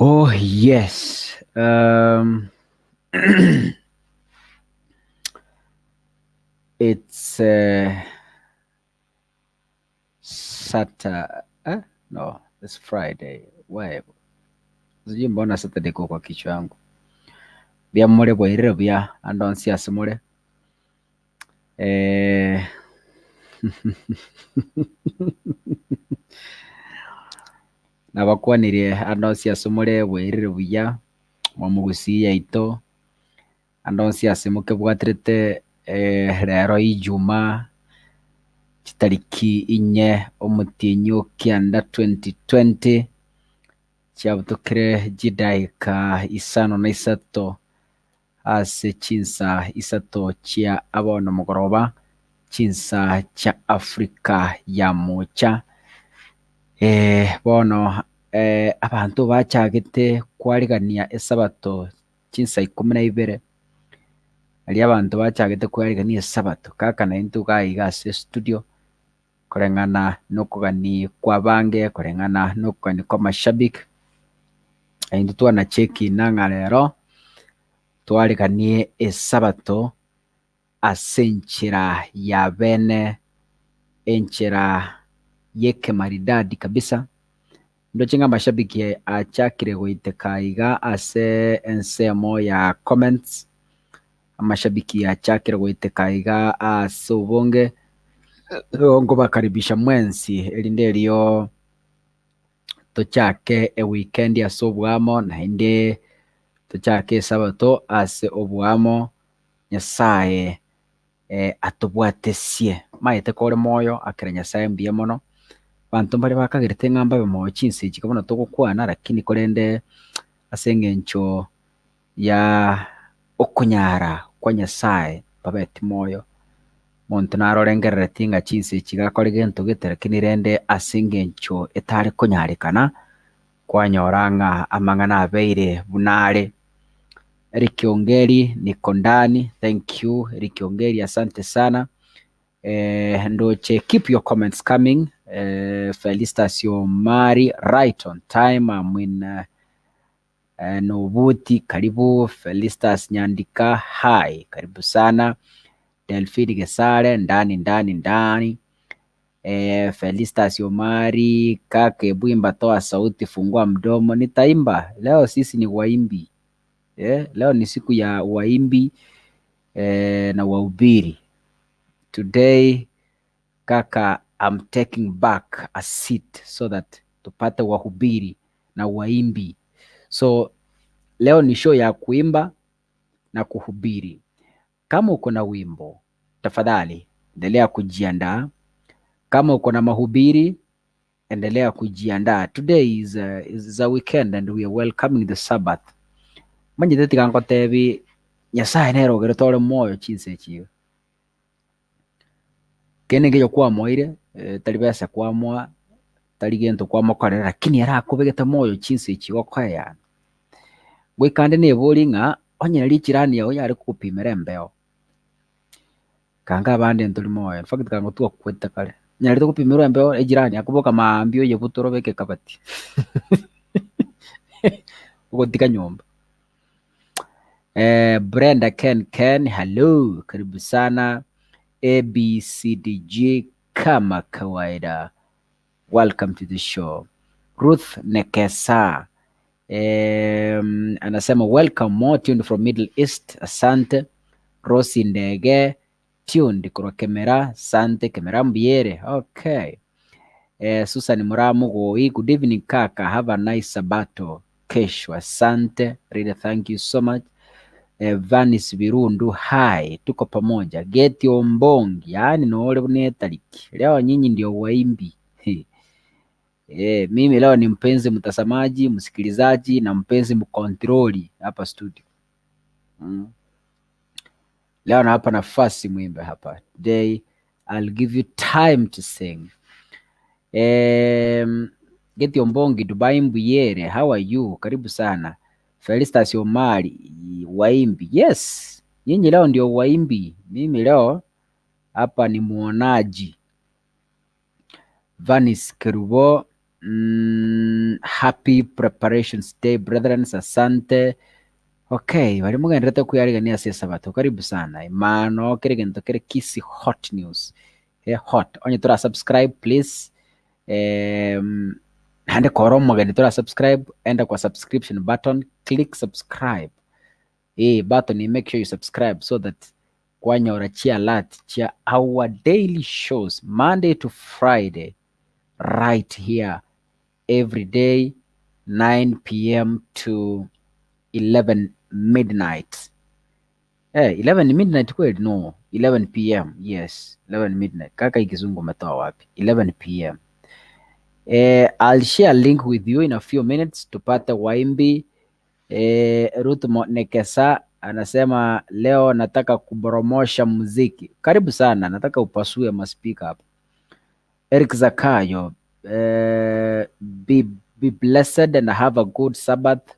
Oh yes. Um, it's uh, Saturday. Eh? No, it's Friday. Why? Sijui mbona Saturday iko kwa kichwa yangu. Buya more bwairire buya ande onsi ase more. Eh, nabakwanirie ande onsi ase more bwairire buya mwamogusii yaito ande onsi ase mokebwaterete eh, rero Ijumaa chitariki inye omotienyi o kianda 2020 chiabutokire chidaika isano na isato ase chinsa isato chia abono mogoroba chinsa chia Africa ya mocha. Eh, bono eh, abanto bachagete kwarigania esabato chinsa ikomi na ibere, aria abanto bachagete kwarigania esabato kaka naintwe iga iga ase estudio koreng'ana na okogani kwa abange, koreng'ana na okogani kwa amashabiki, naintwe twanachekina ng'a rero twariganie esabato ase enchera ya bene, enchera y'ekemaridadi kabisa. Ndoche ng'a amashabiki achakire goiteka iga ase ensemo ya comments, amashabiki achakire goiteka iga ase obonge, nkobakaribisha mwensi erinde erio tochake eweekend ase oboamo naende tochake esabato ase oboamo, Nyasaye atobwatesie. Omanyete kore moyo akera Nyasaye mbuya mono, abanto mbare bakagerete ng'a mbabe moyo chinsa echi buna togokwana lakini korende ase eng'encho ya okonyara kwa Nyasaye mbabeti moyo, omonto naro orengerereti ng'a chinsa echi iga akore gento gete lakini rende ase eng'encho etare konyarekana, kwanyora ng'a amang'ana abeire buna are. Eric Ongeri niko ndani, thank you Eric Ongeri, asante sana. Eh, ndoche keep your comments coming. Eh, Felistas Omari right on time. I'm in uh, eh, Nobuti, karibu. Felistas Nyandika, hi, karibu sana. Delphine Gesare, ndani ndani ndani. Eh, Felistas Omari, kaka hebu imba, toa sauti, fungua mdomo. Nitaimba leo, sisi ni waimbi eh, leo ni siku ya waimbi eh, na wahubiri. Today kaka, I'm taking back a seat so that tupate wahubiri na waimbi. So leo ni show ya kuimba na kuhubiri. Kama uko na wimbo, tafadhali endelea kujiandaa. Kama uko na mahubiri, endelea kujiandaa. Today is a, is a weekend and we are welcoming the Sabbath. Manyete tiga ngotebi Nyasaye nere ogerete ore moyo chinsa echi iga. Kende nkeiyo kwamoeire, tari besa kwamoa, tari gento kwamokorera, lakini ere akobegete moyo chinsa echi gokoeyana. Goika ande neborie ng'a onye nari echirani yao yare kogopimera embeo, kanga abande ntori moyo, in fact kanga twakwete kare, onyarete gopimerwa embeo echirani akoboka maambia oyebutore obeke ekabati ogotiga nyomba. Brenda Ken Ken, hello, karibu sana ABCDG kama kawaida, welcome to the show. Ruth Nekesa anasema welcome more tuned from Middle East, asante. Rosi Ndege tuned korwa Kemera, asante Kemera mbuyere, okay. Susan Muramugoi, good evening kaka, have a nice sabato kesho, asante. Really thank you so much. Vanis Birundu, hi, tuko pamoja. Geti Ombongi, yaani noore buna etariki. Leo nyinyi ndio waimbi. Mimi leo ni mpenzi mtazamaji, msikilizaji na mpenzi mkontroli hapa studio. Leo nawapa nafasi mwimbe hapa. Today I'll give you time to sing. Geti Ombongi, Dubai Mbuyere, how are you? Karibu sana. Felistas Omari, waimbi. Yes, nyinyi leo ndio waimbi. Mimi leo hapa ni muonaji. Vanis Kerubo, happy preparations day brethren, asante. Okay, bari mugenderete kwiyarigania ase esabato. Karibu sana. Mano kere gento kere Kisii Hot News. Hot. Onye tora subscribe please. Naende kora omogeni tora subscribe, enda kwa subscription button, click subscribe. Button make sure you subscribe so that kwanyora chi alert chia our daily shows Monday to Friday right here every day 9 p.m. to 11 midnight. 11 midnight kweli? No, 11 p.m. Yes, 11 midnight. Kaka ikizungu umetoa wapi? 11 p.m. I'll share a link with you in a few minutes tupate waimbi. Ruth Nekesa anasema leo nataka kuboromosha muziki. Karibu sana, nataka upasue maspika hapa. Eric Zakayo, be blessed and have a good Sabbath.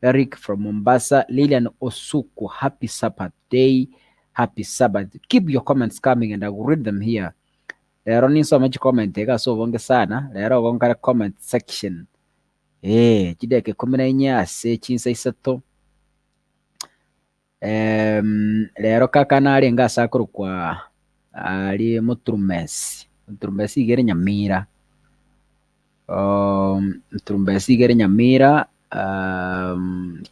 Eric from Mombasa. Lilian Osuku, happy Sabbath day. Happy Sabbath. Keep your comments coming and I will read them here. Lero ninsome chicomment iga ase obonge sana. Lero igo nkare comment section. Chidakika ikomi na inye ase chinsa isato. Rero kaka narenge ase akorokwa aria Muturumesi, Muturumesi iga ere Nyamira, Muturumesi iga ere Nyamira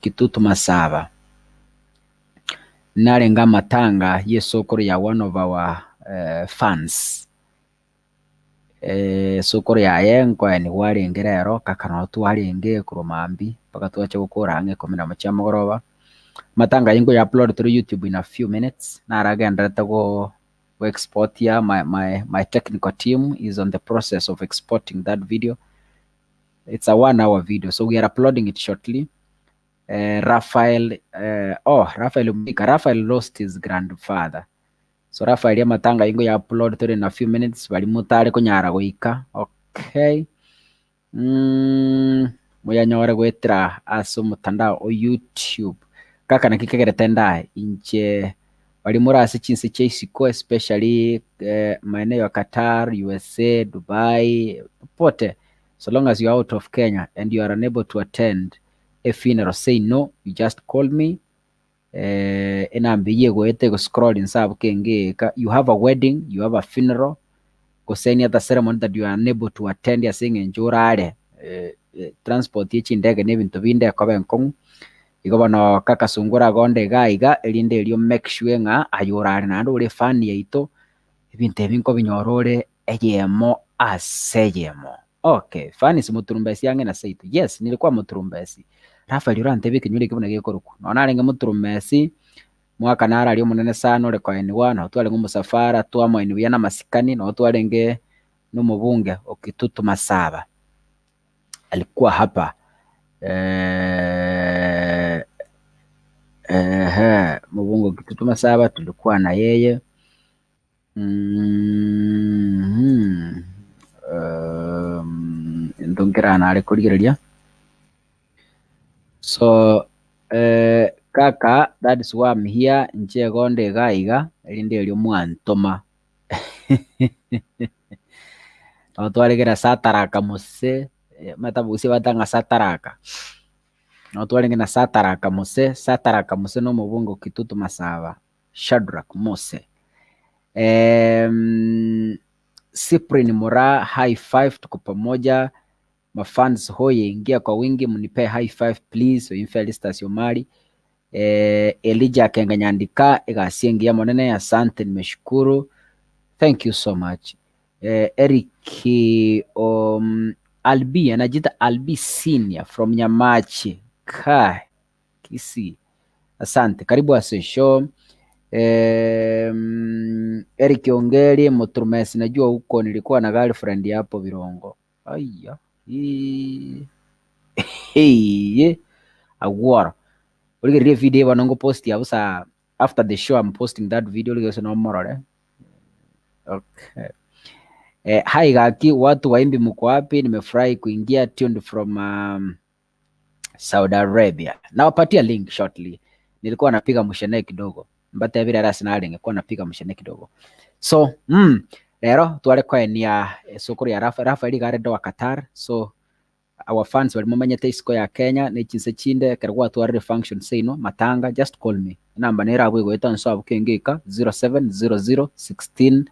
Kitutu Masaba. Narenge amatanga ya esokoro ya one of our fans, esokoro yaye nkoenigwa arenge rero kaka noro twarenge korwa mambia mpaka twacha gokora ang'e ikomi na moja chia mogoroba. Amatanga ayio nkoya upload tore YouTube in a few minutes, naragenderete go go exportia my, my, my technical team is on the process of exporting that video. It's a 1 hour video, so we are uploading it shortly. Raphael, oh, Raphael Mika, Raphael lost his grandfather. So Raphael amatanga ayio nkoya upload tore in a few minutes, bari motare konyara goika. Okay. Moyanyore goetera ase omotandao o YouTube. Kaka naki kegerete ndae inche bari more ase chinse chia isiko especially maeneo ya Qatar, USA, Dubai, popote so long as you are out of Kenya and you are unable to attend a funeral, say no, you just call me. Enamba eyio egoeta ego scroll inse abwo kenge eka. You have a wedding, you have a funeral, gose any other ceremony that you are unable to attend ase eng'encho orare transport ye chindege na ebinto binde ekoba enkong'u. Igo bono kaka Sungura agonde iga iga erinde erio make sure ng'a aye orare naende ore efan yaito, ebinto ebi nkobinyora ore eyemo ase eyemo. Okay, Fanis Muturumbesi ang'e na seito. Yes, nilikuwa Muturumbesi. Raphael orantebie ekenyoro ekio buna gekorokwa. Nonya narenge Muturumbesi, mwaka naro aria omonene sana ore koenigwa, nabo twarenge omosafara, twamoenia buya na amasikani, nabo twarenge na omobunge o Kitutu Masaba. Alikuwa hapa ehe, mbunge o Kitutu Masaba tulikuwa na yeye. Into nkeranare korigereria. So kaka that is why I'm here, inche igo nde iga iga, erinde erio mwantoma. Nabo twaregera sataraka mose, omanyete abagusii bagoteba ng'a sataraka. Nabo twarenge na sataraka mose, sataraka mose na omobunge o Kitutu Masaba. Shadrack Mose. Cyprian Moraa high five tuko pamoja. Mafans hoye ingia kwa wingi mnipee high five please. Oyo Felistus Omari. Elijah Akenga Nyandika egasi engiya monene asante nimeshukuru. Thank you so much. Eric Albi anajiita Albi Senior from Nyamache. Kai Kisii. Asante. Karibu ase show. Eric Ongeri Muturumesi najua huko nilikuwa na girlfriend hapo Birongo. Aiya. Hii. Agworo. Origererie video bono ngo post ya busa after the show I'm posting that video origererie no morore. Okay. Hi gaki watu waimbi mko wapi? Nimefurahi kuingia tuned from Saudi Arabia. Nawapatia link shortly. Nilikuwa napiga mushene kidogo. Mbate bila rasi narenge kuwa napiga mushene kidogo. So, lero tware koenia esukuru ya Rafa Rafa eri gare wa Qatar. So our fans bari mumanyete isiko ya Kenya ne chinse chinde ekero gwatwarire function seino matanga just call me. Enamba nere abwo egoeta nso abwo kenge ika 0700 16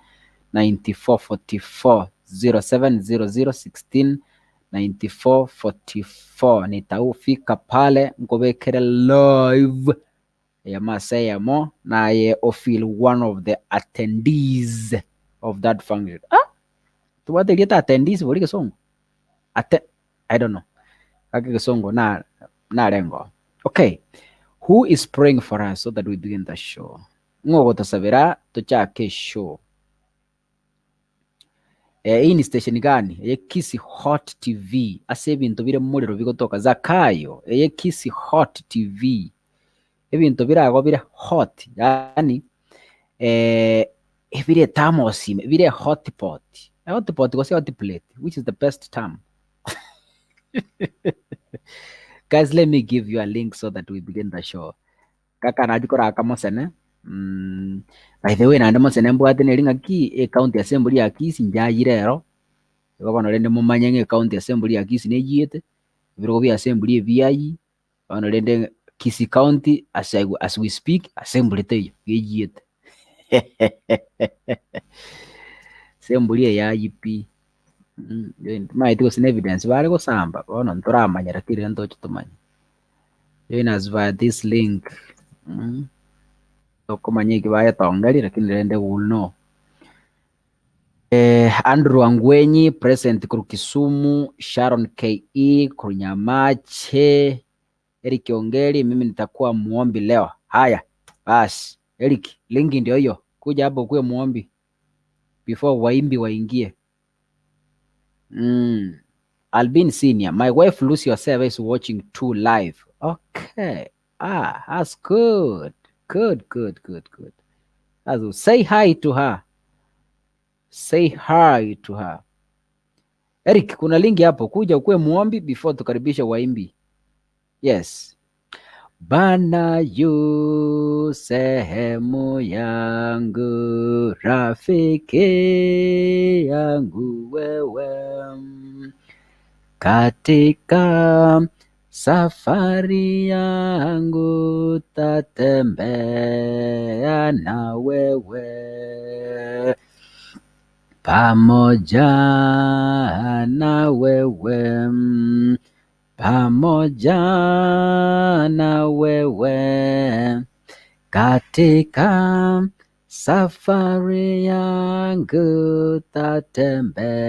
94 44 0700 16 9444 nitaufika pale nkobekere live eyamasa eyemo naye ofeel one of the attendees of that function. Ah, tobwate erieta attendees bori gesongo Ate, I don't know gaki gesongo na narengo. Okay, who is praying for us so that we begin the show? Ng'o ogotosabera tochake show? Hii ni station gani? Eye Kisii Hot TV. Ase ebinto bire morero bigotoka. Zakayo, eye Kisii Hot TV. Ebinto birago bire hot, yaani ebire ethermos ime, bire hot pot. Hot pot gose hot plate, which is the best term? Guys, let me give you a link so that we begin the show. Kaka nachi koraka mosene. By the way naende mosene mbwate neri ng'aki ecounty assembly ya Kisii nchayire ero. Igo bono rende momanye ng'a ecounty assembly ya Kisii neyiete, ebirogo bia assembly ebiayi, bono rende Kisii county as I as we speak assembly teiyo, eyiete. Assembly eyayi pi. Timanyeti gose na evidence bare gosamba, bono ntoramanya lakini rende ntoche tomanye. Join us via this link. Tokomanya eki bayetongeria lakini rende we will know. Andrew Angwenyi present korwa Kisumu, Sharon KE korwa Nyamache, Eric Ongeri, mimi nitakuwa muombi leo. Haya, basi Eric, link ndio hiyo, kuja hapo ukuwe muombi before waimbi waingie. Albin Senior, my wife Lucy Oseva is watching too live. Okay. Ah, that's good. Good, good, good, good. That's good. Say hi to her. Say hi to her. Eric, kuna linki hapo, kuja ukuwe muombi before tukaribishe waimbi. Yes. Bwana yu sehemu yangu, rafiki yangu wewe, katika safari yangu tatembea na wewe, pamoja na wewe, pamoja na wewe, katika safari yangu tatembea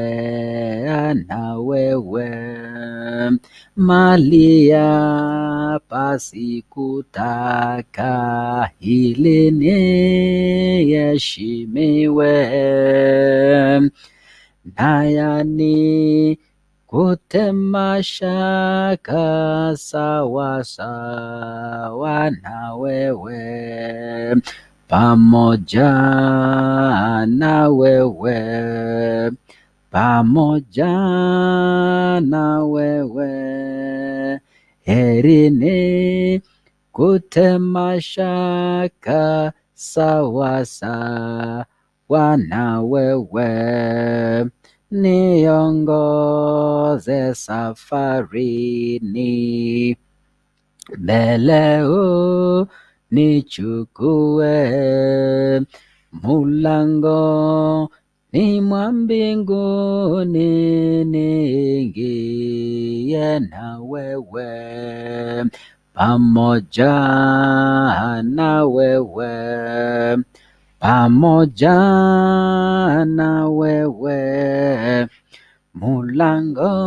na wewe, mali hapa sikutaka ili niheshimiwe, nayani kutema shaka sawa sawa na wewe, Pamoja na wewe, pamoja na wewe, heri ni kutema shaka sawa sawa na wewe, niongoze safarini mbele unichukue mulangoni mwa mbinguni niingie na wewe pamoja na wewe pamoja na wewe mulangoni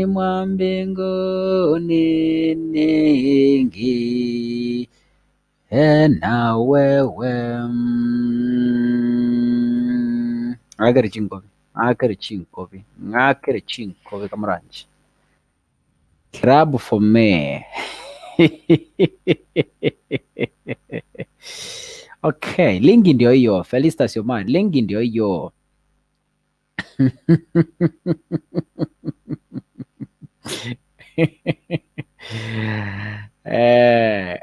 mwa mbinguni niingie na wewe. Ng'akere chinkobi, ng'akere chinkobi, ng'akere chinkobi kamoranche. Clap for me. Okay, linki ndio hiyo. Felista Omar, linki ndio hiyo. Eh.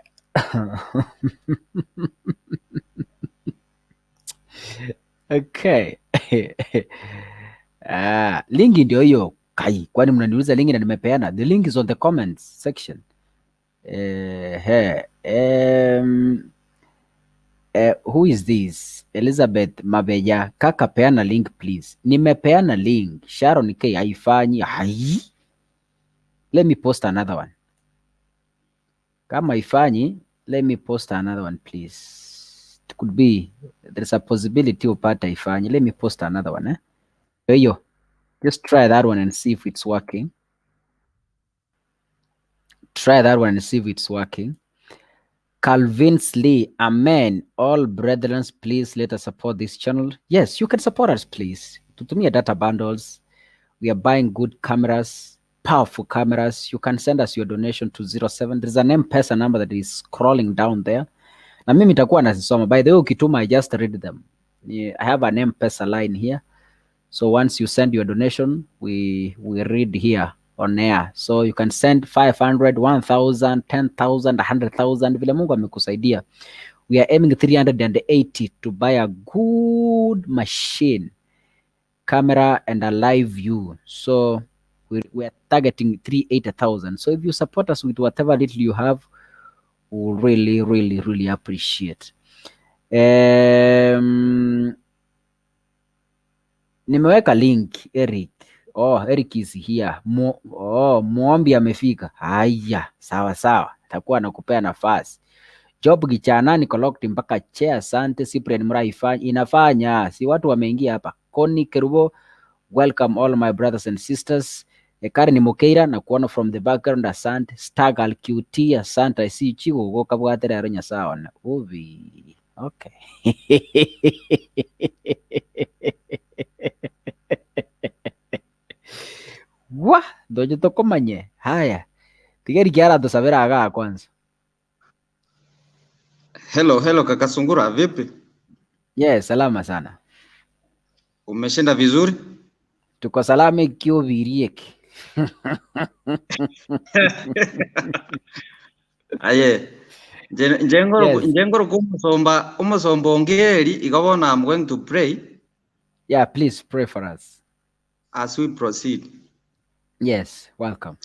Okay. Ah, linki ndio hiyo. Kai, kwani mnaniuliza linki na nimepeana? The link is on the comments section. Eh, he, who is this? Elizabeth Mabeja. Kaka, peana link please. Nimepeana link. Sharon K haifanyi. Hai. Let me post another one. Kama haifanyi, let me post another one please. It could be there's a possibility upate haifanyi. Let me post another one eh. Hiyo. Just try that one and see if it's working. Try that one and see if it's working. Calvin Lee, amen. All brethren, please let us support this channel. Yes, you can support us, please. Tutumie data bundles. We are buying good cameras, powerful cameras. You can send us your donation to 07. There's an M-Pesa number that is scrolling down there. Na mimi nitakuwa nazisoma. By the way, ukituma, I just read them. Yeah, I have an M-Pesa line here. So once you send your donation, we read here on air. So you can send 500, 1000, 10,000, 100,000 vile Mungu amekusaidia. We are aiming 380 to buy a good machine, camera and a live view. So we are targeting 380,000. So if you support us with whatever little you have, we'll really, really, really appreciate. Nimeweka link Eric. Oh, Eric is here. Oh, Muombi amefika. Haya, sawa sawa. Takuwa nakupea nafasi. Job Gichana niko locked mpaka chair. Asante Cyprian Murai inafanya. Si watu wameingia hapa. Connie Kerubo, welcome all my brothers and sisters. Karen Mokeira na kuona from the background, asante. Stargal QT, asante. I see Chigo goka bwatere aro nyasaye na. Ubi. Okay. Wa, ndojo tokomanye. Haya. Tigeri kiara tusabira aga kwanza. Hello, hello kaka Sungura, vipi? Yes, salama sana. Umeshinda vizuri? Tuko salama ikiobirieke. Aye. Yes. Njengoro kumusomba umusomba ongeri igabona I'm going to pray. Yeah, please pray for us. As we proceed. Yes, welcome.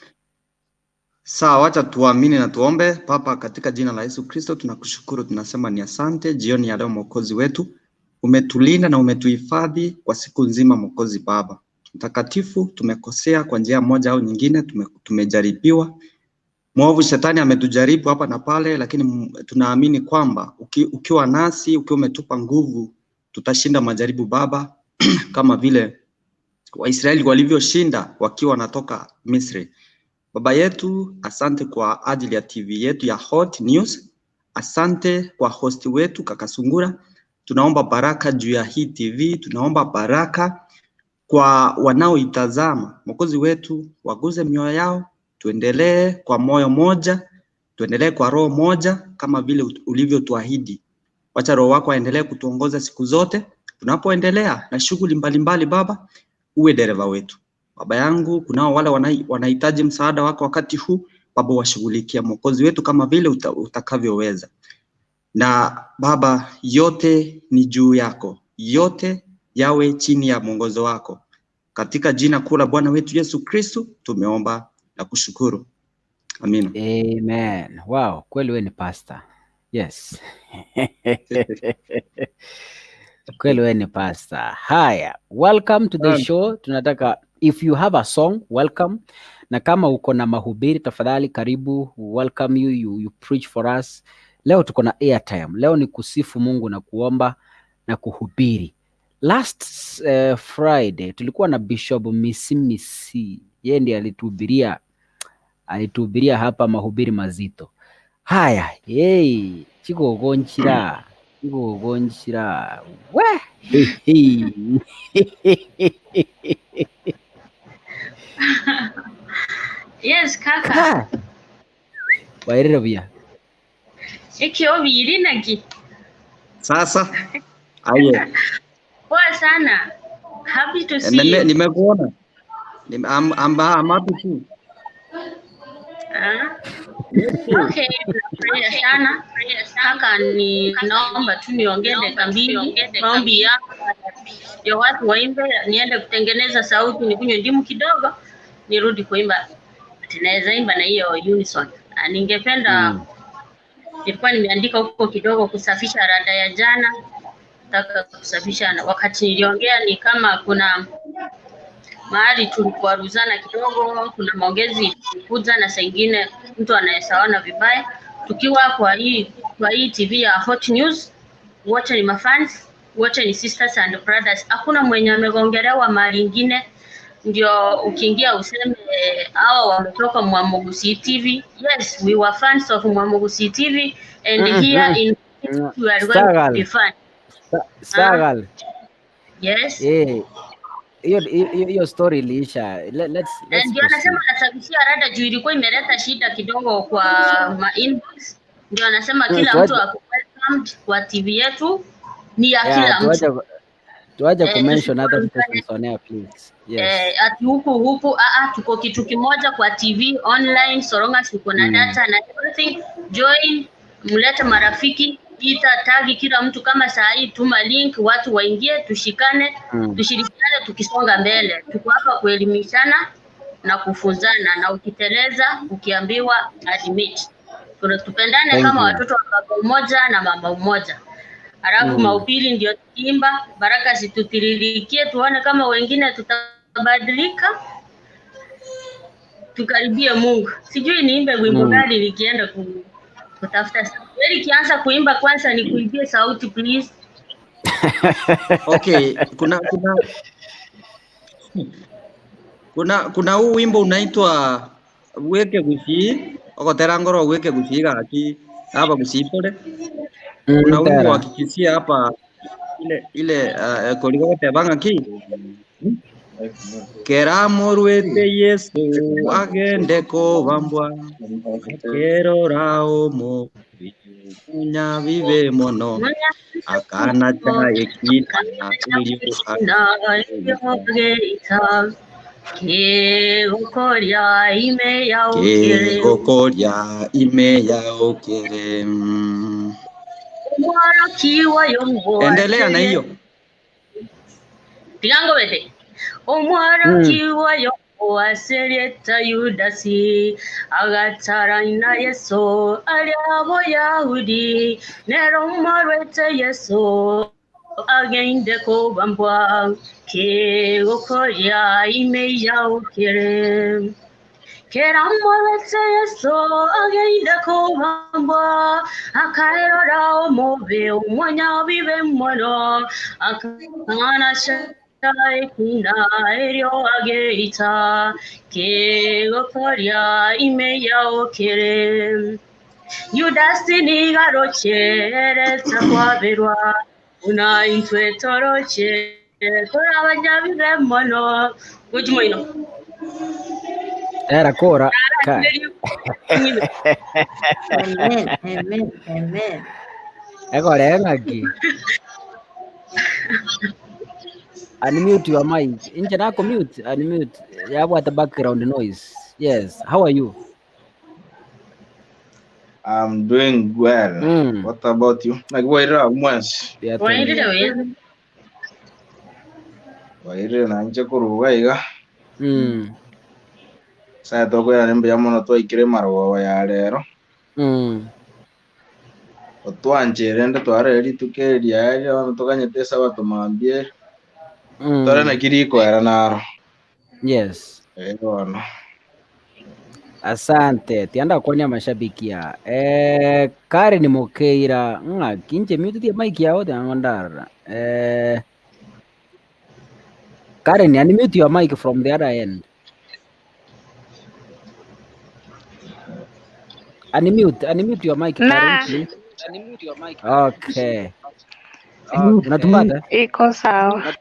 Sawa, wacha tuamini na tuombe. Papa, katika jina la Yesu Kristo tunakushukuru, tunasema ni asante jioni ya leo Mwokozi wetu. Umetulinda na umetuhifadhi kwa siku nzima Mwokozi Baba Mtakatifu. Tumekosea kwa njia moja au nyingine, tumejaribiwa. Mwovu shetani ametujaribu hapa na pale, lakini tunaamini kwamba ukiwa nasi, ukiwa umetupa nguvu, tutashinda majaribu Baba, kama vile Waisraeli walivyoshinda wakiwa wanatoka Misri. Baba yetu, asante kwa ajili ya TV yetu ya Hot News. Asante kwa host wetu Kaka Sungura. Tunaomba baraka juu ya hii TV, tunaomba baraka kwa wanaoitazama. Mwokozi wetu, waguze mioyo yao, tuendelee kwa moyo moja, tuendelee kwa roho moja kama vile ulivyotuahidi. Wacha Roho wako aendelee kutuongoza siku zote tunapoendelea na shughuli mbalimbali. Baba, uwe dereva wetu. Baba yangu, kunao wale wanahitaji msaada wako wakati huu, Baba washughulikia Mwokozi wetu kama vile utakavyoweza. Na Baba, yote ni juu yako, yote yawe chini ya mwongozo wako. Katika jina kuu la Bwana wetu Yesu Kristo tumeomba na kushukuru. Amina. Amen. Wow, kweli wewe ni pastor. Yes. Kweli wewe ni pastor. Haya, welcome to the show. Tunataka if you have a song, welcome. Na kama uko na mahubiri tafadhali karibu, welcome you preach for us. Leo tuko na airtime. Leo ni kusifu Mungu na kuomba na kuhubiri. Last Friday tulikuwa na Bishop Misimisi. Yeye ndiye alituhubiria hapa mahubiri mazito. Haya, hey, chikogonchira chikogonchira we hey. Yes, kaka. Ka. Wairire buya. Ekiobiri naki? Sasa aye, Poa sana. Happy to see you. Nimekuona. I'm happy too. Ah. Okay, nafurahia sana kaka, ni naomba tu niongee dakika mbili, maombi ya ya watu waimbe, niende kutengeneza sauti, nikunywe ndimu kidogo, nirudi kuimba. Tunaweza imba na hiyo unison. Ah, ningependa nilikuwa nimeandika huko kidogo kusafisha rada ya jana, nataka kusafisha na wakati niliongea ni kama kuna mahali tulikuwaruzana kidogo, kuna maongezi ilikuja na saa ingine mtu anaweza ona vibaya. Tukiwa kwa hii TV ya Hot News, wote ni mafans, wote ni sisters and brothers. Hakuna mwenye amegongelewa mahali ingine, ndio ukiingia useme hawa wametoka Mwamugusi TV. Yes, we were fans of Mwamugusi TV and here in we are going to be Stagal. fans. Stagal. Yes. Eh, hiyo hiyo hiyo story iliisha. Let's Ndio anasema proceed. anasafishia rada juu ilikuwa imeleta shida kidogo kwa ma inbox. Ndio anasema kila mtu ako welcomed kwa TV yetu, ni ya Yeah, kila mtu. tuache Eh, kumention other tusikwaruzane. stations on air please. Yes. Ati huku huku, tuko kitu kimoja kwa TV online, so long as uko na data na everything, join, mlete marafiki, ita tagi kila mtu. Kama saa hii tuma link, watu waingie, tushikane, tushirikiane, tukisonga mbele. Tuko hapa kuelimishana na kufunzana, na ukiteleza ukiambiwa admit. Tupendane Thank kama you. watoto wa baba mmoja na mama mmoja. Halafu mahubiri ndio tukiimba, baraka zitutiririkie, tuone kama wengine tutabadilika, tukaribie Mungu. Sijui niimbe wimbo gani nikienda kutafuta sauti. Eli kianza kuimba kwanza nikuibie sauti please. Okay, kuna huu wimbo unaitwa Weke Gusi, ogotera ngoro weke gusi gaki hapa gusitore. Kuna wimbo Tera. wa Kikisia hapa ile ile koliko gotebanga ki keramorwete Yesu agende kobambwa kerora omo munyabibe mono akana chaye kita Kegokoria ime yaukire. kegokoria ime yaukire. Omworokiwa yomwo Endelea na hiyo. Tigango bete. Omworokiwa yomwo aserieta Yudasi agatarana Yesu aria Boyahudi nero omworwete Yesu agende kobambwa kegokoria ime yaukire. Keramorwete Yesu agende kobambwa akaerora omobe omwanya bibe mono akana ekina erio ageita kegokoria ime yaokere. Yudasi nigarochereta kwaberwa una intwe toroche torabanyabibe mono gujimoino. Era kora ka. Amen, amen, amen. Egoree ng'aki? Unmute your mic. Inche nakomute, unmute. Yabwate background noise. Yes, how are you? I'm doing well. What about you? Naki bwairire abwo mwensi? Buya tore. Bwairire buya. Bwairire na inche korwa iga iga. Nyasaye tokoirana mbuya mono twaikire emarogoba ya rero. Otwanche rende twarore rituko eri riaye bono toganyete esabato mambia ere. Tore naki rikoera naro. Yes. Eh bono. Asante. Tianda kwania mashabiki ya. Eh, Karen Mokeira, ng'aki inche mute mic yao tiango ndarora. Eh, Karen, unmute your mic from the other end. Unmute, unmute your mic, Karen, Na please. Okay. Unatupata? iko sawa.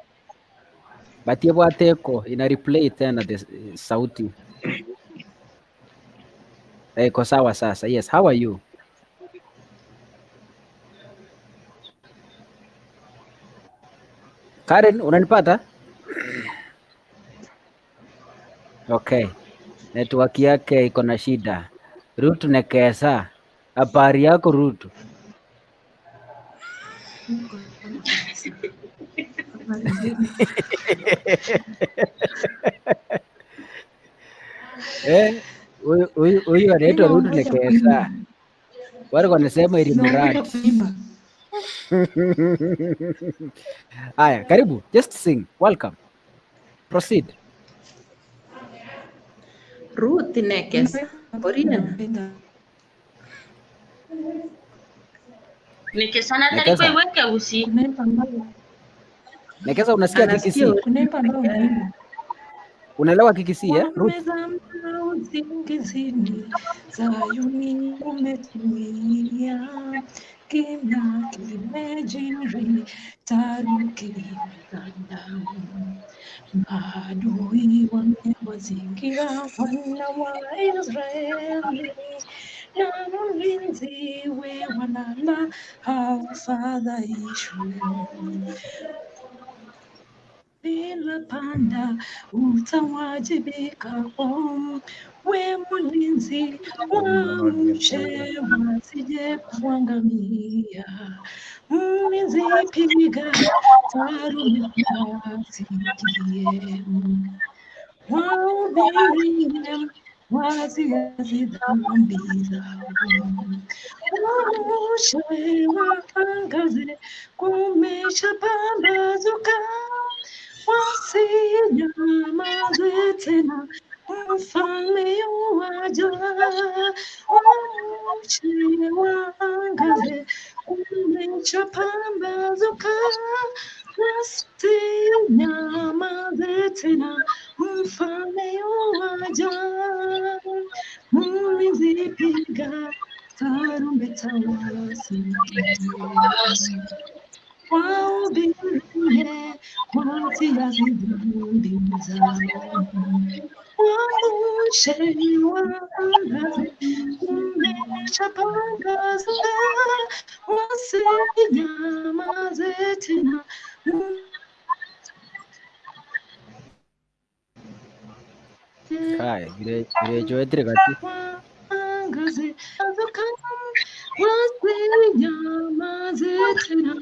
Batie bwateko ina replay tena the sauti. Eh, iko sawa sasa. Yes, how are you? Karen, unanipata? Okay. Network yake iko na shida. Ruth Nekesa. Habari yako Ruth? Eh, huyu huyu huyu anaitwa Ruth Ninangoja Nekesa. kuimba. Wale wanasema ili Nangoja mradi. kuimba. Haya, karibu. Just sing. Welcome. Proceed. Ruth Nekesa. Orina. Napenda. Nekesa na tariko Nekesa. iweke usi. Kuna wimbo ambao Nekesa, unasikia Anasikia Kikisii? kuna wimbo ambao unaimba. Unaelewa Kikisii eh? Ruth? Wamezama usingizini, Zayuni umetulia, kimya kimejiri, taruki imetanda. Maadui wamewazingira wana wa Israeli, na mlinzi we walala hawafadhaishwi. Bila panda utawajibika kwao, we mlinzi waamshe wasije kuangamia. Mlinzi piga tarumbeta wasikie, wahubirie waziazi dhambi zao. Waamshe waangaze, kumeshapambazuka, wasinyamaze tena, mfalme yuaja. Waamshe waangaze, kumeshapambazuka, wasinyamaze tena, mfalme yuaja. Mlinzi piga tarumbeta wasikie, wahubirie waziazi dhambi zao. Waamshe waangaze, kumeshapambazuka, wasinyamaze tena. Haya, vile vile joetri kati. Waangaze, azuka, wasinyamaze tena,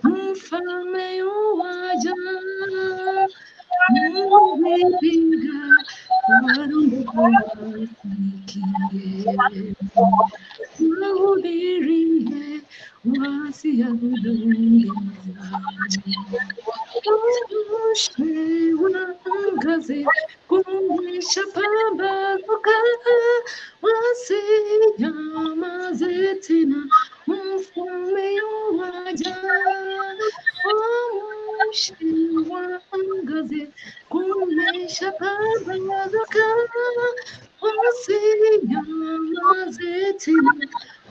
mfalme yuaja. Mlinzi piga tarumbeta wasikie, wahubirie wasiazi dhambi zao. Waamshe waangaze, kumeshapambazuka, wasinyamaze tena, mfalme yuaja. Waamshe waangaze, kumeshapambazuka, wasinyamaze tena,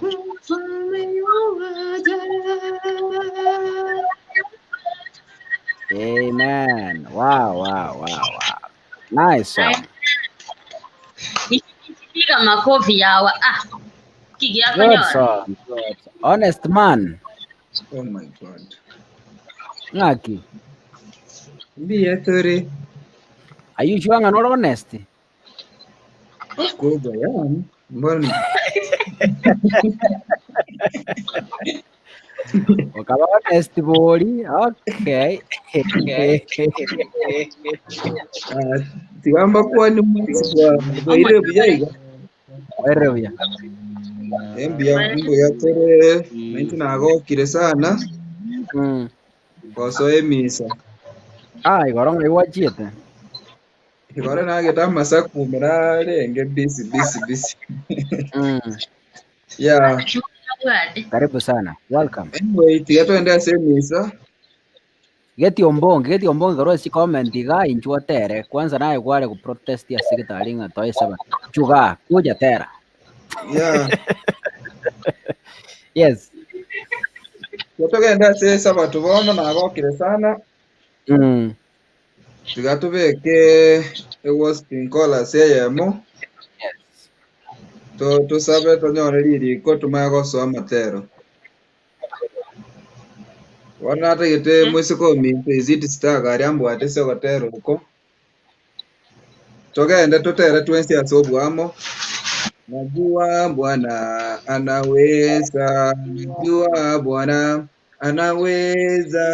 mfalme yuaja. Amen. Wow, wow, wow, wow. Nice song. Nikipiga makofi yawa. Ah, kiki Good yakanyora. song. Good. Honest man. Oh my God. Ng'aki? Mbuya tore. Are you sure ng'a nore honest? Of course I am. Mbona Okaba honest bori. Okay. Ah, tigamba kwani mwezi bwa bwaire buya iga. Bwaire buya. Embuya mbuya tore nainche nagokire sana gosoa emisa. Ah, igoro ng'ai gwachiete? Igoro nagete amasaku narenge busy busy busy. Yeah. Karibu sana. Welcome. Anyway, tiga twende ase emisa. Geti ombonge, geti ombonge korwa ase comment iga inchuo otere. Kwanza naye kware go protest ase getari ng'a toe saba. Chuga, kuja tera. Yeah. Yes. Tiga togende ase esabato bono nagokire sana. Tiga tobeke egospel chorus eyemo. To- Tosabe tonyore ririko tomanye gosoa amatero. Bono natagete moiseke ominto Izidi Star gari ambwate ase ogotera oko. Togende totere twensi ase oboamo. Najua Bwana anaweza, najua Bwana anaweza,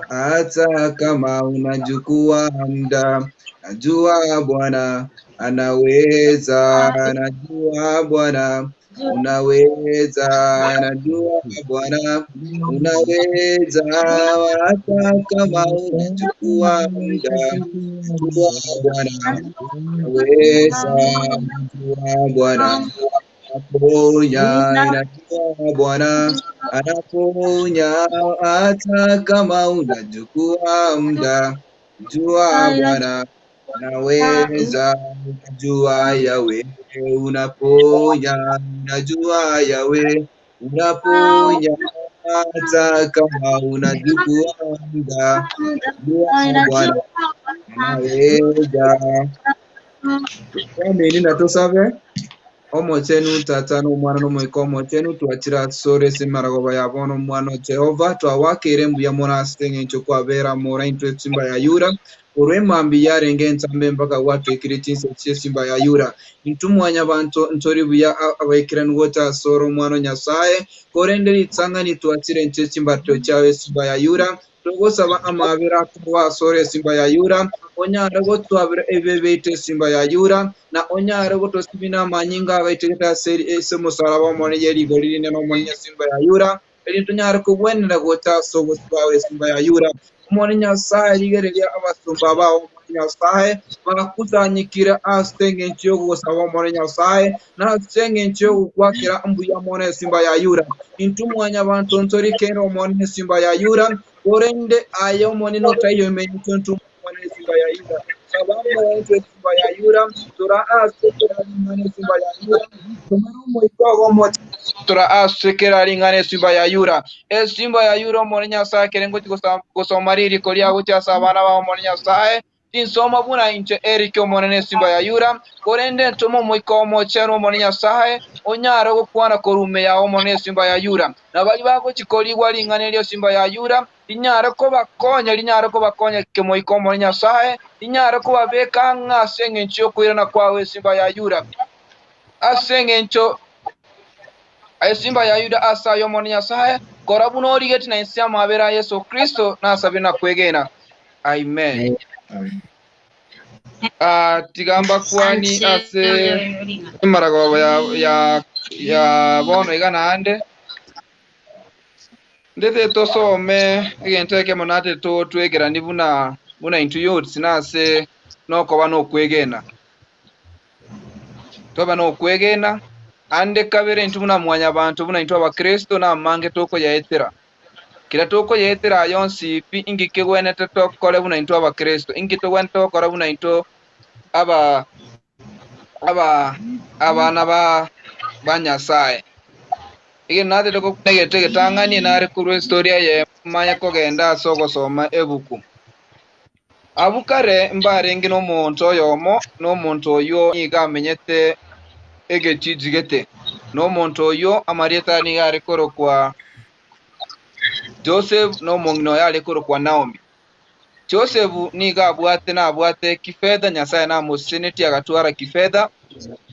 hata kama unachukua muda. Najua Bwana anaweza, najua Bwana unaweza, najua Bwana unaweza, hata kama unachukua muda. Najua Bwana unaweza, najua Bwana anaponya, najua Bwana anaponya, hata kama unachukua muda. Jua Bwana unaweza, najua Yawe unaponya, najua Yawe unaponya, hata kama unachukua muda. Jua Bwana unaweza. Twamini na tosabe omochenu tata n'omwana n'omoika omochenu twachira asore ase emaragoba ya bono omwana o Jehova twawakire mbuya mono ase eng'encho kwabera mora intwe esimba ya Yura korwa emambi yarenge entambe mpaka gwatwekire chinse chia esimba ya Yura intwe mwanyabanto ntori buya abaikirani gocha asore omwana o Nyasaye korende ritang'ani twachire inche chimbatero chiago esimba ya Yura togosaba amabera korwa asore esimba ya Yura onyare gotwabera ebibe biaito esimba ya Yura na onyare gotosibina amanyinga agaitegete ase ase omosalaba omone ye rigori rinene omone esimba ya Yura eri tonyare kobwenera gocha ase obosio bwawe esimba ya Yura omone Nyasaye rigereria abasumba bao omone Nyasaye bakusanyikire ase eng'encho yogosaba omone Nyasaye na ase eng'encho yogokwakera mbuya mono esimba ya Yura intwe mwanyabanto ntorikere omone esimba ya Yura korende aye omone notaiyo emenyeto intwe omone esimba ya Yura sabambo intwe esimba ya Yura tora ase keraring'ana esimba ya Yura tomara omoika ogo omoche tora ase keraring'ana esimba ya Yura esimba ya Yura omone Nyasaye kere ngochi gosoma ririko riagochi ase abana bao omone Nyasaye tinsoma buna inche erike omonene esimba ya Yura korende ntoma omoika omochenu omone Nyasaye onyare gokwana korume yao omone esimba ya Yura na bari bagochikorigwa ring'ana erio esimba ya Yura rinyare kobakonya rinyare kobakonya kemoika omone Nyasaye rinyare kobabeka ng'a ase eng'encho yokoirana kwago esimba ya Yura ase eng'encho esimba ya Yuda ase aye omone Nyasaye kora buna origeti na inse amabera a Yesu Kristo nasabe na kwegena amen. Ah, tigamba kwani ase emaragoba ya ya ya bono iga naende ndete tosome egento ekemo nate totwekerani buna buna intwe youths nase nokoba nokwegena toba nokwegena ande kabere intwe buna mwanyabanto buna intwe abakristo namange tokoyaetera kera tokoyaetera ayonsi pi inki kegwenete tokore buna intwe abakristo inki togwenete gokora buna intwe aba aba abana ba ba Nyasaye egento natete gokwana egento egetang'ani nare korwa estory eye manye kogenda ase ogosoma ebuku. Abwo kare mbarenge na omonto oyomo, na omonto oyio nigo amenyete egechiji gete, na omonto oyio amarieta nigo are korokwa Joseph na omong'ina oye are korokwa Naomi. Joseph nigo abwate nabwate kifedha, Nyasaye namosesenetie agatwara kifedha,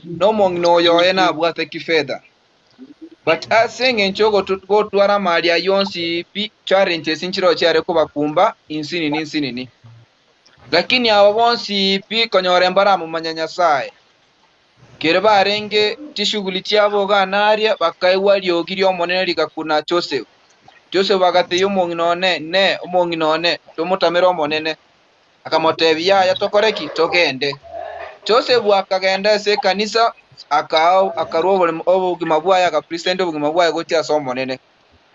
na omong'ina oyo oye nabwate kifedha. But ase eng'encho gotwara amari ayio onsi pi, challenges nchireo chiare kobakumba insinini insinini. Lakini aba bonsi pi konyora mbaramomanya Nyasaye. Kere barenge chishughuli chiabo igaa naria, bakaigwa riogi ri'Omonene rigakuna Joseph. Joseph agatebia omong'ina one, Inee, omong'ina one, tomotamere Omonene? Akamotebia, Yaya, tokore ki? Togende. Joseph akagenda ase ekanisa, akaa akarua oboremo obogima bwaye, agapresent obogima bwaye gochia ase Omonene.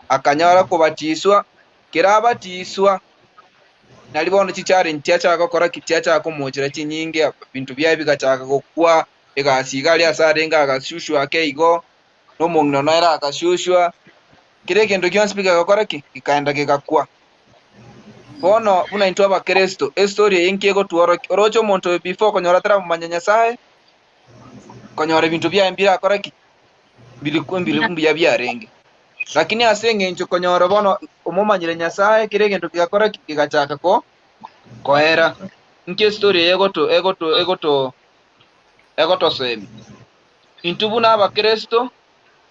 Akanyora kobatiswa, kera abatiswa, nari bono chichallenge chiachaka gokora ki? Chiachaka komochera chinyinge, ebinto biaye bigachaka gokwa, egasi iga aria ase arenge agashushwa ake igo, na omong'ina nere agashushwa, kera egento gionsi pi kegakora ki? Gekaenda gegakwa. Bono buna intwe abakeresto, estory eye nki egotworokia? Oroche omonto oyo before konyora taramomanya Nyasaye, konyora ebinto biaye mbirakora ki? Mbiri mbiri mbuya biarenge. Lakini ase eng'encho konyora bono omomanyire Nyasaye, kera egento kegakora ki? Kegachaka ko koera. Nki estory eye egoto egoto egoto egotosemia? Intwe buna abakeresto,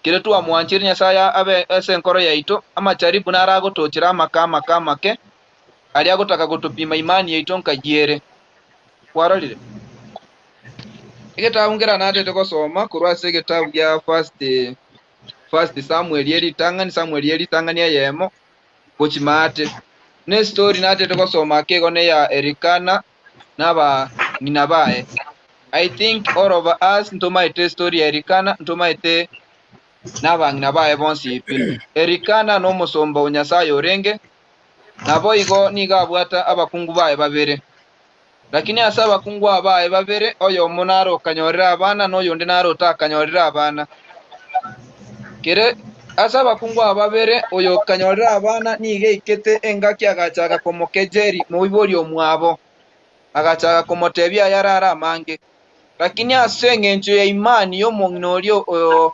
kere twamwanchire Nyasaye abe ase enkoro yaito, amacharibu naro agotochera amake amake amake, aria agotaka gotopima imani yaito nkai ere. Kwarorire? Egetabu nkere natete gosoma korwa ase egetabu gia first, first Samuel ye ritang'ani, Samuel ye ritang'ani eyemo, gochia maate. Ne story natete gosoma ake igo neya Elikana na abang'ina baye. I think all of us ntomaete story ya Elikana, ntomaete na abang'ina baye bonsi pi. Elikana nomosomba o Nyasaye orenge, naboigo nigo abwate abakungu baye babere. Lakini ase abakungu aba baye babere, oyomo naro okanyorire abana, na oyonde naro otakanyorire abana. Kere ase abakungu aba babere, oyo okanyorire abana nigo aikete engaki agachaka komokejeri moibori omwabo, agachaka komotebia ayare are amange. Lakini ase engencho ya imani y'omong'ina oria o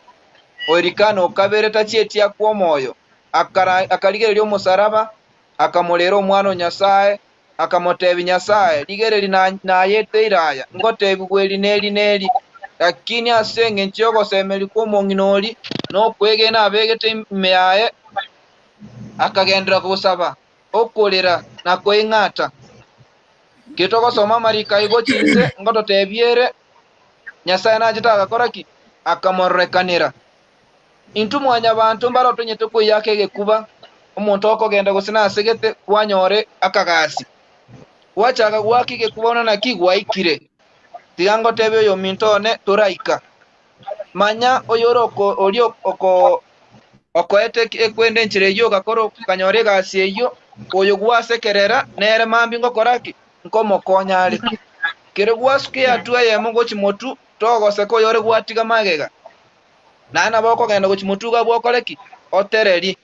Elikana o kabere tachieti akwe omoyo, akarigereria omosaraba, akamorera omwana o Nyasae, akamotebia Nyasae, Rigereria nayeteire aya, ngotebigwa eri neri neri. Lakini ase engencho y'ogosemeria kw'omong'ina oria, na okwegena abegete ime yaye, akagenderera gosaba, okorera na koing'ata. Ki togosoma amariko ayio gochia inse, ngototebia ere, Nyasae nachete agakora ki? Akamororekanera. Intwe mwanyabanto mbare otonyete koiyaka egekuba, omonto okogenda gose nasegete, kwanyore akagasi. Gwachaka goaka egekuba buna naki gwaikire. Tiga ngotebie oyominto one toraika. Manya oyore oko oria oko okoete ekwende enchera eyio ogakora okanyora egasi eyio, oyo gwasekerera nere mambia ngokora ki? Nkomokonya are. Kere gwasuka ehatua eyemo gochia motwe, togoseka oyore gwatiga magega. Naende nabo okogenda gochia motwe iga abwo okore ki? Otererie.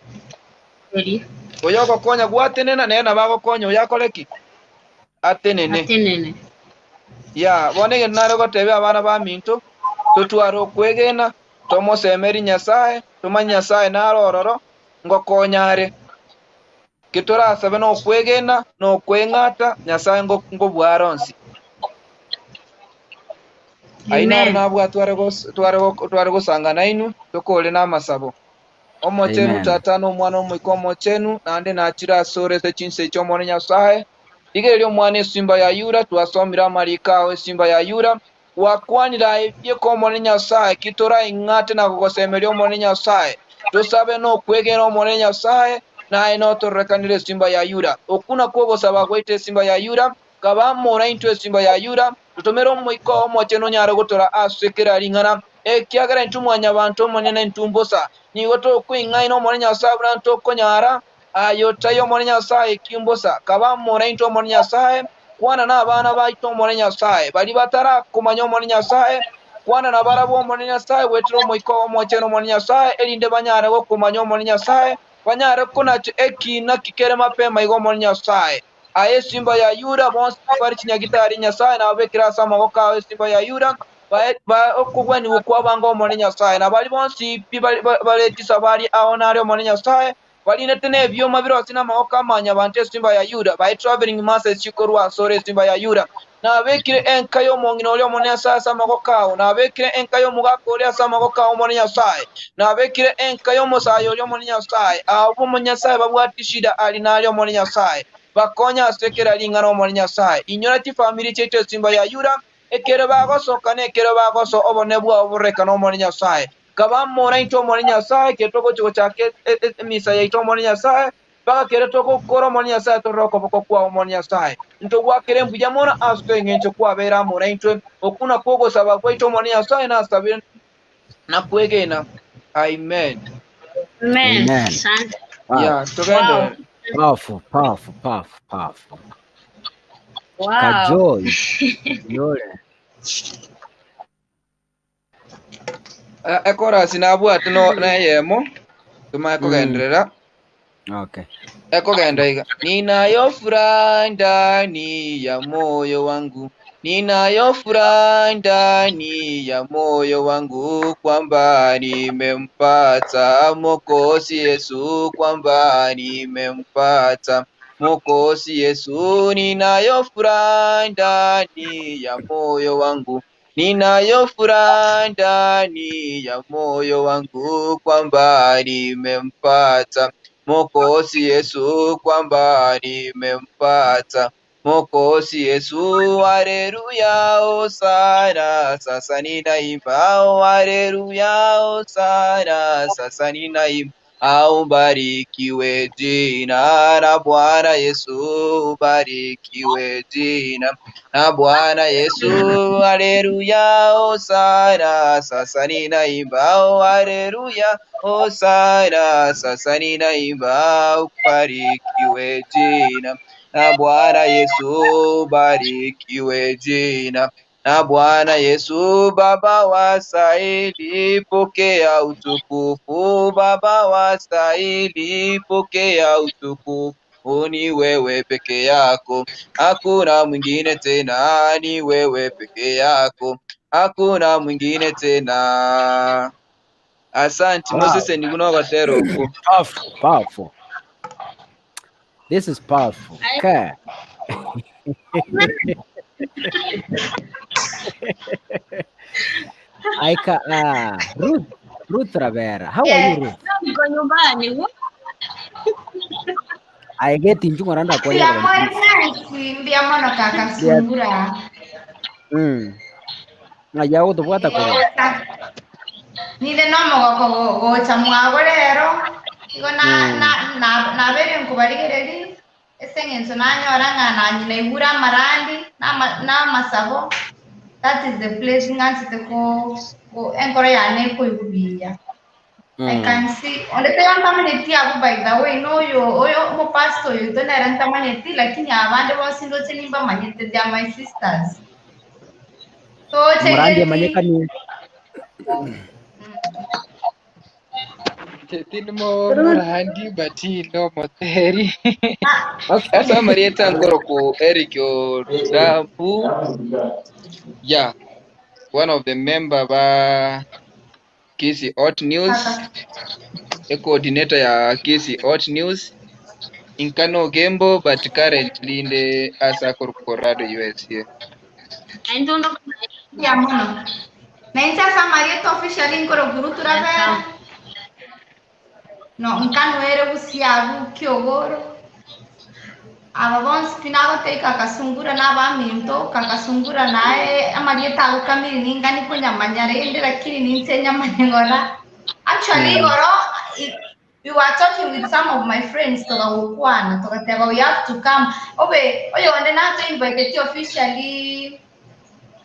Oyo ogokonya gwatenena, nere nabo agokonya oyo akore ki? Atenene. Atenene. Ya, bono egento nare gotebia abana baminto, totware okwegena, tomosemerie Nyasae, tomanye Nyasae nare ororo, ngokonya are. Ki torasabe nokwegena, na okweng'ata, Nyasae nkobua are onsi. Ayio naro Amen. nabwate tware gos- tware gok- tware gosanga nainwe, tokore namasabo. Omochenu Amen. Tata na Omwana Omoika Omochenu, naende nachire asore ase chinsa echi Omonene Nyasae. Rigereria omwana esimba ya Yuda, twasomire amariko ao esimba ya Yuda, Gwakwanire aye bieka Omonene Nyasae, ki toraing'ate na gogosemeria Omonene Nyasae? Tosabe nokwegena Omonene Nyasae, naye notororekanere esimba ya Yuda. Okwo nakwo ogosaba gwaito esimba ya Yuda, kaba amo naintwe esimba ya Yuda, totomere Omoika oo Omochenu onyare gotora ase kera ring'ana, ekiagera intwe mwanyabanto Omonene intwe mbosa. Nigo tokoing'aina Omonene Nyasae buna tokonyara, aye otai Omonene Nyasae ki mbosa. Kaba amo naintwe Omonene Nyasae, Kwana nabana baito Omonene Nyasae, baria batarakomanya Omonene Nyasae, kwana nabarabwo Omonene Nyasae goetera Omoika oo Omochenu Omonene Nyasae, erinde banyare gokomanya Omonene Nyasae, banyare konacha ekiina ki kere mapema iga Omonene Nyasae. Aye esimba ya Yuda, bonsi bare chinyagitari Nyasae nababekire ase amaboko ao esimba ya Yuda, bae bae okogwenigwa kw'abange Omonene Nyasae, na baria bonsi pi bare bare chisabari ao nare Omonene Nyasae, Barinete nebioma birosie namagoko a mwanyabanto esimba ya Yuda, by travelling mercies chikorwa asore esimba ya Yuda. Nabekire enka y'omong'ina oria Omonene Nyasae ase amagoko ao, nabekire enka y'omogaka oria ase amagoko ao Omonene Nyasae, nabekire enka y'omosae oria Omonene Nyasae, abwo Omonene Nyasae babwate shida aria na aria Omonene Nyasae, bakonye ase kera ring'ana Omonene Nyasae. Inyora chifamiri chiaito esimba ya Yuda, ekero bagosoka na ekero bagosoa obonene bwao bororekane Omonene Nyasae. Nkabamora intwe Omonene Nyasae, ekero togochia gochaka emisa yaito Omonene Nyasae, mpaka kere togokora Omonene Nyasae torore okoboko kwao Omonene Nyasae. Ntogwakere mbuya mono ase engencho kwabeire amo naintwe. Okwo nakwo ogosaba gwaito Omonene Nyasae nasabire na kwegena. Amen. Amen. Amen. Asante. Wow. Yeah, togenderere. Powerful, powerful, powerful, powerful. Wow. Kajoy. Yore. Eh, Ekorasi nabwate no neyemo tumanye kogenderera Okay. ekogenda iga ninayo furaha ndani ya moyo wangu ninayo furaha ndani ya moyo wangu kwamba nimempata Mwokozi Yesu kwamba nimempata Mwokozi Yesu ninayo furaha ndani ya moyo wangu Ninayo furaha ndani ya moyo wangu kwamba nimempata Mwokozi Yesu, kwamba nimempata Mwokozi Yesu. Haleluya, hosana, sasa ninaimba. Haleluya, hosana, sasa ninaimba. Au barikiwe jina la Bwana Yesu, ubarikiwe jina na Bwana Yesu. Haleluya, hosana, sasa ninaimba. Haleluya, hosana, sasa ninaimba. Ubarikiwe jina na Bwana Yesu, ubarikiwe jina na Bwana Yesu. Baba wastahili, pokea utukufu. Baba wastahili, pokea utukufu. Ni wewe peke yako, hakuna mwingine tena. Ni wewe peke yako, hakuna mwingine tena. Asante. Wow. Moses ndikunokotera uku. Powerful, powerful. This is powerful. Okay. Aika, Ruth, Ruth Ravera. How are you, Ruth? Niko nyumbani. I get injungo randa kwa Mbuya mono kaka Sungura. Ng'aya gotobwata korwa. Ninde nomogoko gocha mwago rero igo na na na nabere nkobarigereri ase eng'encho nanyora ng'a nanyina naigure amarandi na amasabo that is the place ng'anchete ko enkoro yane ekoigwa. I can see onde taiyo ntamanyeti abwo by the way noyo oyo omopastor oyo oito nere ntamanyeti lakini abande bonsi ndoche nimbamanyete they are my sisters. Toche Omorandi geti amanyekanie. Tindi morandi but no moteri. Okay, ase amarieta nkoroku Eric Odabu. Yeah, one of the member ba Kisii Hot News, a coordinator ya Kisii Hot News. Inkano Gembo, but currently in the asa Colorado, USA. Ya mono. Na inche ase amarieta officially nkoroku Ruth Ravera. No nkanwere busiabu kiogoro. Aba bonsi pi nagotebia kakasungura na abaminto, kakasungura naye amarieta ago kamiri ninga nikonyamanya rende lakini ninche nyamanye ng'ora. Actually igoro we were talking with some of my friends togagokwana togateba we have to come. Obe oyonde nato invited officially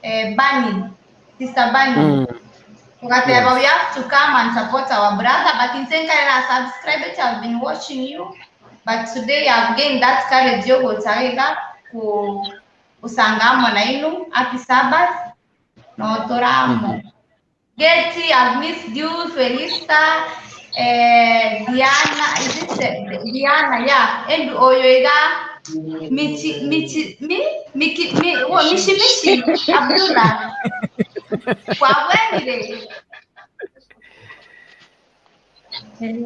Bunny, Sister Bunny. Togateba we have to come and support our brother, but inche nkare na subscribe it, I've been watching you. But today I've gained that courage yogocha iga ku usanga amo na inu happy Sabbath no toramo. Getty, I've missed you, Felista, Diana, is it Diana? Yeah, and Oyoiga, Michi, Michi, mi, Miki, mi, oh, Mishi, Mishi, Abdullah. Kwa wengi.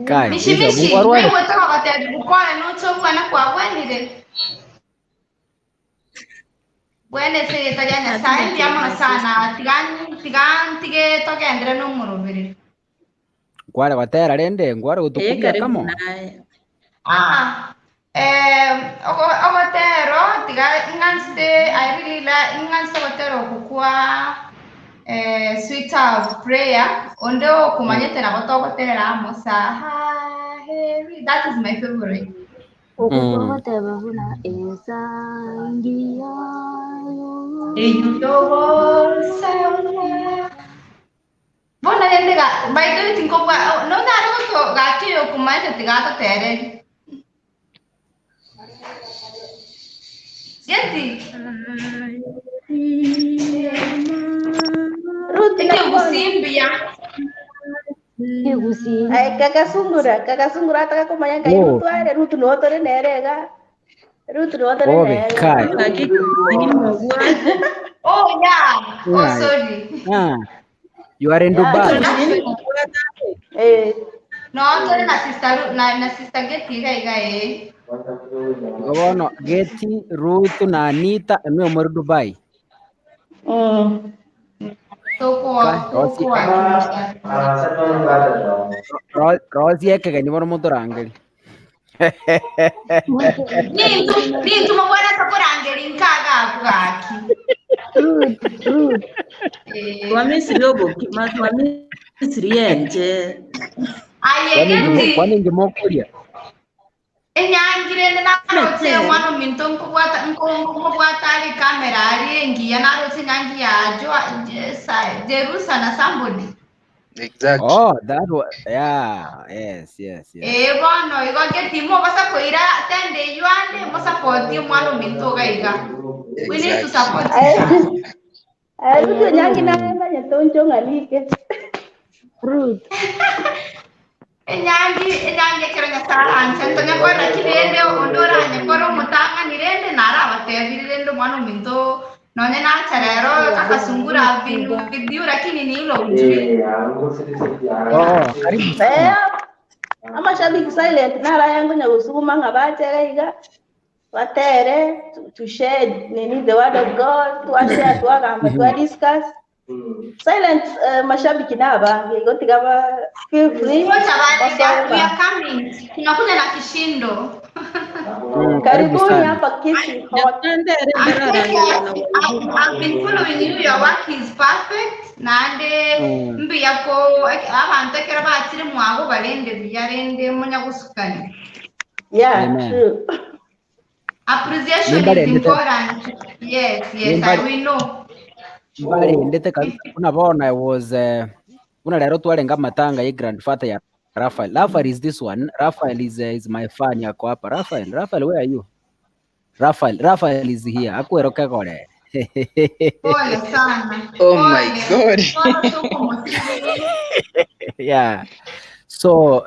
Kai, Mishi Bishop, mishi, ngwarware. wewe toka batari gukora nucho bwana kwabwanire. Bwene se taria Nyasaye mbuya mono sana tiga togendere n'omorobere. Nkware gotera rende, nkware Eh, gotukubia karibu kamo. naye. Ah, eh, ogotero tiga ng'anchete I really like ng'anchete ogotero okwo kwa eh, sweet of prayer onde okomanyete nabo togotera amo saheri that is my favorite. Okutogoteba buna esangiyayo Eyutogosawa bono rende by the way tinkobwa nonyare goto gaki okomanyete tigatotereri geti Ruth ekiogusimbia Ay, kakasungura, kakasungura ataka kumanya ngai Oh. Ruth are Ruth no tore nerega. Ruth no tore Obe, nerega. kai. Oh yeah. Oh Right. sorry. Ah, you are in Yeah, Dubai. Eh, No, tore na sister na sister Getty iga iga eh. Igo bono Getty, Ruth na Anita emwe muri Dubai. Toko Kai, Rosie. toko Rosie ekegeni bono motorangeri. Nintu nintu mubwana takurangeri nkaga gaki. Ruth, Ruth. Eh. Twamisiri obokima twamisiri enche. Aye Kwani ngimo Getty. kwani ngimokuria? Enyangire naroche omwana ominto nkobwata nkobwata ari kamera ari engiya naroche enyangi ya Jerusa na somebody. Exactly. Oh, that was yeah, yes, yes, yes. Eh bono igo Getty mobasa koira tende yuande mosapoti omwana ominto iga iga. We need to Exactly. support Ay, each other. ay Ruth nyangi na manya toncho ngalike. Ruth. Enyangi enyangi ekero Nyasaye anche ntonyakora ki rende onde oranyekore omotang'ani rende nara abatebire rende omwana ominto nonye nacha rero akasungura I've been with you lakini ni ilo ujui. Oh, karibu sana. Eh, amashabiki silent nara yangu nyagusukuma ngabachera iga. Batere to share nini the word of God, twashare twagamba twa discuss. Silent mashabiki naba igo tigaba feel free. Ngoja baada we Wasoe are coming. Tunakuja na kishindo. Karibu Karibuni sana. hapa Kisii hot. I've been following you, your work is perfect. Nande mbiyako abantu ekero bakire mwago barende biyarende munyagusukani. Yeah, Amen. true. Appreciation is Nimbarendete important. Yes, yes, I nimbare we know. mbarendete kabisa kuna bona I was kuna lero twarenga matanga ye grandfather ya Raphael. Raphael is this one. Raphael is my fan yako hapa. Raphael, Raphael where are you? Raphael, Raphael is here. Akwero kegore. Pole sana. Oh my Pole. God. Pole tuko musiri. Yeah. So,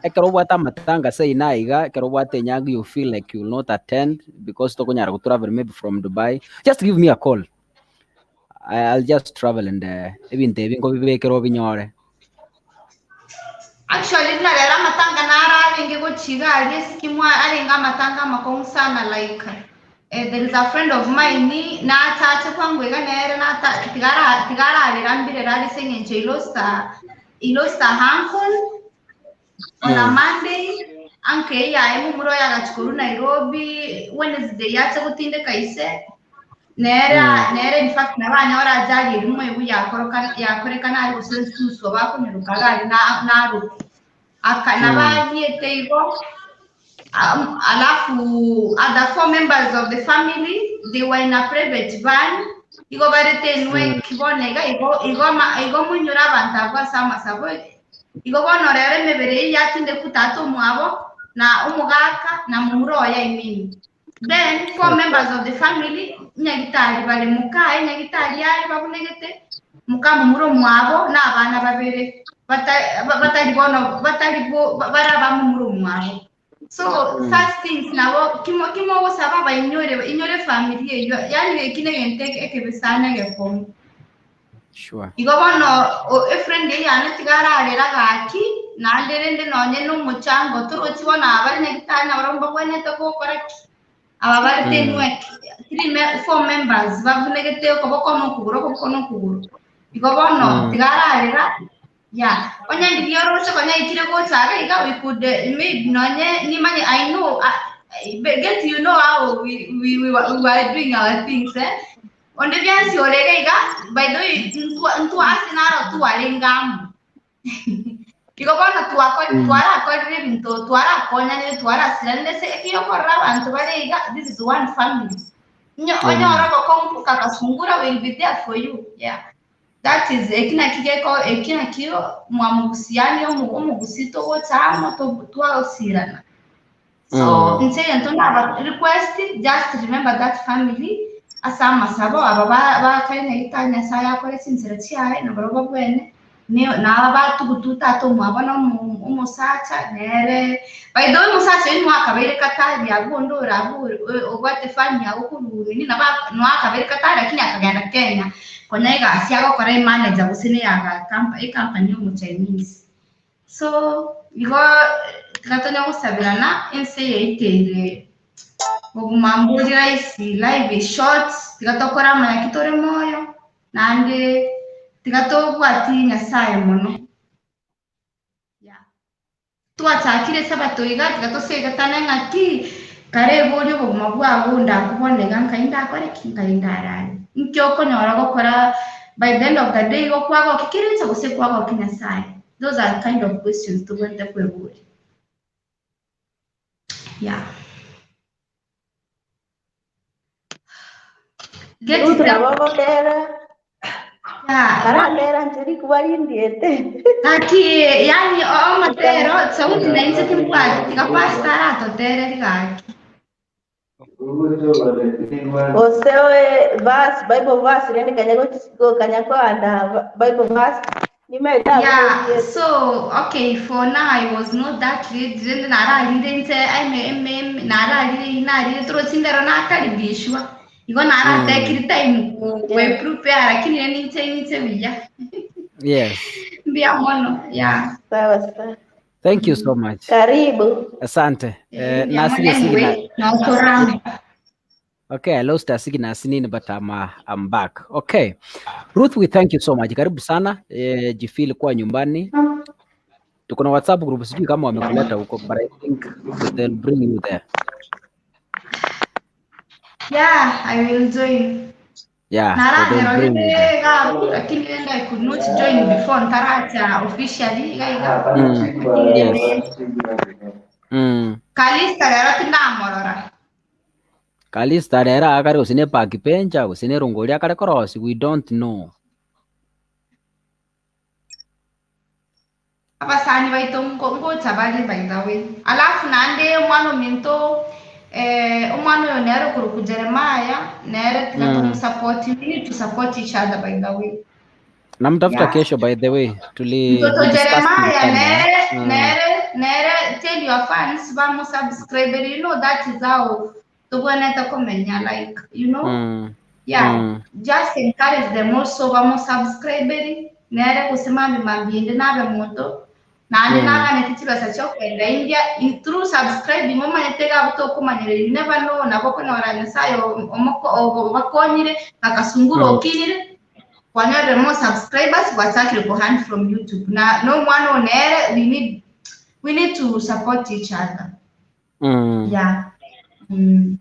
ekero obwate amatanga sei naiga, ekero obwate enyangi you feel like you will not attend because tokonyara travel maybe from Dubai. Just give me a call. I'll just travel and ebinto ebi nkobibekera obinyore. Actually nalera amatanga nararenge gochiga arie sikimwa arenga amatanga amakong'u sana like there is a friend of mine natache kwangwega nere nata tigara tigararera mbire rari seng'encho he lost a he lost a uncle on a Monday anke yaye mumuro yagachikuru Nairobi Wednesday yache gutindeka ise nera nere in fact nabanya orajari rimwe ebu yakoroka yakorekana ari gusensuso bakonyeruka gari na naru aka nabagiete igo alafu other four members of the family they were in a private van igo barete nwe kibonega igo igo ma, igo munyura abantu abo ase amasabo igo bono rero emebere eye yatinde kutata omwabo na omogaka na mumura oye I mean then four members of the family nyagitari bari mukae nyagitari yari babunegete muka mumura omwabo na abana babere batari bono batari bo baraba mumura omwabo so such things nabo kimo kimo gosaba bainyore inyore family eyo yani ekine gente ekebesana gekomo Sure. igo bono efriend eyane tigararera gaki Naende rende nonye na omochango torochi bono aba bare nyagitari nabo mbabwenerete gokora ki? Aba bare tenwek three me four members babunegete okoboko na okogoro okoboko na okogoro. Igo bono tiga ararera yeah. Onye ndiria oroche konya aikire gocha iga iga we could maybe nonye nimanye I know get you know how we, we were doing our things eh. Onde bionsi ore iga iga by the way ntwa ntwa ase naro twarenge amo. Igo bono twarakorire ebinto, twarakonyanire, twarasiranire ase ekiyokorora abanto bare iga, this is one family. Onyore obokong'u kakasungura will be there for you. Yeah. That is eki naki geko eki nakio mwamogusiani omogusi togocha amo twagosirana. So inche egento naba request just remember that family ase amasabo aba bakare nyagetari Nyasaye akore chinchera chiaye nabarabwo babwene naba batugutu tata omwabo na omosacha nere by the way omosacha oyo nwakabeire katari abwo onde ore abwo obwate farm yago korwa nini nabo nwakabeire katari lakini akagenda Kenya konya egasi agokora emanager gose neya ecompany ya omo Chinese. So igo tiga tonya gosabirana ense yaiteire obogima mbori rahisi life is short tiga tokore amaya ki tore moyo naende tiga tobwati Nyasaye mono. Yeah. Twachakire esabato iga tiga tosegetane ng'aki kare ebori obogima bwago ndakobona iga nkai ndakore ki nkai ndarare. Nki okonyora gokora by the end of the day igo kwagokia kerencha gose kwagokia Nyasaye. Those are kind of questions tobwenerete kweboria. Yeah. Get Ruth it nabo ogotera Yeah. aratera nche rikuba rindiete. Gaki yani omatero sauti nainche timbwati tiga pastor aratotere rigaki. Osewe verse Bible verse rende kanya kanya kwanda Bible verse nimeta Yeah, so okay, for now I was not that ready. Rende nararire nche eme nararire narire toro chindero nakaribishwa. Igo naratekire time ku prepare lakini ninche ninche biya. Yes. Mbia mono. Yeah. Sawa sawa. Thank you so much. Karibu. Asante. Mbia mono Nasige sigina. anyway, notorama. Okay, I lost a signal sinini but I'm back. Okay. Ruth, we thank you so much. Karibu sana. Jifeel kuwa nyumbani. Tuko na WhatsApp group, sijui kama wamekuleta huko but I think they'll bring you there. Yeah, I will join. Yeah, they'll bring you there. Naranyerorire gabu lakini rende I could not join before ntaracha officially iga iga. Yes. Kalista rero tindamorora. Kalista rero akare gose park bench gose ne rongori akare korosi we don't know. Abasani baito ngocha bari by the way. Alafu nande omwana ominto omwana oyo nere okuruku Jeremiah nere tiga tumusupport we need to support each other by the way. Namtafuta kesho by the way. Tuli Mtoto we discussed Jeremiah mchana. nere nere nere tell your fans bamu subscribe you know that is how tubwanete komenya like you know yeah just encourage them also bamu subscribe nere gose mambi mambi ende nabe moto nande naganete chibesa chiokwenda India through subscribing omanyete iga tokomanyera you never know nabo okonyora Nyasaye omoko bakonyire kakasungura okinire kwanyorire more subscribers gwachakire ku hunt from YouTube na no mwana onere we need to support each other. Yeah.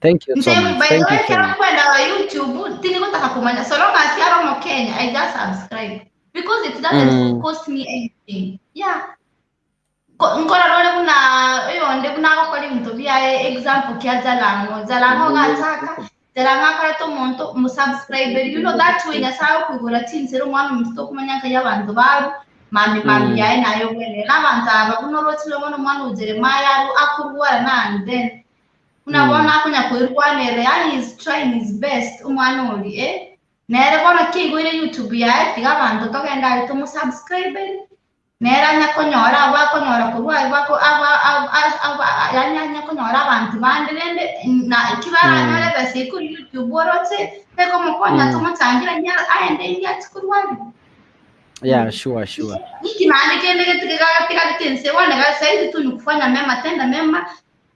Thank you so Nse, much. by the Thank you way, so kero much. kwenda wa YouTube tinigutaka kumanya so long as yaro mo Kenya I just subscribe because it doesn't cost me anything. Yeah. Nkora rore buna oyonde buna agokora ebinto biaye example kia Jalango Jalango gachaka Jalango akorete omonto musubscribe you know that way Nyasaye okoigora chinsero omwana omonto tokomanya nkai abanto baru mami mami yaye naye obwene n'abantu aba buna orochire bono omwana o Jeremiah aru akorwara na and then buna bono akonya koirwanera yani is trying his best omwana ori nere bono kiaigwire YouTube yaye tiga abanto togenda ari tomusubscribe nere anya konyora abo akonyora korwa abo abo yani anya konyora abantu bande rende na kibaranyore besa ekuri YouTube oroche tekomokonya tomochangira nya aende india achikorwari. Yeah, sure, sure. Niki naende kende getige gatigarete ense bono iga saizi tu ni kufanya mema tenda mema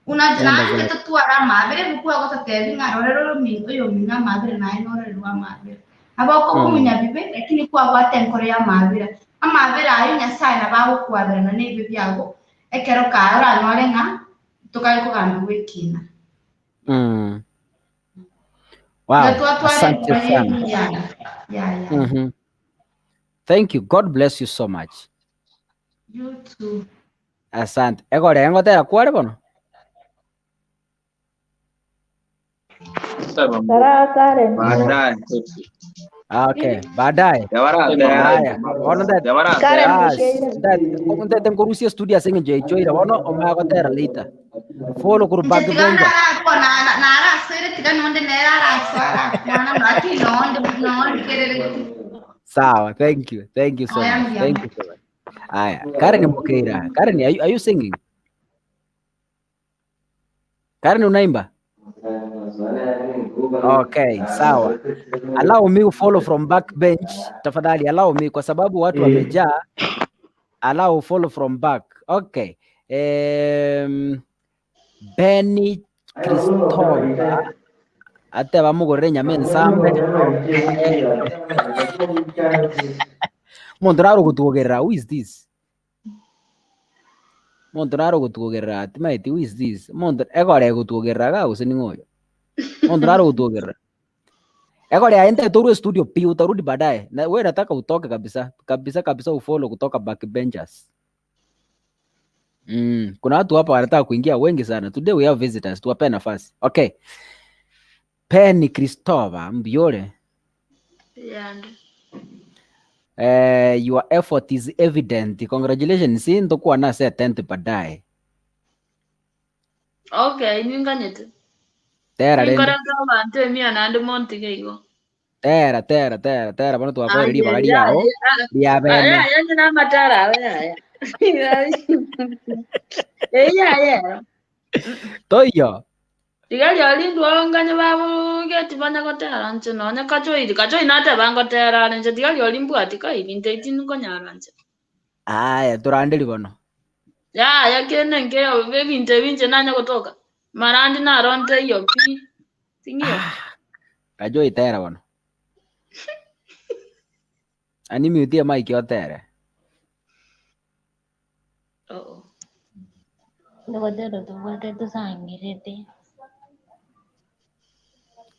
una Enda naende zake. totware amabere ebuku egototebia ng'a rorera oyominto amabere naye nororerwe amabere. Nabo okoba omonyabibe lakini kwabwate enkoro y'amabera. Amabera ayio Nyasaye nabo agokwaberana na ebibe biago ekero kaye oranyore ng'a tokare kogambigwa ekina. Wow, Iga twatware asante enkoro sana. y'ebiya. Yeah, yeah. Thank you. God bless you so much. You too. Asante. Egore ngotera kware bono? Tara Karen. Baadaye. Ah, okay. Baadaye. Yabaratera. Haya. Bono ndete. Karen Bas. Mukeire. Ndete ndete nkorusia studio ase eng'encho yaichoire bono omanye gotera later. Follow kuru Inche back tiga benja. naraakwa narasoire tiga nonde nere arasoa arakwana lakini nonde nonde kerere Sawa. Thank you. Thank you so Aya, much. mbuya. Thank you so much. Haya. Karen Mukeira. Karen, are you singing? Karen unaimba? Okay, sawa. Allow me follow from back bench. Tafadhali allow me kwa sababu watu wamejaa. Allow follow from back. Okay. Benny Christopher ate bamugorere nyama ensambe. Okay. Muntu naro gutuogerera who is this? Muntu naro gutuogerera atimaeti who is this? Muntu egore gutuogerera ga gose ning'o oyo? Muntu naro gutuogerera. Egore aende torwe studio pi utarudi baadaye. Na wewe nataka utoke kabisa. Kabisa kabisa ufollow kutoka backbenchers. Kuna watu hapa wanataka kuingia wengi sana. Today we have visitors. Tuwape nafasi. Okay. Penny Christopher Mbiore. Yande. Your effort is evident. Congratulations. Ndokuwa na se tent baadaye. Okay, ninganyete. Tera rende. Ninkoreka abantu emia nande montige igo. Tera tera tera tera bono twakwere Aye, ribaga riao ria bene. Aya, aya namatara awe aya. Eya aya. Toiyo. Tiga riorindwa nganye babugeti banya gotera nche nonya kachoiri kachoi nateba ngotera nche tiga riorimbwati kai binto iti nkonyara nche. Aya turanderi bono. Ya ya kene nkeyo ebinto ebinche nanya gotoka. Marandi naronte iyo pi. Ting'iyo. Kachoi tera bono. Ani mutie mic otere. Oh. Ndogotera tobwate tusangirete.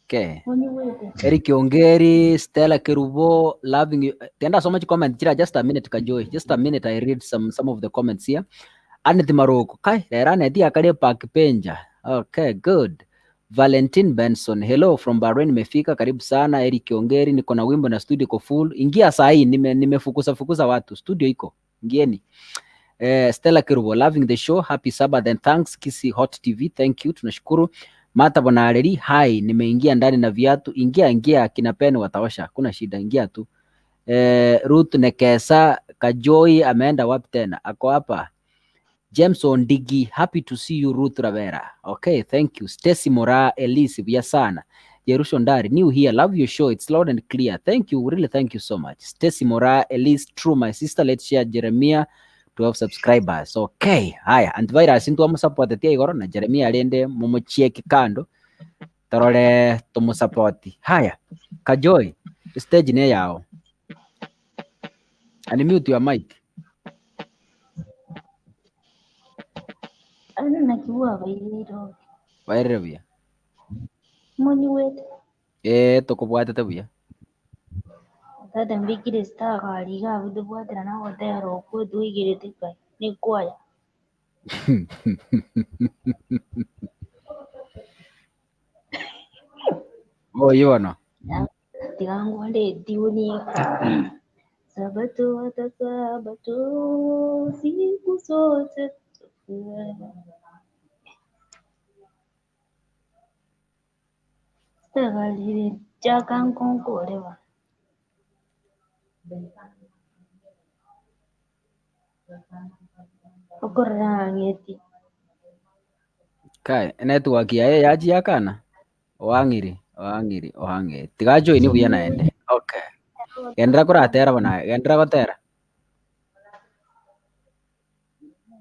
Okay. Onyiwete. Eric Ongeri, Stella Kerubo, loving you. Tenda so much comment. Chira, just a minute, Kajoi. Just a minute, I read some of the comments here. Aneth Maroko. Kai, lera Aneth akare park penja. Okay, good. Valentine Benson, hello from Bahrain, nimefika karibu sana. Eric Ongeri, niko na wimbo na studio iko full. Ingia saa hii, nimefukuza fukuza watu. Studio iko. Ingieni. Stella Kerubo, loving the show. Happy Sabbath and thanks. Kisi Hot TV, thank you. Tunashukuru. Martha Bonareri, hi, nimeingia ndani na viatu. Ingia ingia, kina Pen wataosha. Hakuna shida, ingia tu. Ruth Nekesa, Kajoi ameenda wapi tena? Ako hapa. James Ondigi, happy to see you Ruth Ravera. Okay, thank you. Stacy Mora, Elise, vya sana. Jerusha Ndari, new here, love your show. It's loud and clear. Thank you, really thank you so much. Stacy Mora, Elise, true, my sister, let's share Jeremiah 12 subscribers. Okay, haya, antivirus ntu amusupport tia igoro na Jeremiah alende mumuchieki kando. Torore tumusupport. Haya, Kajoi, stage ne yao. Unmute your mic. Ano nakiwa bairiro. Bairire buya. Monyiwete. Tokobwatete buya. Tata mbikire star kariga abudubwatira na gotera okwo twigirete kai ni kwaya. Oyo bono. Tigangwale diuni. Sabato hata sabato siku zote. Sitakalire chakankonkolewa. Okorora ng'eti. Kai, network yaye yachi yakana. Oang'iri, oang'iri, oang'iri. Tiga join buya naende. Okay. Genderera koratera bono aye, genderera gotera.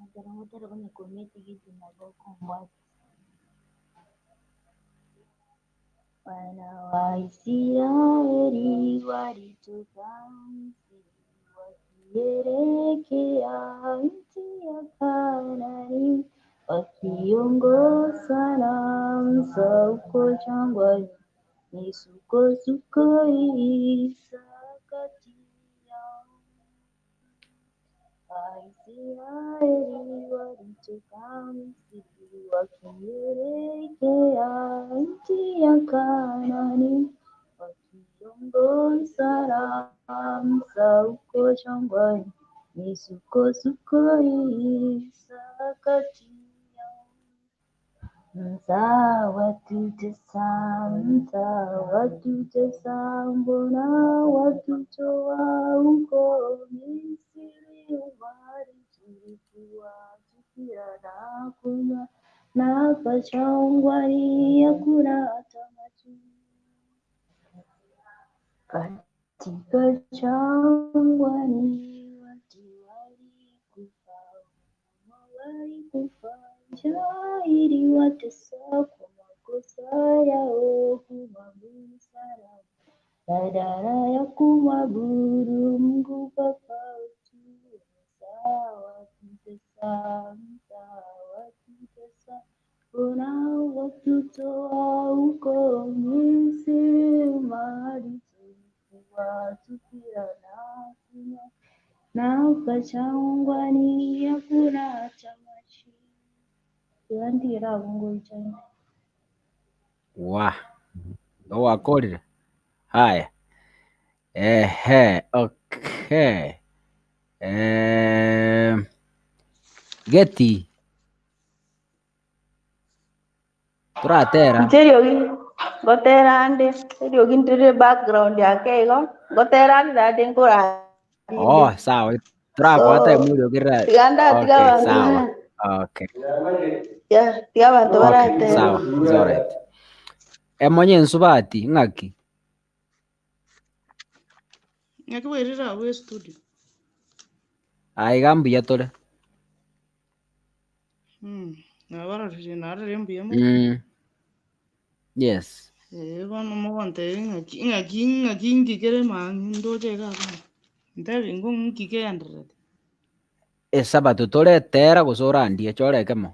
Ekero ngotera konya kouma etigiti nabo okombwata. Wana wa Israeli walitoka Misri wakielekea nchi ya Kanaani, wakiongozwa na Musa huko jangwani, misukosuko iliisha kati yao. Waisraeli walitoka Misri wakielekea nchi ya Kanaani, wakiongozwa na Musa huko jangwani, misukosuko iliisha kati yao. Musa watutesa, Musa watutesa, mbona watutoa huko Misri umbali tulikuwa tukila na kunywa, na hapa jangwani hakuna hata maji. Katika jangwani watu walikufa, wanyama walikufa, njaa iliwatesa kwa makosa yao kumwabudu sanamu badala ya kumwabudu Mungu Baba wetu. Musa watutesa, Musa watutesa, mbona watutoa huko Misri mahali tulikuwa tukila na kunywa, na hapa jangwani hakuna hata maji. Tigantigera abwo ngoichani. Wa, ndo wakorire. Haya. Ehe, okay. Eh, Geti, turatera. Inche eriogi ngotera ande, eriogi ndire background yake igo, ngotera ande naende nkorarinde. Oh, sawa. Turakwata So, emuriokera. tiga ndatiga Okay, abanto sawa. bara Okay. yeah, tiga abanto Okay, baratera. sawa. It's all right. Emonye ensubati ng'aki? Nyakiwerire abwo estudio. Aiga mbuya tore. Nabarorire narire mbuya mono. Yes. Eh, bono mogontebia ng'aki ng'aki ng'aki nkikere mang'u ndoche iga bono. Ntebi ng'o ng'iki kegendererete. Esabato toretera gose orandie chora ekemo.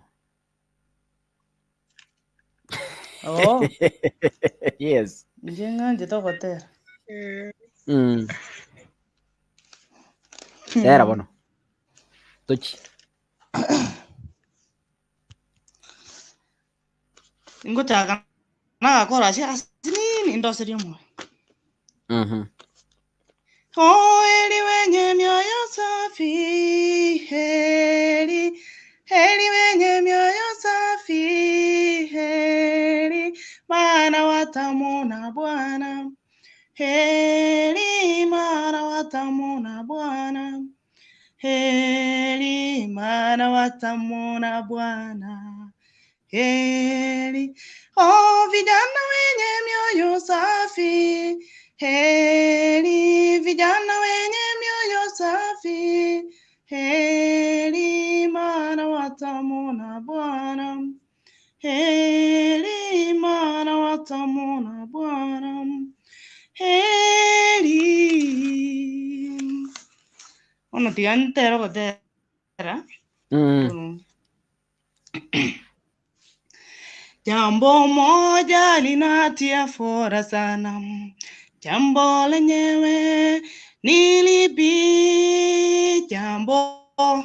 Oo, Yes. inche ng'anchete ogotera. Tera bono. Tochi. Ngochaka nagakora ase ase nini ndoserie omoyo. Oh, heri wenye mioyo safi, heri, heri wenye mioyo safi, heri, maana watamwona Bwana. Heri, maana watamwona Bwana. Heri, maana watamwona Bwana. Heri, oh, vijana wenye mioyo safi, heri, vijana wenye mioyo safi, heri, maana watamwona Bwana. Heri, maana watamwona Bwana. Heri. Ono tiga ntere gotera. Jambo moja linatia fora sana, jambo lenyewe ni lipi? Jambo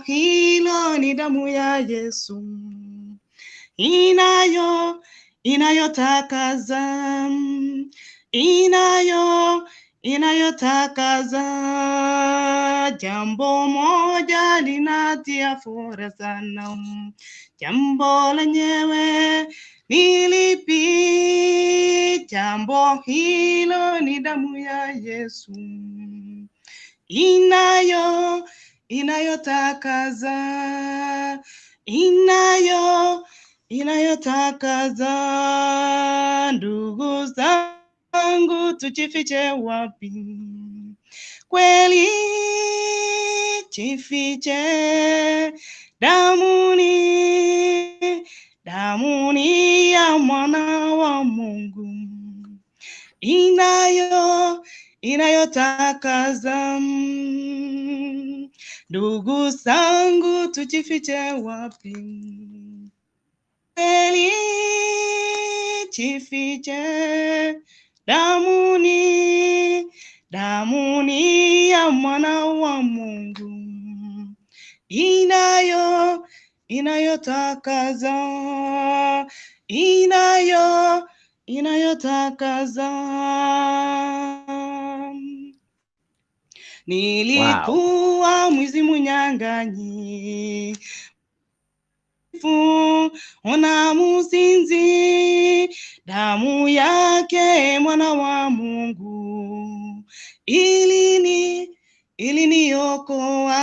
hilo ni damu ya Yesu inayo inayotakaza inayo inayotakaza. Jambo moja linatia fora sana, jambo lenyewe ni lipi? Jambo hilo ni damu ya Yesu inayo inayotakaza inayo inayotakaza. Ndugu zangu, tujifiche wapi? Kweli jifiche damuni, damuni ya mwana wa Mungu inayo inayotakaza. Ndugu zangu, tujifiche wapi? Kweli jifiche damuni, damuni ya mwana wa Mungu inayo inayotakaza inayo inayotakaza. Nilikuwa mwizi munyang'anyi, ona muzinzi, damu yake mwana wa Mungu ilini iliniokoa,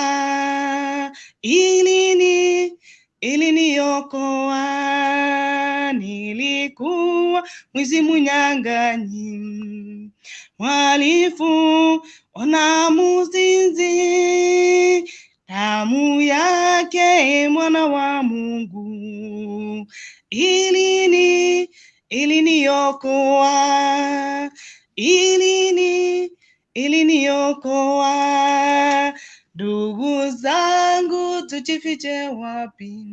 ilini iliniokoa. Nilikuwa mwizi munyang'anyi, mhalifu, ona muzinzi, damu yake mwana wa Mungu ilini iliniokoa, ilini iliniokoa. Ndugu zangu, tujifiche wapi?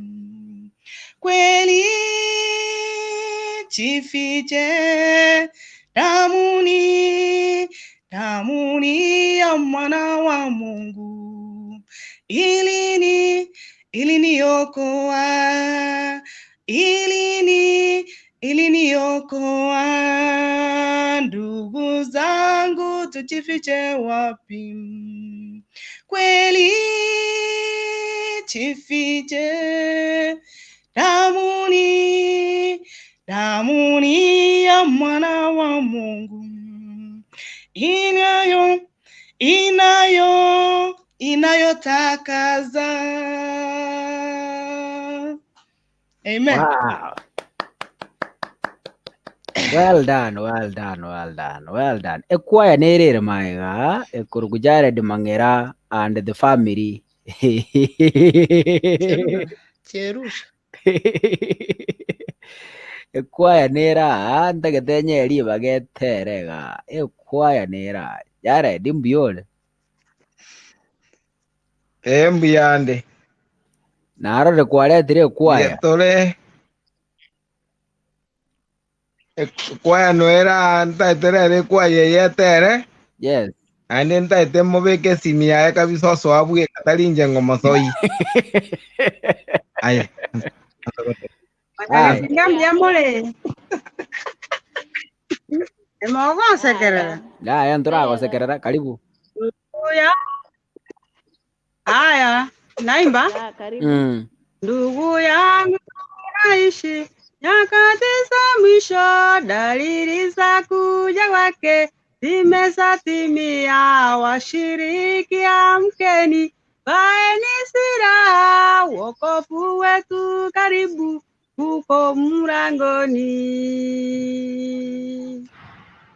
Kweli jifiche damuni, damuni ya mwana wa Mungu ilini iliniokoa, ilini iliniokoa. Ndugu zangu, tujifiche wapi? Kweli jifiche damuni, damuni ya mwana wa Mungu inayo inayo inayotakaza. Amen. Wow. Well done, well done, well done, well done. Ekwaya nerere maega, ekurugu Jared Mangera and the family. Cherusha. Ekwaya nera, ntagete nyeri bageterega. Ekwaya nera. Jared mbuyore. Eh, mbuyande. Narore kwaretire ekwaya. Tore ekwaya noera ntaete rero ekwaya eye etere. Yes. Naende ntaete mobeke esimi yaye kabisa osoa bweka tari inche ng'omosoi. Aye. Aye. Ngambia mule. Emogosekerera. Aya nturagosekerera karibu. Uya. Haya, naimba. Ndugu yangu naishi nyakati za mwisho, dalili za kuja kwake zimesatimia. Washiriki amkeni, vaeni silaha, wokovu wetu karibu, uko mlangoni.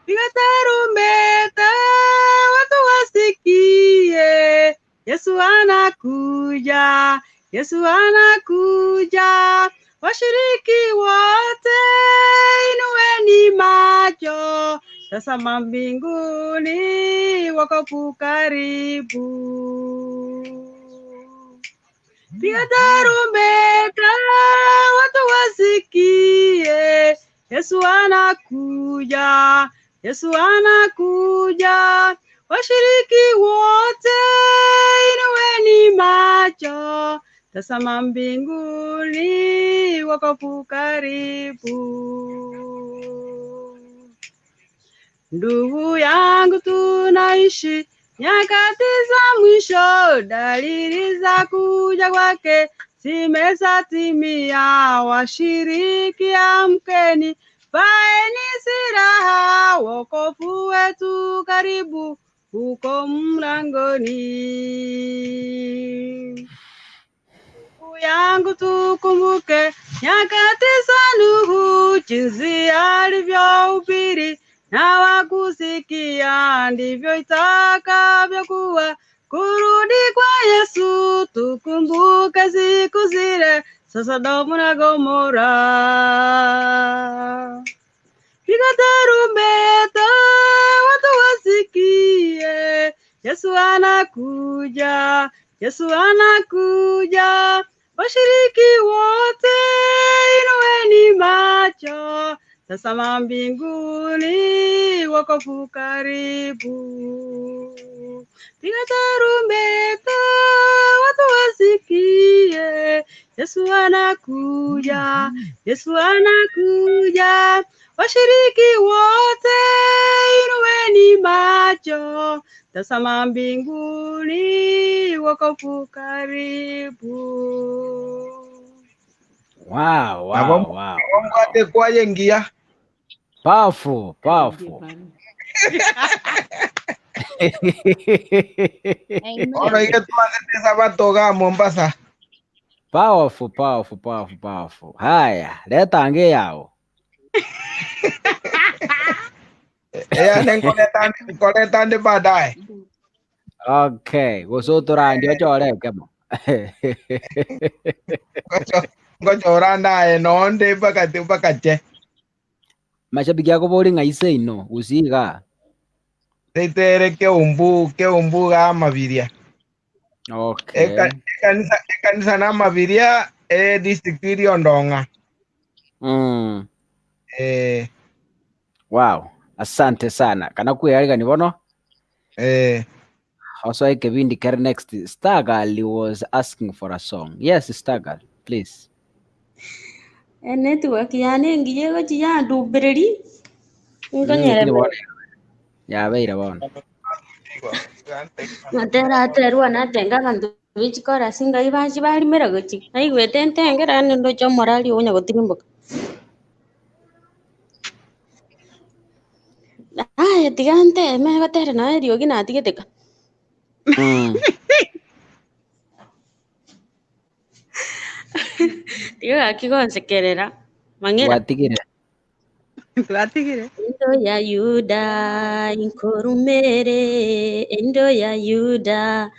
Piga tarumbeta, watu wasikie, Yesu anakuja, Yesu anakuja. Washiriki wote inueni macho, tazama mbinguni, wokovu karibu. Piga tarumbeta, watu wasikie, Yesu anakuja, Yesu anakuja. Washiriki wote inueni macho, tazama mbinguni, wokovu karibu. Ndugu yangu, tunaishi nyakati za mwisho, dalili za kuja kwake zimesatimia. Washiriki amkeni, vaeni silaha, wokovu wetu karibu, uko mlangoni. Ndugu yangu, tukumbuke nyakati za Nuhu, jinsi alivyohubiri na wakusikia, ndivyo itakavyokuwa kurudi kwa Yesu. Tukumbuke siku zile za Sodomu na Gomora. Piga tarumbeta, watu wasikie, Yesu anakuja, Yesu anakuja. Washiriki wote, inueni macho, tazama mbinguni, wokovu karibu. Piga tarumbeta, watu wasikie, Yesu anakuja, Yesu anakuja. Washiriki wote, inueni macho, tazama mbinguni, wokovu karibu. Wow, Nabo wow, wow. mbwate kwaye ngiya. Powerful, powerful. Bono iga twanzete sabato ga Mombasa. Powerful, powerful, powerful, powerful. Haya, leta ange yao. Eyane nkoreta nkoreta ndi baadaye. Okay, gusutura ndio choreke mo. Ngochora ndaye nonde mpaka mpaka che. Mashabiki ako bori ng'aise ino usiga. Teitere keumbu keumbu ga mabiria. Okay. Eka ekanisa ekanisa na mabiria e district iri ondonga. Eh. Wow, asante sana. Kana kweyarigani bono? Eh. Also kibindi kere next. Stargal was asking for a song. Yes, Stargal, please. Enetwork yane engiya egochi yandumbĩrĩri nkonyere Lakini bono yabeire bono. nateraterwa natenga abanto b'echikorasi ngai banchi barimera gochi naigwete ntengera naende ndoche omorari onya gotirimboka. Aye tiga nteme gotere noe eriogi natigete ka. Tiga gaki gonsekerera mang'era. Gwatigire. Twatigire. Endo ya Yuda inkorumere, endo ya Yuda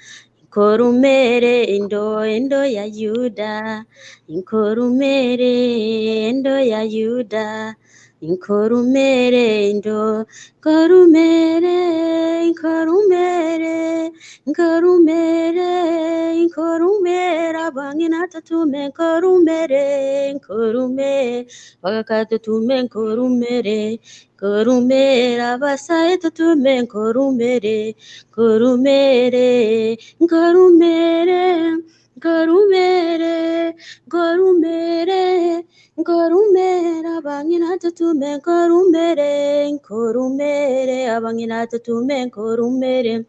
inkorumere, endo endo ya Yuda inkorumere, endo ya Yuda inkorumere, endo inkorumere, inkorumere, inkorumere, inkorumere, abang'ina tatume inkorumere, inkorume, bagakatutume inkorumere, inkorumere, abasae tutume inkorumere, inkorumere, inkorumere, inkorumere, inkorumere, inkorumere, abang'ina tutume inkorumere, inkorumere, abang'ina tutume inkorumere,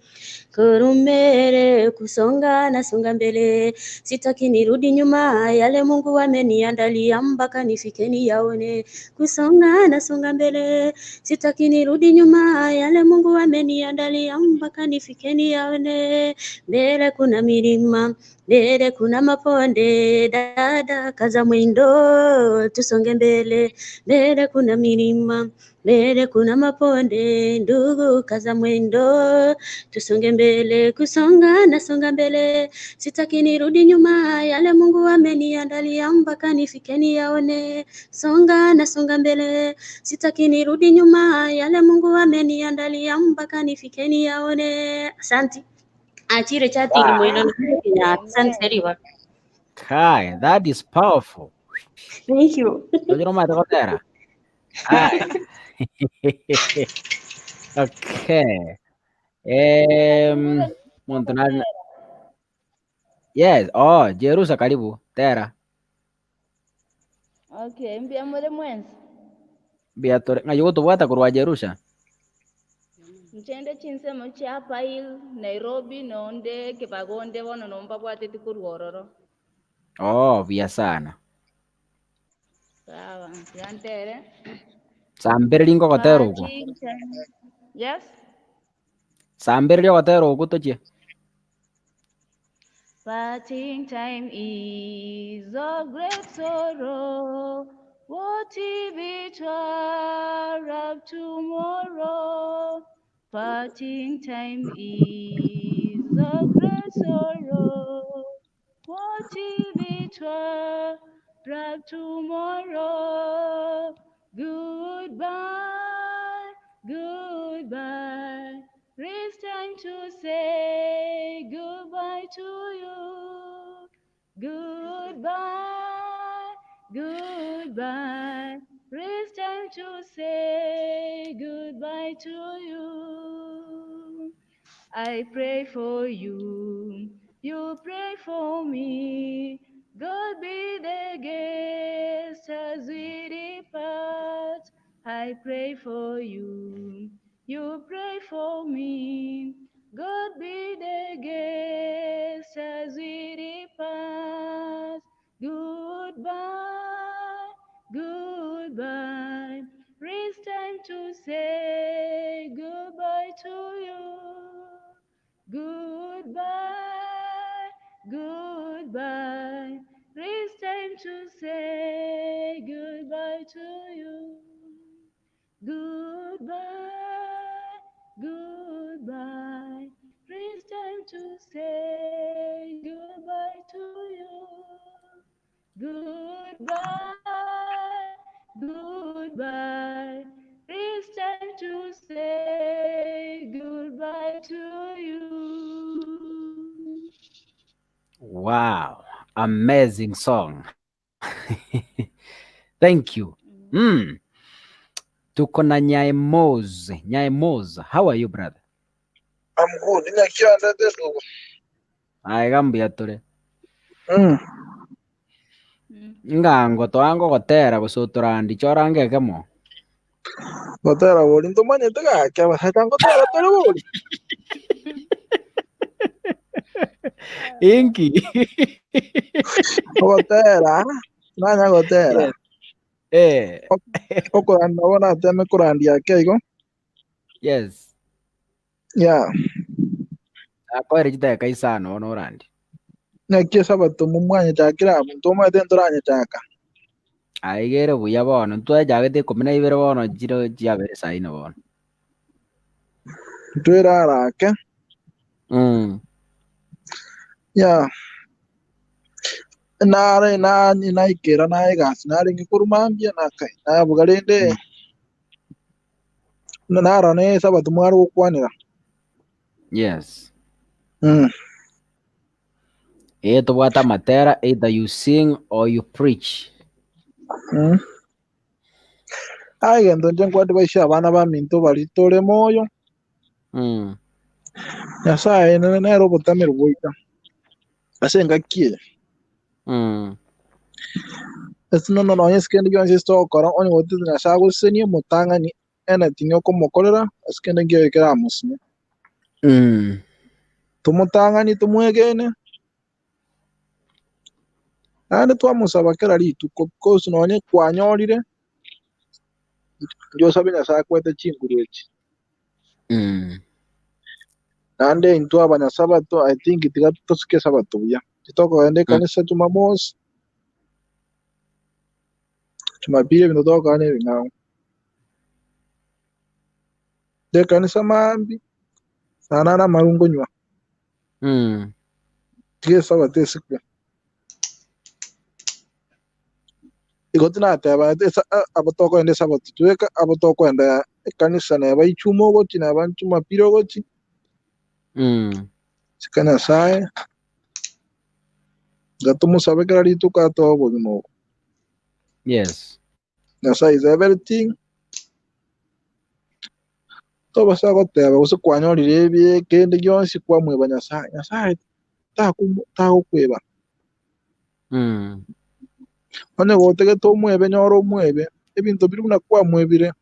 inkorumere, kusonga nasonga mbele, sitaki nirudi nyuma, yale Mungu ameniandalia mpaka nifike niyaone. Kusonga nasonga mbele, sitaki nirudi nyuma, yale Mungu ameniandalia mpaka nifike niyaone. Mbele kuna milima, mbele kuna maponde, dada kaza mwendo, tusonge mbele. Mbele kuna milima, mbele kuna maponde, ndugu kaza mwendo, tusonge mbele. Kusonga nasonga mbele, sitaki nirudi nyuma, yale Mungu ameniandalia mpaka nifike niyaone. Songa nasonga mbele, sitaki nirudi nyuma, yale Mungu ameniandalia mpaka nifike niyaone. Asante. Achire chatiri mwino Kenya. Asante riba. Kai, that is powerful. Thank you. Tojoro mate kotera. Hai. Okay. Muntu nani? Yes, oh, Jerusa karibu. Tera. Okay, mbia muri mwenzi. Biatore, ng'ayi tubwata kurwa Jerusha. Nchende chinsemo chia Pail, Nairobi, nonde Kibagonde bono nomba bwatete korwa ororo. Oh, bia sana. Sawa, yantere. Sambere ringo gotera ugo. Yes. Sambere rio gotera ugo tochie. Parting time is of great sorrow. What if it were up tomorrow? Parting time is a great sorrow. What if it were up tomorrow? Goodbye, goodbye. It's time to say goodbye to you. Goodbye, goodbye. It's time to say goodbye to you. I pray for you. You pray for me. God be the guest as we depart. I pray for you. You pray for me. God be the guest as we depart. Goodbye, goodbye. It's time to say goodbye to you. Goodbye, goodbye. It's time to say goodbye to you. Goodbye, goodbye. It's time to say goodbye to you. Goodbye, goodbye. It's time to say goodbye to you. Wow, amazing song. Thank you. Tuko na Nyaimoz. Nyaimoz, how are you brother? I'm good. Naki andete ndugu. Aiga mbuya tore. Ngango toango gotera gose otorandi chorange ekemo. Gotera bori ntomanyete gaki abasacha ngotera tore bori. Inki? Ogotera, nanya gotera. Eh. Okoranda bono ateme korandia ake igo. Yes. Yeah. Akoere chidakika isano bono orandi. Naki esabato momwanyechakire abwo ntomanyete ntoranyechaka. Aigere buya bono ntwachagete ikomi na ibere bono chiro chiabere saa ine bono. Ntwerara ake. Yeah. Nare na naikera naye egasi narenge korwa mambia nakai nabuga rende naro na esabato mware gokwanera. Yes. Eh, tobwate amatera either you sing or you preach. Aye egento inche nkwadvise abana baminto baria tore moyo. Nyasaye nere nere obotamero bwaito ase engaki eye. Ase nono nonye ase kende gionsi ase togokora onye gotete Nyasaye agosesenie omotang'ani anything okomokorera ase kende nkeiyo keramosinye. Tomotang'ani tomwegene, naende twamosaba kera rituko because nonye kwanyorire, ndiyo osabe Nyasaye akwete chinguru echi. Naende intwe abanyasabato I think tiga tosike esabato buya. Titokogenda ekanisa Jumamosi, Jumapili ebinto togokora na ebing'ao. Nde ekanisa maambia, saa nane amaru nkonywa. Tiga esabato esikwe. Igo tinateba abo tokogenda esabato tweka, abo tokogenda ekanisa neba ichuma ogochi, neba Jumapili ogochi. Sika Nyasaye, iga tomosabe kera rituko atoe obogima obo. Yes. Nyasaye is everything. Tobasa goteba gose kwanyorire ebi kende gionsi kwamweba Nyasaye. Nyasaye tagokweba. Onye gotegete omwebe nyora omwebe, ebinto biri buna kwamwebire,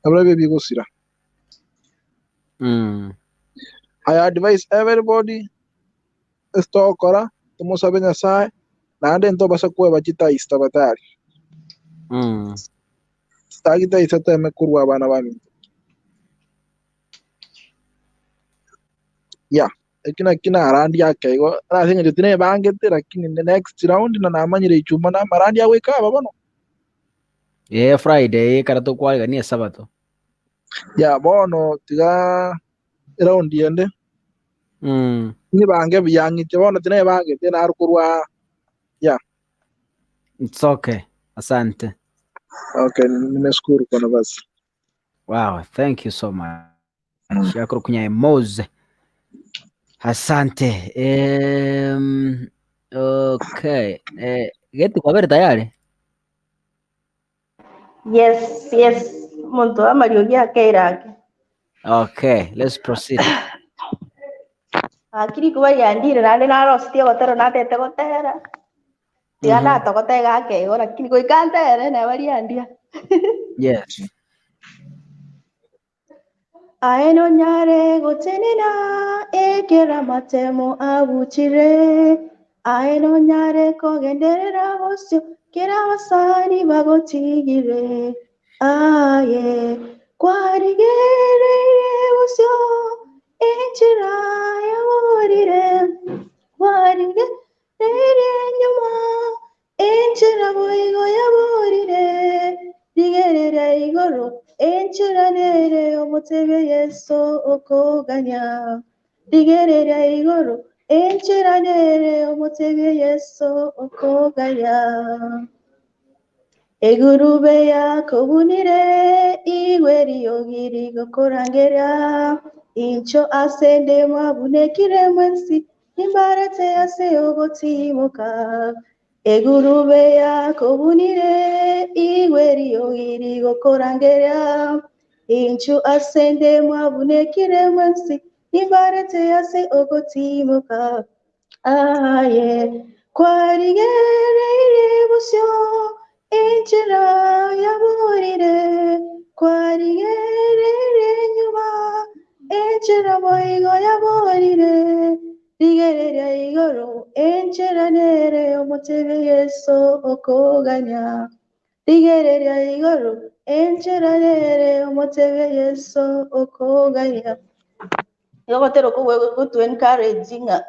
nabirobio bigosira. I advise everybody ase togokora, tomosabe Nyasaye, naende ntobasa kweba chitaista batari. Titagitaista teme korwa abana baminto. Yeah, Eki naki narandi ake igo, ase eng'encho tinebangete lakini the next round na namanyire ichuma na amarandi agoika aba bono. Eh, Friday ekero tokwarigania esabato. Ya bono tiga eround ende nibange buya ng'iche bono tinebangete naro korwa ya. It's okay. Asante. Okay, nimeshukuru kwa nafasi. Wow, thank you so much. Yakoro kunyaye Mose. Asante. Okay. Geti kwabere tayari? Yes, yes. Omonto amariogi akeire ake. Okay, let's proceed. Akiri kuba yandire naende narositie ogotera natete gotera. Tiga natogota iga ake igo lakini goika ntere neba riandia. Yes. Aye nonyare gotenena ekero amatemo abuchire. Aye nonyare kogenderera bosio kera abasani bagotigire. Aye kwarigereire bosio enchera yaborire. Kwarigereire nyuma enchera boigo yaborire. Rigereria igoro enchera nere omotebia Yeso okoganya. Rigereria igoro enchera nere omotebia Yeso okoganya. Egurube yakobunire igwe riogi rigokorangeria. Incho ase mwabunekire mwensi nimbarete ase ogotimoka. Egurube yakobunire igwe riogi rigokorangeria. Inchu ase mwabunekire mwensi nimbarete ase ogotimoka. Aye kwarigereire bosio enchera yaborire. Kwarigereire nyuma enchera boigo yaborire. Rigereria igoro enchera nere omotebia Yeso okoganya. Rigereria igoro enchera nere omotebia Yeso okoganya. Igo gotera okwo gotu encourage ng'a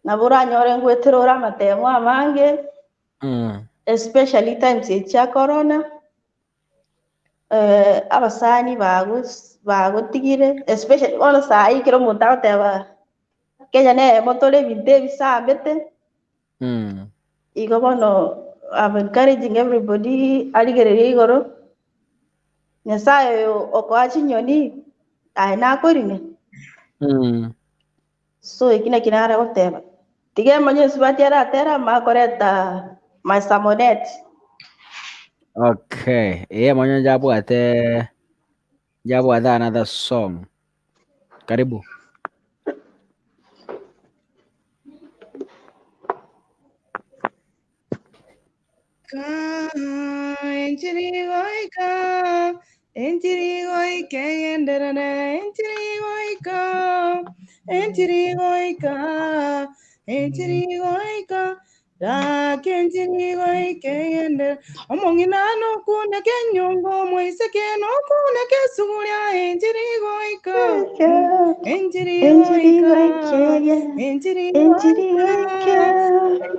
nabo oranyore ngwetera ore amatemo amange especially times chia corona. Abasani bagotigire especially bono saii ekero omonto agoteba Kenya neyemo tore ebinto ebisambete. Igo bono I'm encouraging everybody arigererie igoro. Nyasaye oyo okoa chinyoni aye nakorine. So eki naki nare goteba. Tiga emanye ensubati aratera makoreta my samonet. Okay. Monyo njabwate njabwate another song. Karibu. Ka enchiri goika, enchiri goika egenderere, enchiri goika, enchiri goika, enchiri goika, raka enchiri goika egenderere. Omong'ina nokuneka enyongo, omoiseke nokuneka esuguria, enchiri goika, enchiri goika, enchiri goika,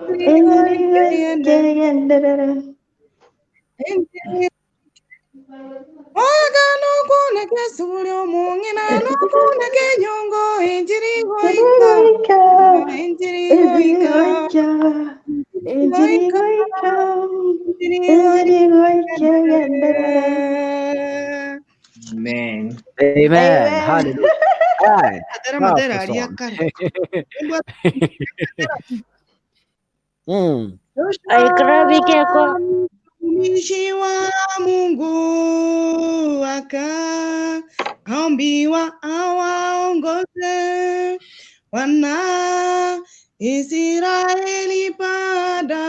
enchiri goika egenderere. Enchiri Oga nokuneka esuguria, omong'ina nokuneka enyongo, enchiri goika, enchiri goika, enchiri goika, enchiri goika egenderere. Amen. Amen. Amen. Hallelujah. Aye, Atera matera powerful aria song. kare. Aikrabikeko. Mtumishi wa Mungu akaambiwa awaongoze wana Israeli baada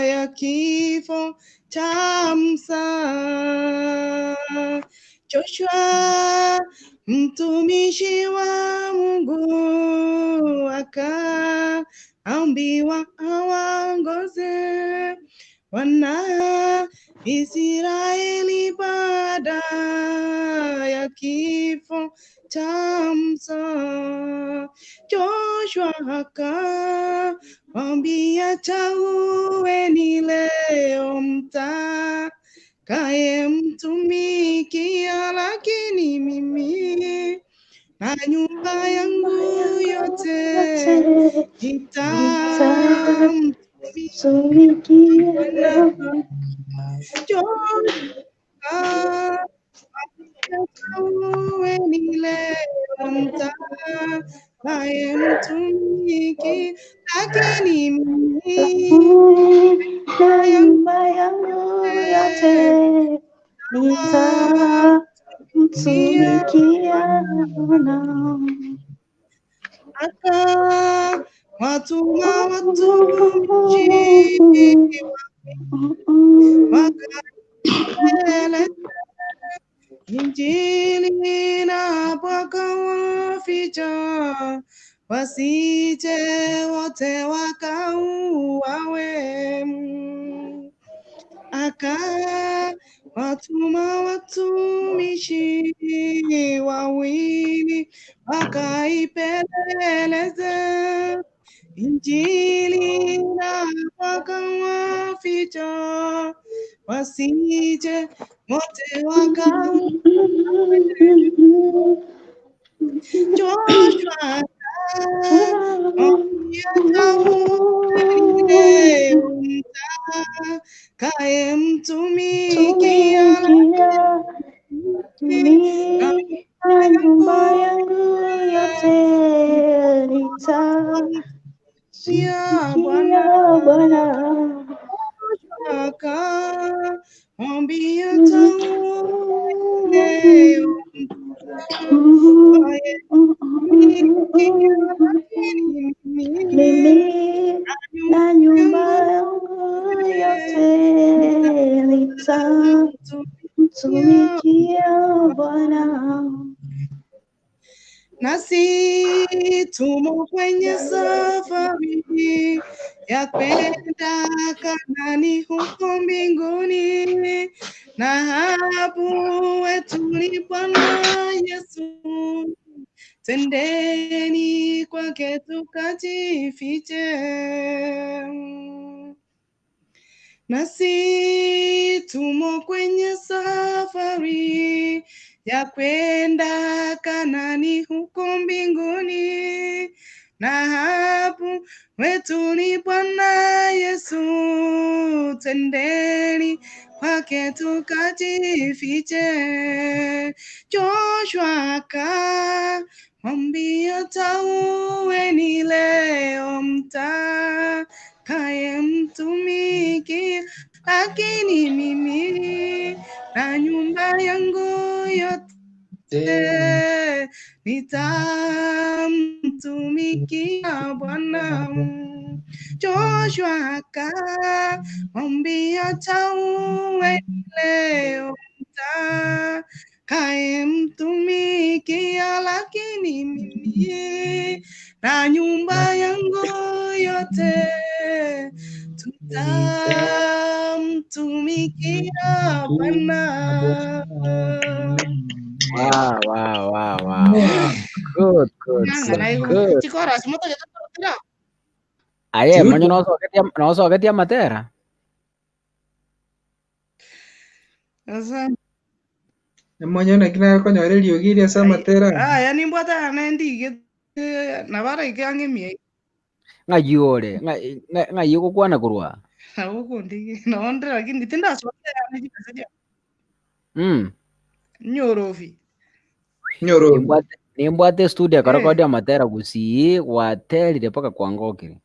ya kifo cha Musa. Joshua mtumishi wa Mungu akaambiwa awaongoze wana Israeli baada ya kifo cha Musa. Joshua akawaambia, chagueni leo mtakayemtumikia, lakini mimi na nyumba yangu yote nitamtumikia Bwana. Joshua chagueni leo mtakayemtumikia, lakini mimi na nyumba yangu yote nitamtumikia Bwana. Akawatuma watumishi wakaeleza Injili na wakawaficha wasije wote wakauawe. Akawatuma watumishi wawili wakaipeleleza Injili na wakawaficha wasije wote wakauawe. Joshua akawaambia, "Chagueni mtakayemtumikia, Mimi na nyumba yangu yote nitamtumikia Bwana. Akawaambia, "Chagueni Mimi na nyumba yangu yote nitamtumikia Bwana. Nasi tumo kwenye safari ya kwenda Kanaani huko mbinguni, na hapo wetu ni Bwana Yesu. Twendeni kwake tukajifiche. Nasi tumo kwenye safari ya kwenda Kanaani huko mbinguni, na hapo wetu ni Bwana Yesu. Twendeni kwake tukajifiche. Joshua akamwambia, taueni leo mtakayemtumikia, lakini mimi na nyumba yangu yote nitamtumikia Bwana. Joshua akamwambia, taueni leo mtakayemtumikia, lakini mimi na nyumba yangu yote tutamtumikia Bwana. Wow, wow, wow, wow, wow. Good, good, good, good. Chikora simoto jetotira. Aye, monyo nosogetia nosogetia matera. Asa Emonyo naki nakonyora eriogi eria ase amatera aya. aya nimbwate nendige nabara ikange mie Ng'ai ore, ng'ai ng'ai ogokwana korwa. nabo kundigi nonde lakini tindasokera nechibesa Nyorobi. Nimbwate nimbwate studio ekorekodia amatera gusii gwaterire mpaka kwangokire.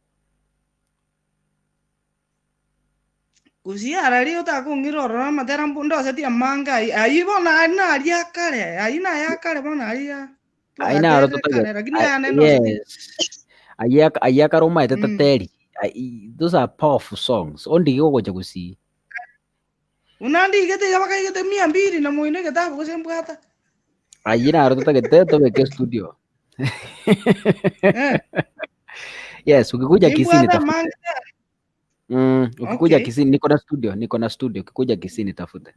Gusii arari otakong'ira ororo amatera mbu ndoseti amanga aywo aywo bono aria naria akare aywo naye akare bono aria Ai naro twaterire totagete kare lakini aya naende ndoseti yes. Aywo aywo akare omaete tateri. Those are powerful songs. Ondige gogocha gusii. Buna ndigete iga bakaigete mia mbili na moino egetabu gose mbwata. Aywo naro totagete tobeke studio. Yes, ukikuja Kisii Nimbwate nitafute. amanga. Ukikuja Okay. Kisii niko na studio, niko na studio. Ukikuja Kisii nitafute.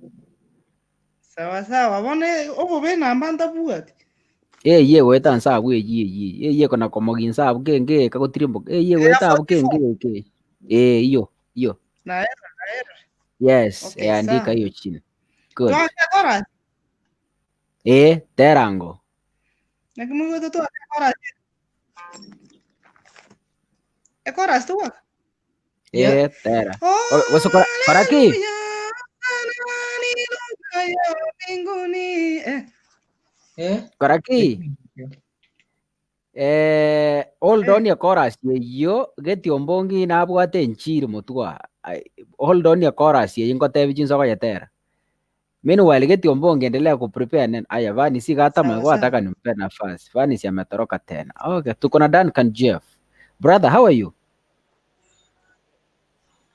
Sawa sawa, bono obobe namba ntabwati. Eye goeta nsabu eye eye eye kona komogi nsabu kenge kagotirimboka eye Eya goeta abu 44. kenge eke eh iyo iyo Naera, naera. yes Okay, eh, andika sawa. hiyo chini good Twake chorus. eh terango Naki mogote twake chorus. Echorus togwaka. eh tera gose koraki Haleluya, ni lugha ya mbinguni. Eh. koraki eh hold on ya chorus eyio getiombongi nabwate enchiri motwa hold on ya chorus eyio ngotebi chinso koyetera Meanwhile, Getty endelea kuprepare neno. Aya, Vanisi hata Sawa mwengo sawa. ataka nimpe nafasi. Vanisi ametoroka tena. Okay, tuko na Duncan Jeff. Brother, how are you?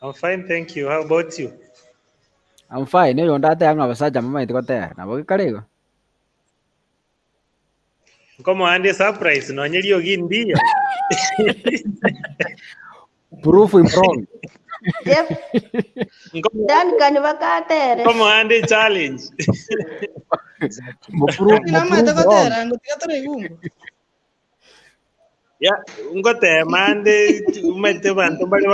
I'm fine, thank you. How about you? I'm fine. Eyo ndate yanga basacha mama itiko tera. Nabo gikarego. Nkomo ande surprise nonyerio gindiyo. Proof him wrong. Jeff Nkomo Duncan bakatere. nkomo ande challenge. Mo proof Naki mo namaete proof wrong. gotera ngotiga tore igungo. Ya ngotema ande umete bantu bari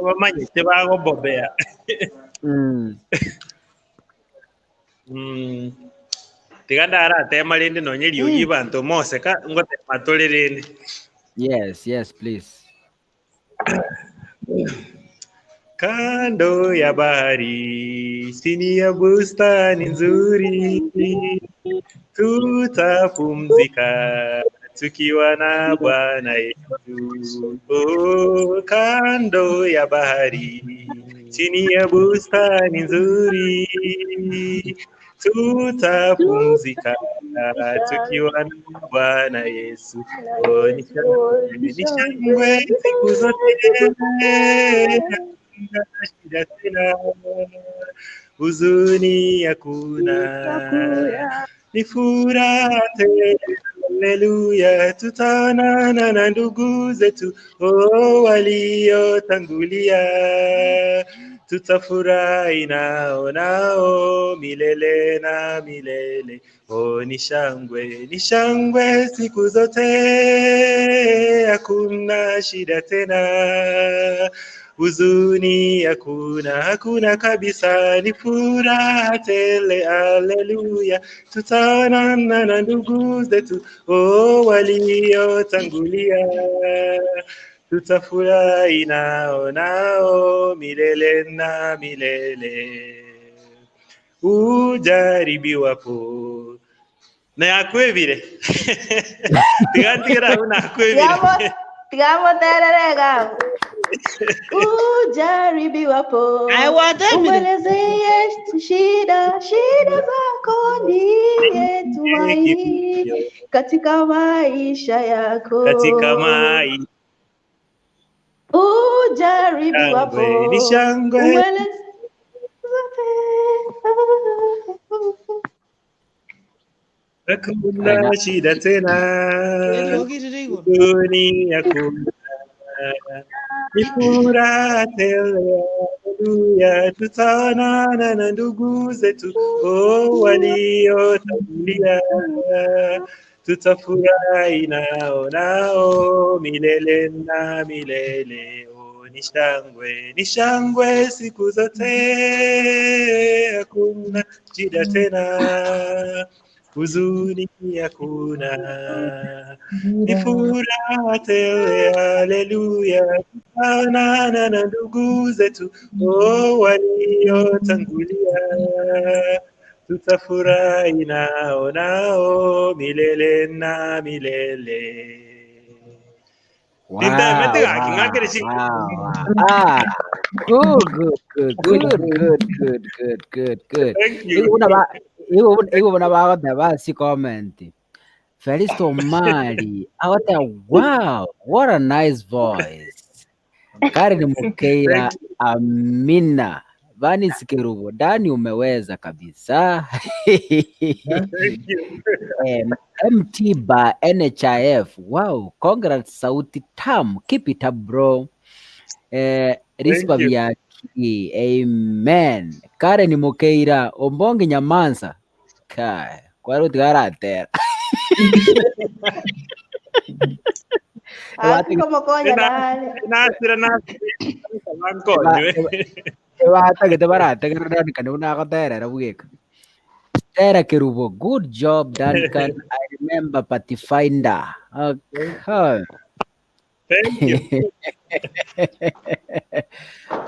bamanyete bagobobea. Tiga ndaratema rinde nonyerio gi bantu moseka ngotema tore rinde. Yes, yes, please. Kando ya bahari, chini ya bustani nzuri, tutapumzika tukiwa na Bwana yetu. Oh, kando ya bahari, chini ya bustani nzuri, tutapumzika tukiwa na Bwana Yesu. Oh, ni shangwe, ni shangwe siku zote, hakuna shida tena, huzuni hakuna, ni furaha tele. Haleluya, tutaonana na ndugu zetu oh, waliotangulia, tutafurahi nao nao milele na milele. Oh, ni shangwe, ni shangwe siku zote, hakuna shida tena, huzuni hakuna, hakuna kabisa, ni furaha tele. Haleluya, tutaonana na ndugu zetu oh, waliotangulia, tutafurahi nao nao milele na milele. Ujaribiwapo na yakwebire tigantigera abu nakwebire Tigamo tigamo terere gabo. Ujaribiwapo Ai watebire. umweleze Yesu shida shida zako, ndiye tumaini katika maisha yako. katika mai Ujaribiwapo shangwe ni shangwe umweleze hakuna Aina. shida tena, Erogirire igoro. huzuni hakuna, ni furaha tele. Haleluya, tutaonana na ndugu zetu oh, waliotangulia, tutafurahi nao nao milele na milele. Oh, ni shangwe, ni shangwe siku zote, hakuna shida tena, huzuni hakuna, ni furaha tele. Haleluya, tutaonana na ndugu zetu oh, waliotangulia, tutafurahi nao nao milele na milele. Wow, Nintemete gaki wow, ng'akere chi wow, wow. Ah, good, good, good, good, good, good, good, good, good. Thank Igo you. buna ba igo buna igo buna bagoteba ase comment. Felisto Mali, agote wow, what a nice voice. Karen Mukeira, Thank you. Amina. Vanis Kerubo, Dani umeweza kabisa. Thank you. MT by NHIF. Wow, congrats Sauti Tam. Keep it up bro. Rispa Thank you. Biaki. Amen. Karen Mukeira, Ombongi Nyamansa. Kai, kwari gotiga aratera. Aki komokonya nare. Nasira nasira bankonywe. Ebatagete barategerera Duncan buna agoterera bweka. Stella Kerubo, good job Duncan. I remember Pathfinder. Okay. Thank you.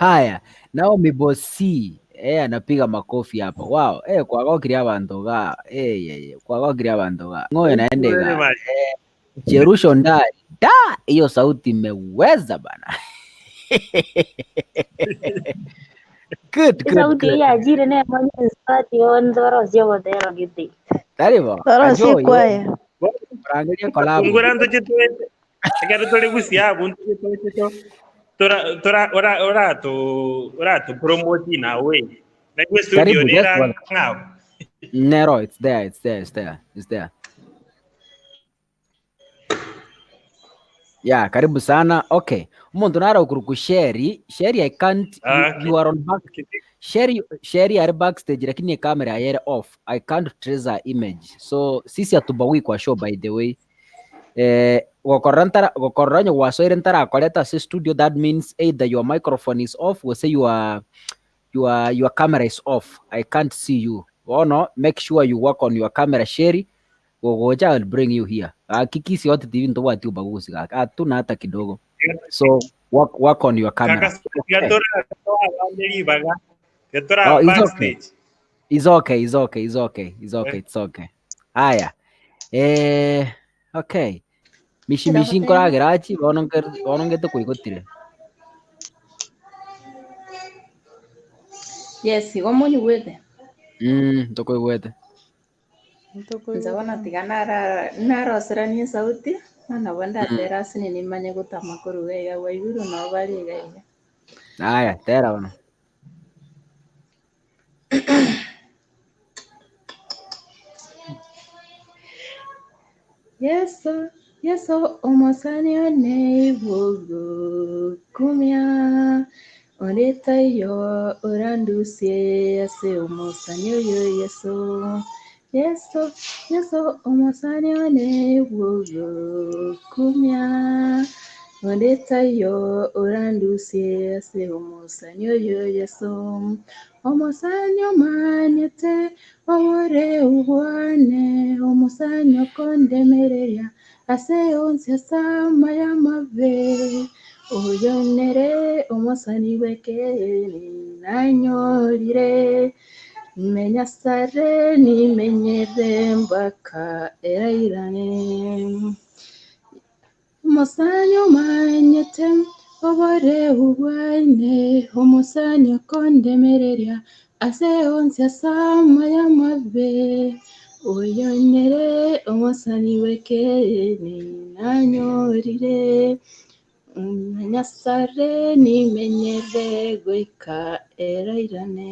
Haya, Naomi Bosi eh, anapiga makofi hapa. Wow, eh, kwagokirie abanto ga. Eh, ye, ye, kwagokirie abanto ga. Ng'oyo Thank you naende very ga. much. Eh, Jerusha Ondari. Da, hiyo sauti imeweza bana. Good, good, Sauti good. hii ajire ne mwenye inspati onzo rosia gotero giti. Taribo, Torosie Kajoy, kwaya. orangerie collab. Ngura ntochitwete. Ekero tore gusia abwo ntochitwete to. Tora tora ora ora to ora to promote na we. Na iwe studio Karibu, just nera welcome. ngao. Nero, it's there, it's there, it's there, it's there. Yeah, karibu sana. Okay. Omonto nare okoruku Sherry. Sherry, I can't, you, Okay. you are on back. Sherry, Sherry are backstage lakini camera yere off. I can't trace her image. So sisi hatubagui kwa show by the way. Eh, gokorora ntara gokorora onye gwasoire ntarakoreta ase studio that means either your microphone is off or say your your your camera is off. I can't see you. Bono make sure you work on your camera Sherry. Gogocha I will bring you here. Hakikisi yote TV ntobwati ubaguzi gaka. Hatuna hata kidogo. So work work on your camera. Kaka Okay. tora tora ribaga. Tora Oh, it's okay. backstage. It's okay, it's okay, it's okay, it's okay, it's okay. Haya. Eh, okay. Mishi mishi nkoragera chi bono nker- bono ngete koigotire. Yes, igo monyigwete. Ntokoigwete. Nche bono tiga nara naroseranie esauti, bono nabo ndatera ase nini manye gotama korwa iga iga iguru nabo bare iga iga. Haya, tera bono. Yeso, Yeso omosani one bwogokumia, onde taiyo orandusie ase omosani oyo Yeso. Yeso, Yeso omosani one bwogokumia, onde taiyo orandusie ase omosani oyo Yeso. Omosani omanyete obore obwane, omosani okondemereria ase onsi ase amaya amabe. Oyo nere omosani bw'ekeene nanyorire, menya sare nimenyere mpaka erairane. Omosani omanyete obore obwane, omosani okondemereria ase onsi ase amaya amabe. Oyo nere omosani bw'ekeene nanyorire, menya sare nimenyere goika erairane.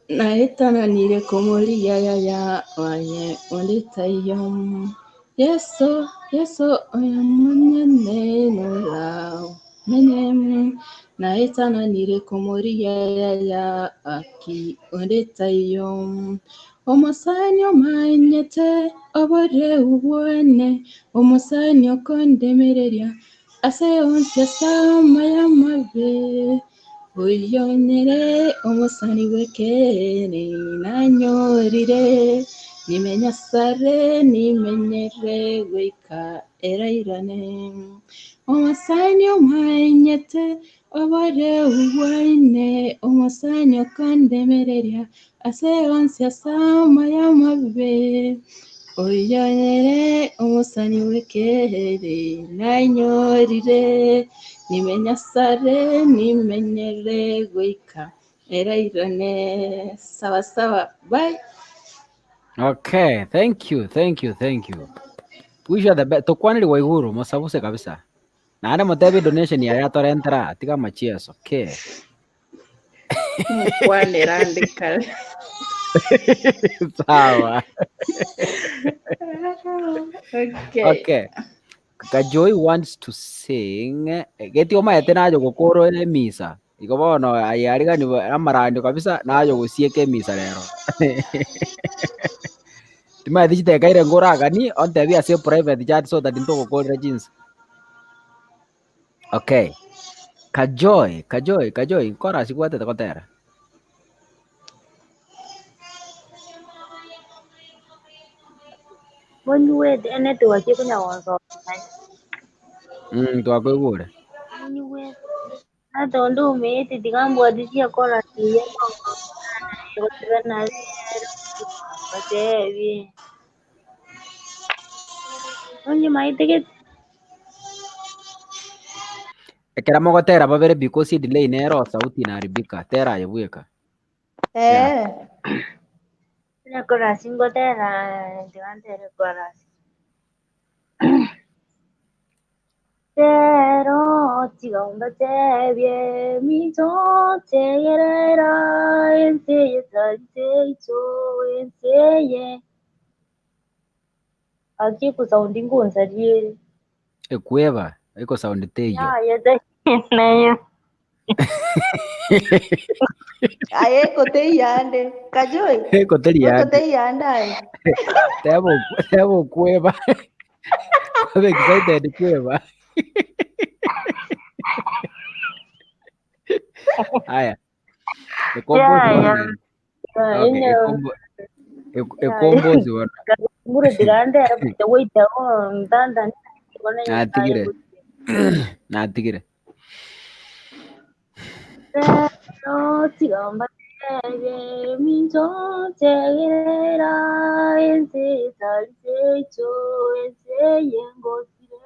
Naetananire komoria yaya wanye onde taiyo. Yeso, Yeso oyo monyene noramenye. Naetananire komoria yaya aki onde taiyo. Omosani omanyete obore obwane, omosani okondemereria ase onsi ase amaya amabe. Oyo nere omosani bw'ekeene nanyorire, nimenya sare nimenyere goika erairane. Omosani omanyete obore obwane, omosani okondemereria ase onsi ase amaya amabe. Oyo nere omosani bw'ekeene nanyorire, nimenya sare nimenyere goika erairane. Sawa sawa, bye. Okay, thank you, thank you, thank you. Wish you the best. Tokwanire Waiguru, mosabuse kabisa. Naende motebe donation yaye atorentera, tiga amachieso. Okay. Mokwanera ande kare. Sawa. Okay. Okay. Kajoi wants to sing. Geti omaete naye gokora emisa. Igo bono aye arigani amarandio kabisa naye gosieka emisa rero. Timaeti chitekaire ngoragani ontebi ase private chat so that ntogokorera chinsa. Okay. Kajoy, Kajoy, Kajoy, nkora sigwatete gotera. Monyuete enetwork ekonya gonsoma. Twakoigure. Monyuete. Na tondu umeete tiga mbwati chiakora tiya goteba na batebi. Onye maete gete. Ekero mogotera babere because delay nero sauti inaharibika. Tera aye bweka. Eh. Ene chorus ngotera tiga ntere chorus. Tero tiga mbatebie minto tegerera ense yetari teito ense ye. Aki kusaundi ngonsarie. Ekweba, eko sound teiyo. Ya yete nayo. Aye koteiyande. Kajoi. Eko teri yande. Okoteiyande aye. Teba teba okweba. Kwaba excited kweba. Aya. Ekombozi Ya ya. bono. Ya Okay, inyo. ekombo ekombozi bono. Ngure tiga ndere goita ntanda Natigire. Natigire. Pero tiga mbatebie minto tegerera ense etari teito ense yengosire.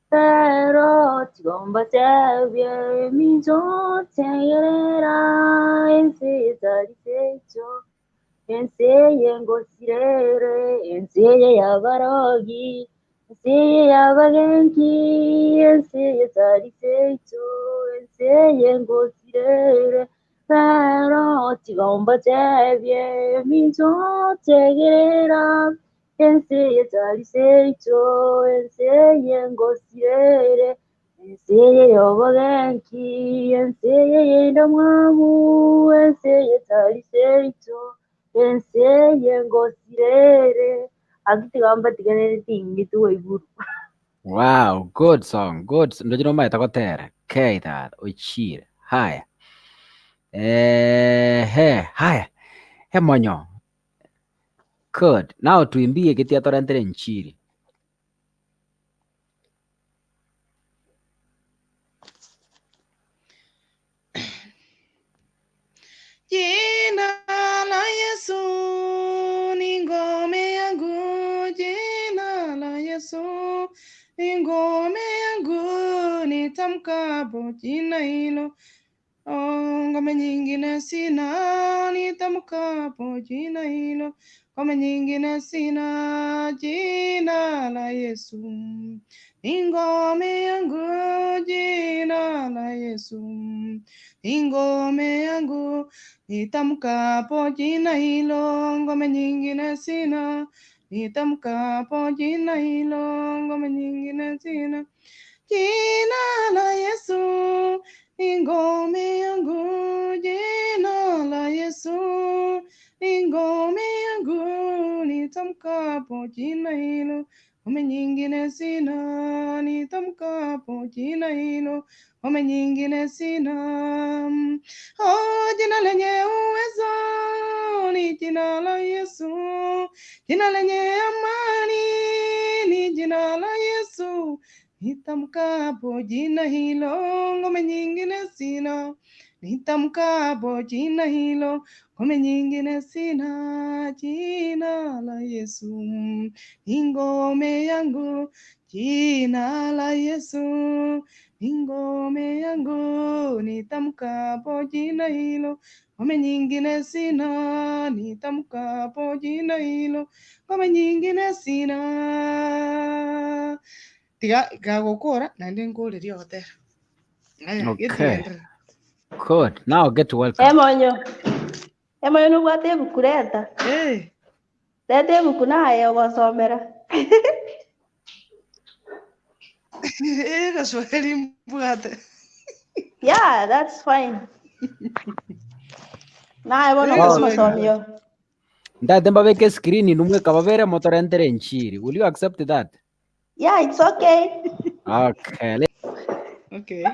Pero tiga mbatebie minto tegerera ense etari teito ense yengosirere ense y'abarogi ense y'abagenki ense etari teito ense yengosirere pero tiga mbatebie minto tegerera ense etari seito ense yengosirere ense y'obogenki ense y'endamwamu ense etari seito ense yengosirere agitiga mbatiganere tingi tuwaiguru Wow, good song. Good. Ndio jino maeta gotera. Okay, that. Ochire. Haya. He, haya. Hemonyo. Good. Now tuimbie kitia torentere nchiri. Jina la Yesu ni ngome yangu, jina la Yesu ni ngome yangu, nitamkapo jina hilo. Oh, ngome nyingine sina, nitamkapo jina hilo. Ngome nyingine sina, jina la Yesu ni ngome yangu, jina la Yesu ni ngome yangu, nitamkapo jina hilo, ngome nyingine sina, nitamkapo jina hilo, ngome nyingine sina. Jina la Yesu ni ngome yangu, jina la Yesu ni ngome yangu, nitamkapo jina hilo, ngome nyingine sina, nitamkapo jina hilo, ngome nyingine sina. Oh, jina lenye uwezo ni jina la Yesu, jina lenye amani ni jina la Yesu. Nitamkapo jina hilo, ngome nyingine sina. Nitamkapo jina hilo, ngome nyingine sina. Jina la Yesu ni ngome yangu, jina la Yesu ni ngome yangu. Nitamkapo jina hilo, ngome nyingine sina. Nitamkapo jina hilo, ngome nyingine sina. Tiga gagokora naende nkoreria ogotera. Aya, Okay. getigenderera. Good. Now get to welcome. Emonyo. Emonyo nobwate ebuku reta. Eh. Reta ebuku naye ogosomera. Egeswahili mbwate. Yeah, that's fine. Naye bono Oh. ngomosomio. Ntate mbabeke screen numwe kababere motorentere enchiri. Will you accept that? Yeah, it's okay. Okay. Okay.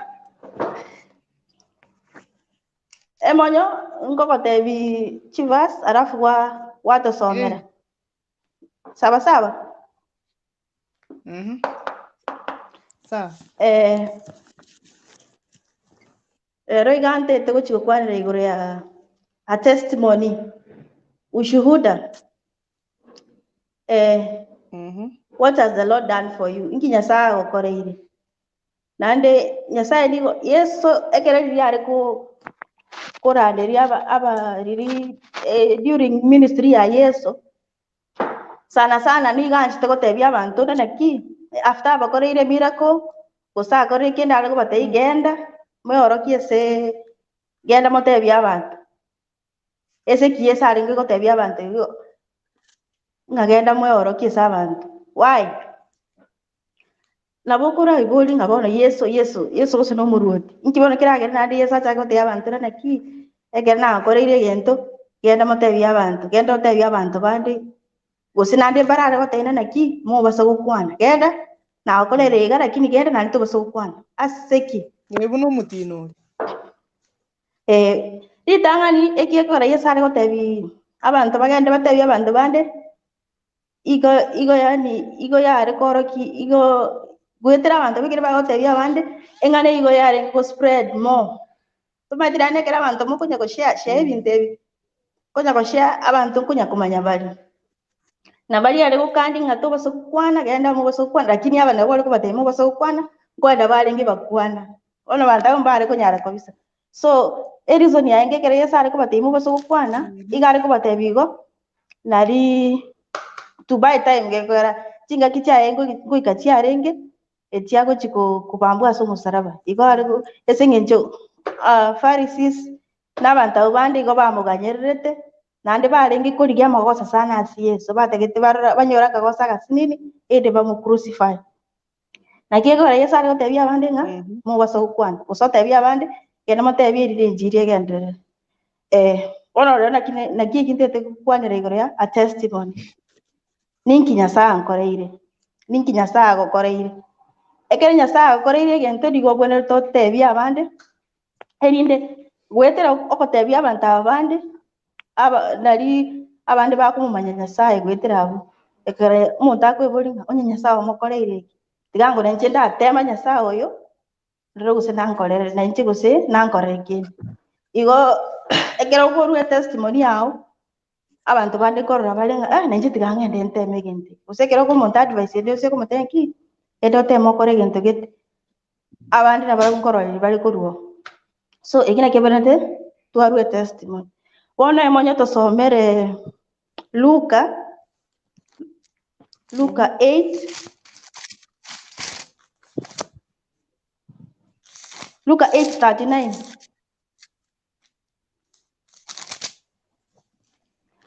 Emonyo ngogotebi chivas alafu wa watosomera. Sawa sawa. Mhm. Sawa. Eh, rero iga ntete gochi gokwanera igoro ya a testimony ushuhuda eh, what has the Lord done for you inki nyasaye agokoreire naende nyasaye nigo yeso ekero riria are ko koranderia aba aba riri eh, during ministry ya yeso sana sana nigo anchete gotebia abanto naki after abakoreire miracle gose akorire kende are kobatebia genda mweorokie ase genda motebie abanto ase eki yeso arenge gotebia abanto igo ng'a genda mweorokie ase abanto why? Nabo okoraibori ng'a bono yeso yeso yeso gose na omorwoti inki bono keragere naende yeso achake gotebia abanto ng'a naki ekero nagokoreire egento genda motebie abanto genda otebie abanto bande gose naende mbarare gotebia ng'a naki mobasa gokwana genda nagokorera iga lakini genda naende tobasa gokwana ase ki? Ee buna omotino oria. Eh, ritang'ani eki ekero yeso are gotebi abanto bagende batebie abanto bande, igo igo yaani igo yare korokia igo goetera abanto ekero bagotebia abande, eng'ana igo yarenge go spread more. Tomanyete naende ekero abanto mokonya go share share ebinto ebi, konya go share abanto nkonya komanya bare. Na baria are gokandi ng'a tobasa gokwana, genda mobasa gokwana, lakini aba nabo bare kobatebia mobasa gokwana, nkoenda barenge bakwana. Bono abanto abwo mbare konyara kabisa. So, ereason yaye ekero Yeso are kobatebia mobasa gokwana, iga are kobatebia igo, nari to buy time gekogera chingaki chiaye ngoi ngoika chiarenge, echiagochi ko kobambwa ase omosaraba. Igo are go ase eng'encho Pharisees na abanto abwo bande igo bamoganyererete, naende barenge korigia amagoso sana ase Yeso, batagete barora banyore akagoso agasinini, erinde bamo crucify. Naki ekogera Yeso are gotebia abande ng'a, mobasa gokwana, gose otebie abande, genda motebie erinde enchiri egenderere. Bono rero naki naki eki ntete gokwanera igoro ya a testimony. Ninki Nyasaye ankoreire? Ninki Nyasaye agokoreire? Ekero Nyasaye agokoreire egento nigo obwenerete otebie abande, erinde goetera ogotebia abanto aba bande, aba nari abande bakomomanya Nyasaye goetera abwo. Ekero omonto akoeboria ng'a onye Nyasaye omokoreire eki, tiga ngore inche ndatema Nyasaye oyo, ndore gose nankorere nainche gose nankorere kende. Igo ekero okorwa etestimony yago, abanto bande nkorora bare ng'a eh nainche tiga ng'ende nteme egento eke. Gose ekero okomonto advice ende gose okomotebia ng'a ki, genda oteme okore egento gete, abande nabarabwo nkorora bare korwa oo. So eki nakio ebenerete twarwa etestimony. Bono emonye tosomere Luka, Luka 8, Luka 8:39.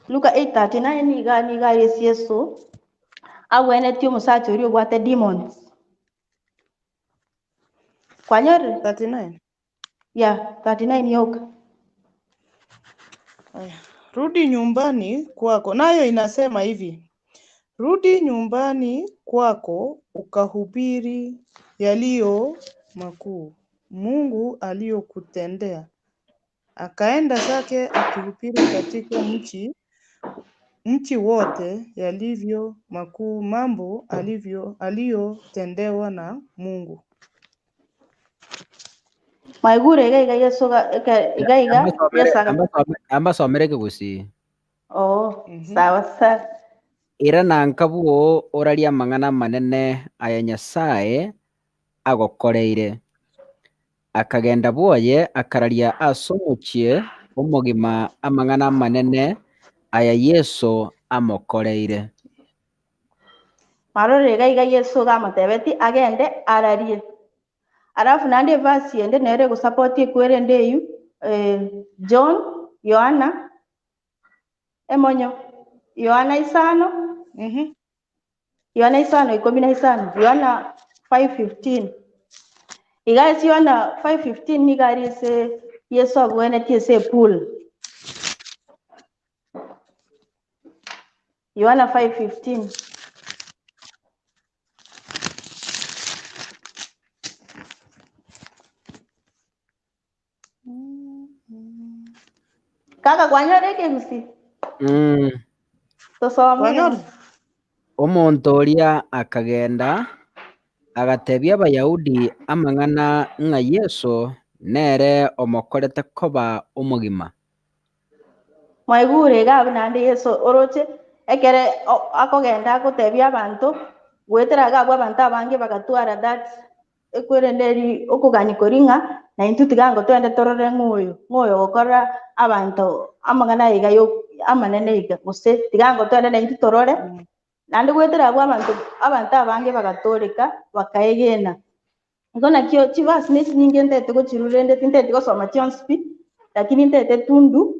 Luka 8:39 iga niga ase Yeso agwenetie omosacha oria obwate demons. Kwanyorire? 39. Yeah, 39 yoka. Aya. Rudi nyumbani kwako. Nayo inasema hivi: Rudi nyumbani kwako ukahubiri yaliyo makuu Mungu aliyokutendea. Akaenda zake akihubiri katika mji mji wote yalivyo makuu mambo alivyo aliyotendewa na Mungu. Mwaigure iga iga Yeso ga- eke- iga iga Yeso aga Ambasomere ekegusii. Oh, sawa sawa. Era nankabwo orarie amang'ana amanene aya Nyasae agokoreire. Akagenda bwoye akararia ase omochie omogima amang'ana amanene aya Yeso amokoreire. Marore iga iga Yeso iga amotebeti agende ararie. Alafu naende everse ende nere egosupport ekwerende eywo John, Yohana, emonyo, Yohana isano, Yohana isano ikomi na isano, Yohana 5:15. Iga ase Yohana 5:15 nigo aria ase Yeso abwenetie ase epool. Yohana 5:15. Kaka kwanyora ekegusi? Tosomere. Omonto oria akagenda, agatebia Abayahudi amang'ana ng'a Yeso nere omokorete koba omogima. Mwaigure iga abwo naende Yeso oroche ekere akogenda agotebia abanto, goetera iga abwo abanto abange bagatwara that ekwerende eri okogania koria ng'a naintwe tiga ngo twende torore ng'a oyo, ng'a oyo ogokora abanto amang'ana aya iga amanene iga, gose tiga ngo twende naintwe torore. Naende goetera abwo abanto abanto abange bagatoreka bakaegena. Igo nakio chivasi ne chinyinge ntaete gochirura rende tintaeti gosoma chionsi pi, lakini ntaete tundu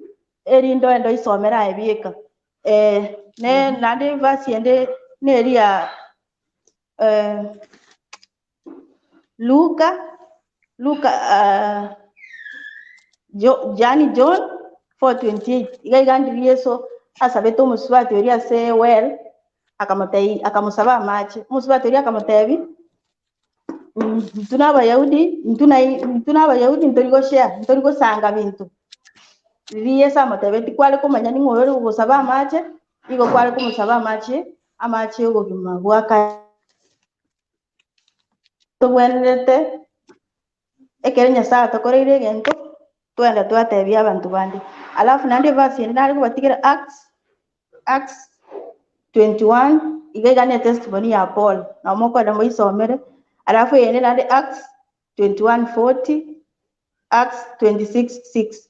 erinde oende oisomere aye bieka. Ne naende evasi ende neria Luka, Luka Jo yaani John 4:28, iga iga ndiri Yeso asabete omosubati oria ase ewell, akamotebia akamosaba amache, omosubati oria akamotebia, intwe na abayahudi, intwe na intwe na abayahudi ntori goshare, ntori gosanga binto. Riria Yeso amotebetie kware komanya ning'o oyore gogosaba amache, nigo kware komosaba amache, amache ya obogima bwa kare. Tobwenerete ekero Nyasaye atokoreire egento, twagenda twatebia abanto bande. Alafu naende everse ende nare kobatigera Acts, Acts 21, iga iga ne testimony ya Paul, nabo mokoenda moisomere. Alafu eyende naende Acts 21:40, Acts 26:6.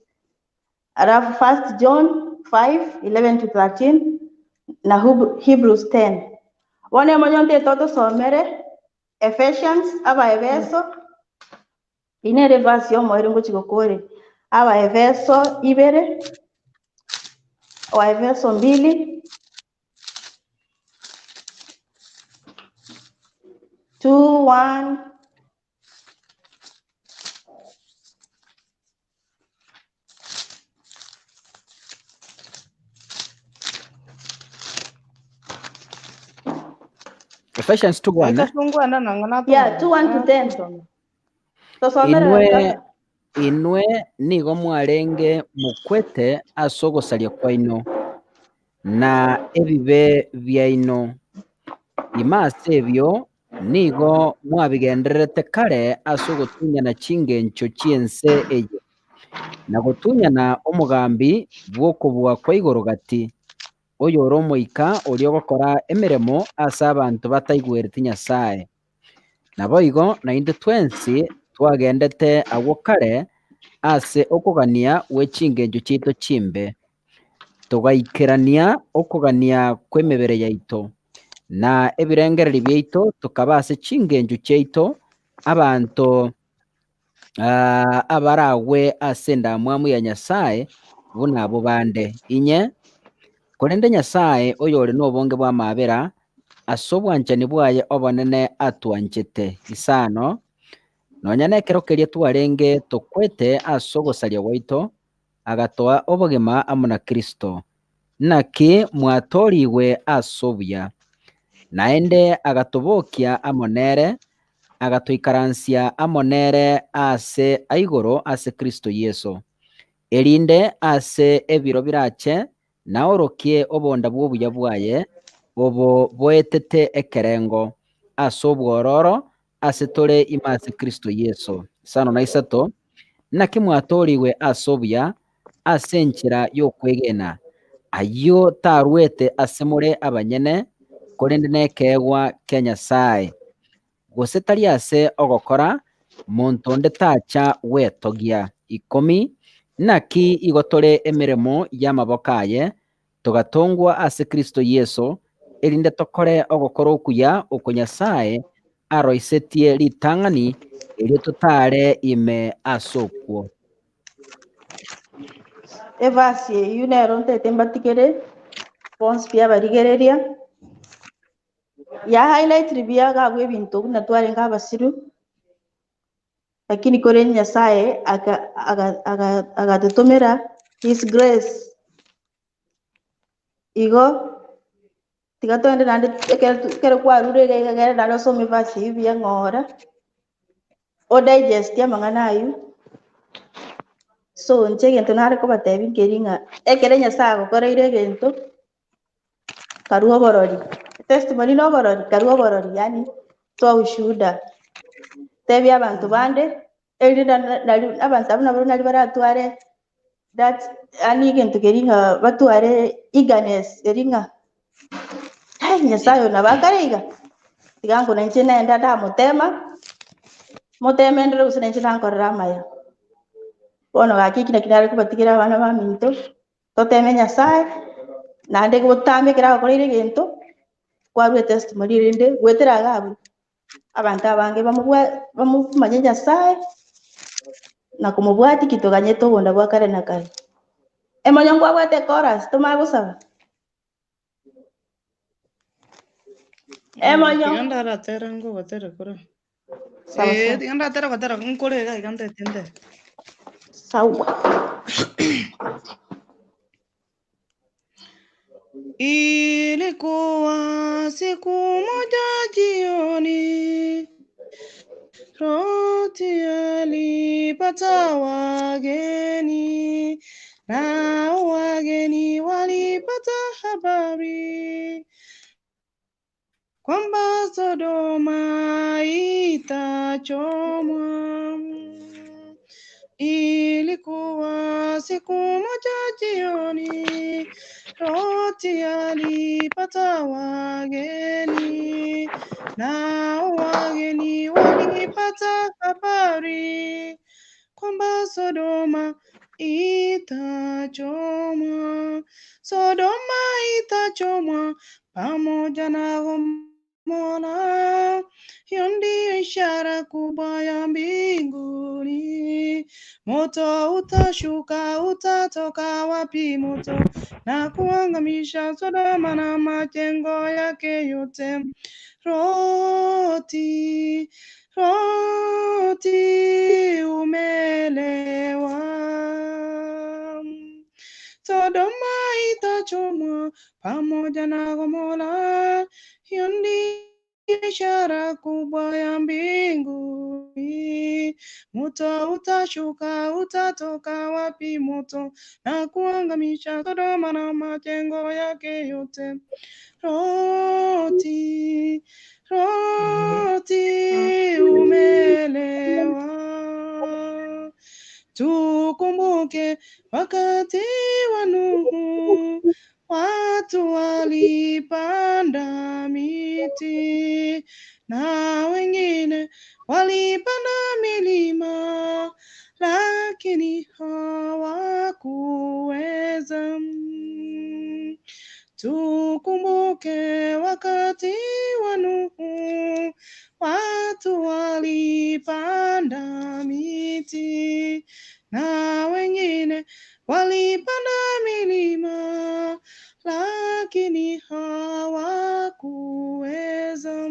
Alafu First John 5:11 to 13 na Hebrews 10. Bono emonyo ntete otosomere Ephesians, Abaefeso, eyio nere everse y'omoerio ngochia gokora. Abaefeso ibere, Waefeso mbili, two, one, Ephesians 2 1 Aika sungwana nang'ana Yeah, 2, 1 to 10. Tosomere Inwe kaka. inwe nigo mwarenge mokwete ase ogosaria kwaino, na ebibe biaino. Ime ase ebio nigo mwabigendererete kare ase ogotunyana chingencho chi'ense eye, na gotunyana omogambi bw'okobua kwa igoro gati, oyore omoika oria ogokora emeremo ase abanto bataigwereti Nyasae. Naboigo naintwe twensi twagendete agwo kare ase okogania gwe chingencho chiaito chimbe, togaikerania okogania kw'emebere yaito, na ebirengererio biaito tokaba ase chingencho chiaito abanto abaragwe ase endamwamu ya Nyasae buna abwo bande. Inye, korende Nyasae oyore nobonge bw'amaabera, ase obwanchani bwaye obonene atwanchete. Isano, nonya nekero keria twarenge tokwete ase ogosaria gwaito, agatoa obogima amo na Kristo. Naki mwatoorigwe ase obuya. Naende agatobokia amo nere, agatoikaransia amo nere aase a igoro ase Kristo Yeso, erinde ase ebiro birache naorokie obonda bw'obuya bwaye, obo boetete ekerengo, ase obwororo ase tore ime ase Kristo Yeso. Isano na isato, Naki mwatoorigwe ase obuya, ase enchera y'okwegena, ayio tarwete ase more abanyene, korende nekeegwa kia Nyasae, gose tari ase ogokora, monto onde tacha gwetogia. Ikomi, Naki igo tore emeremo y'amaboko aye, togatongwa ase Kristo Yeso, erinde tokore ogokora okuya oko Nyasae aroisetie ritang'ani, erio totaare ime ase okwo. Evasi eyio nero ntaete mbatigere bonsi pi abarigereria. Ya highlight buya iga abwo ebinto buna twarenge abasiru, lakini korende Nyasaye aka- aga- aga- agatotomera his grace. Igo, tiga toende naende ekero ekero kwarure iga iga egere naende osome verse eywo buya ng'ora, odigest amang'ana aywo. So inche egento nare kobatebia nkeri ng'a, ekere Nyasaye agokoreire egento, karwa oborori, testimony na oborori, karwa oborori yaani toa ushuhuda, tebia abanto bande, erinde na- nari abanto abwo nabo nari baratware that yaani egento keria ng'a batware eagerness eri ng'a hai Nyasaye oyo nabo akare iga, tiga nkuna inche nenda ndamotema, moteme ndore gose nainche nankorere amaya. Bono gaki eki naki nare kobatigera abana baminto, toteme Nyasaye, naende botambe ekero agokoreire egento, kwarwa etestimony erinde goetera iga abwo, abanto abange bamobwa bamomanye Nyasaye, na komobwatia ki toganyete obonda bwa kare na kare. Emonyo nkwabwate echorus tomanye gosaba? Emonyo. Tiga ndaratere ngogotere kore. Sawa Eh, sawa. tiga ndatere gotera nkore iga iga ntete ntere. Sawa. Ilikuwa siku moja jioni, Loti alipata wageni, na wageni walipata habari kwamba Sodoma itachomwa. Ilikuwa siku moja jioni, Loti alipata wageni, na wageni walipata habari kwamba Sodoma itachomwa, Sodoma itachomwa pamoja na Gomora. Hiyo ndiyo ishara kubwa ya mbinguni. Moto utashuka, utatoka wapi moto na kuangamisha Sodoma na majengo yake yote. Loti, Loti, umelewa. Sodoma itachomwa pamoja na Gomora. Hiyo ndiyo ishara kubwa ya mbinguni. Moto utashuka, utatoka wapi moto na kuangamisha Sodoma na majengo yake yote. Loti, Loti, umelewa. Tukumbuke wakati wa Nuhu, watu walipanda miti na wengine walipanda milima, lakini hawakuweza. Tukumbuke wakati wa Nuhu, watu walipanda miti na wengine walipanda milima, lakini hawakuweza.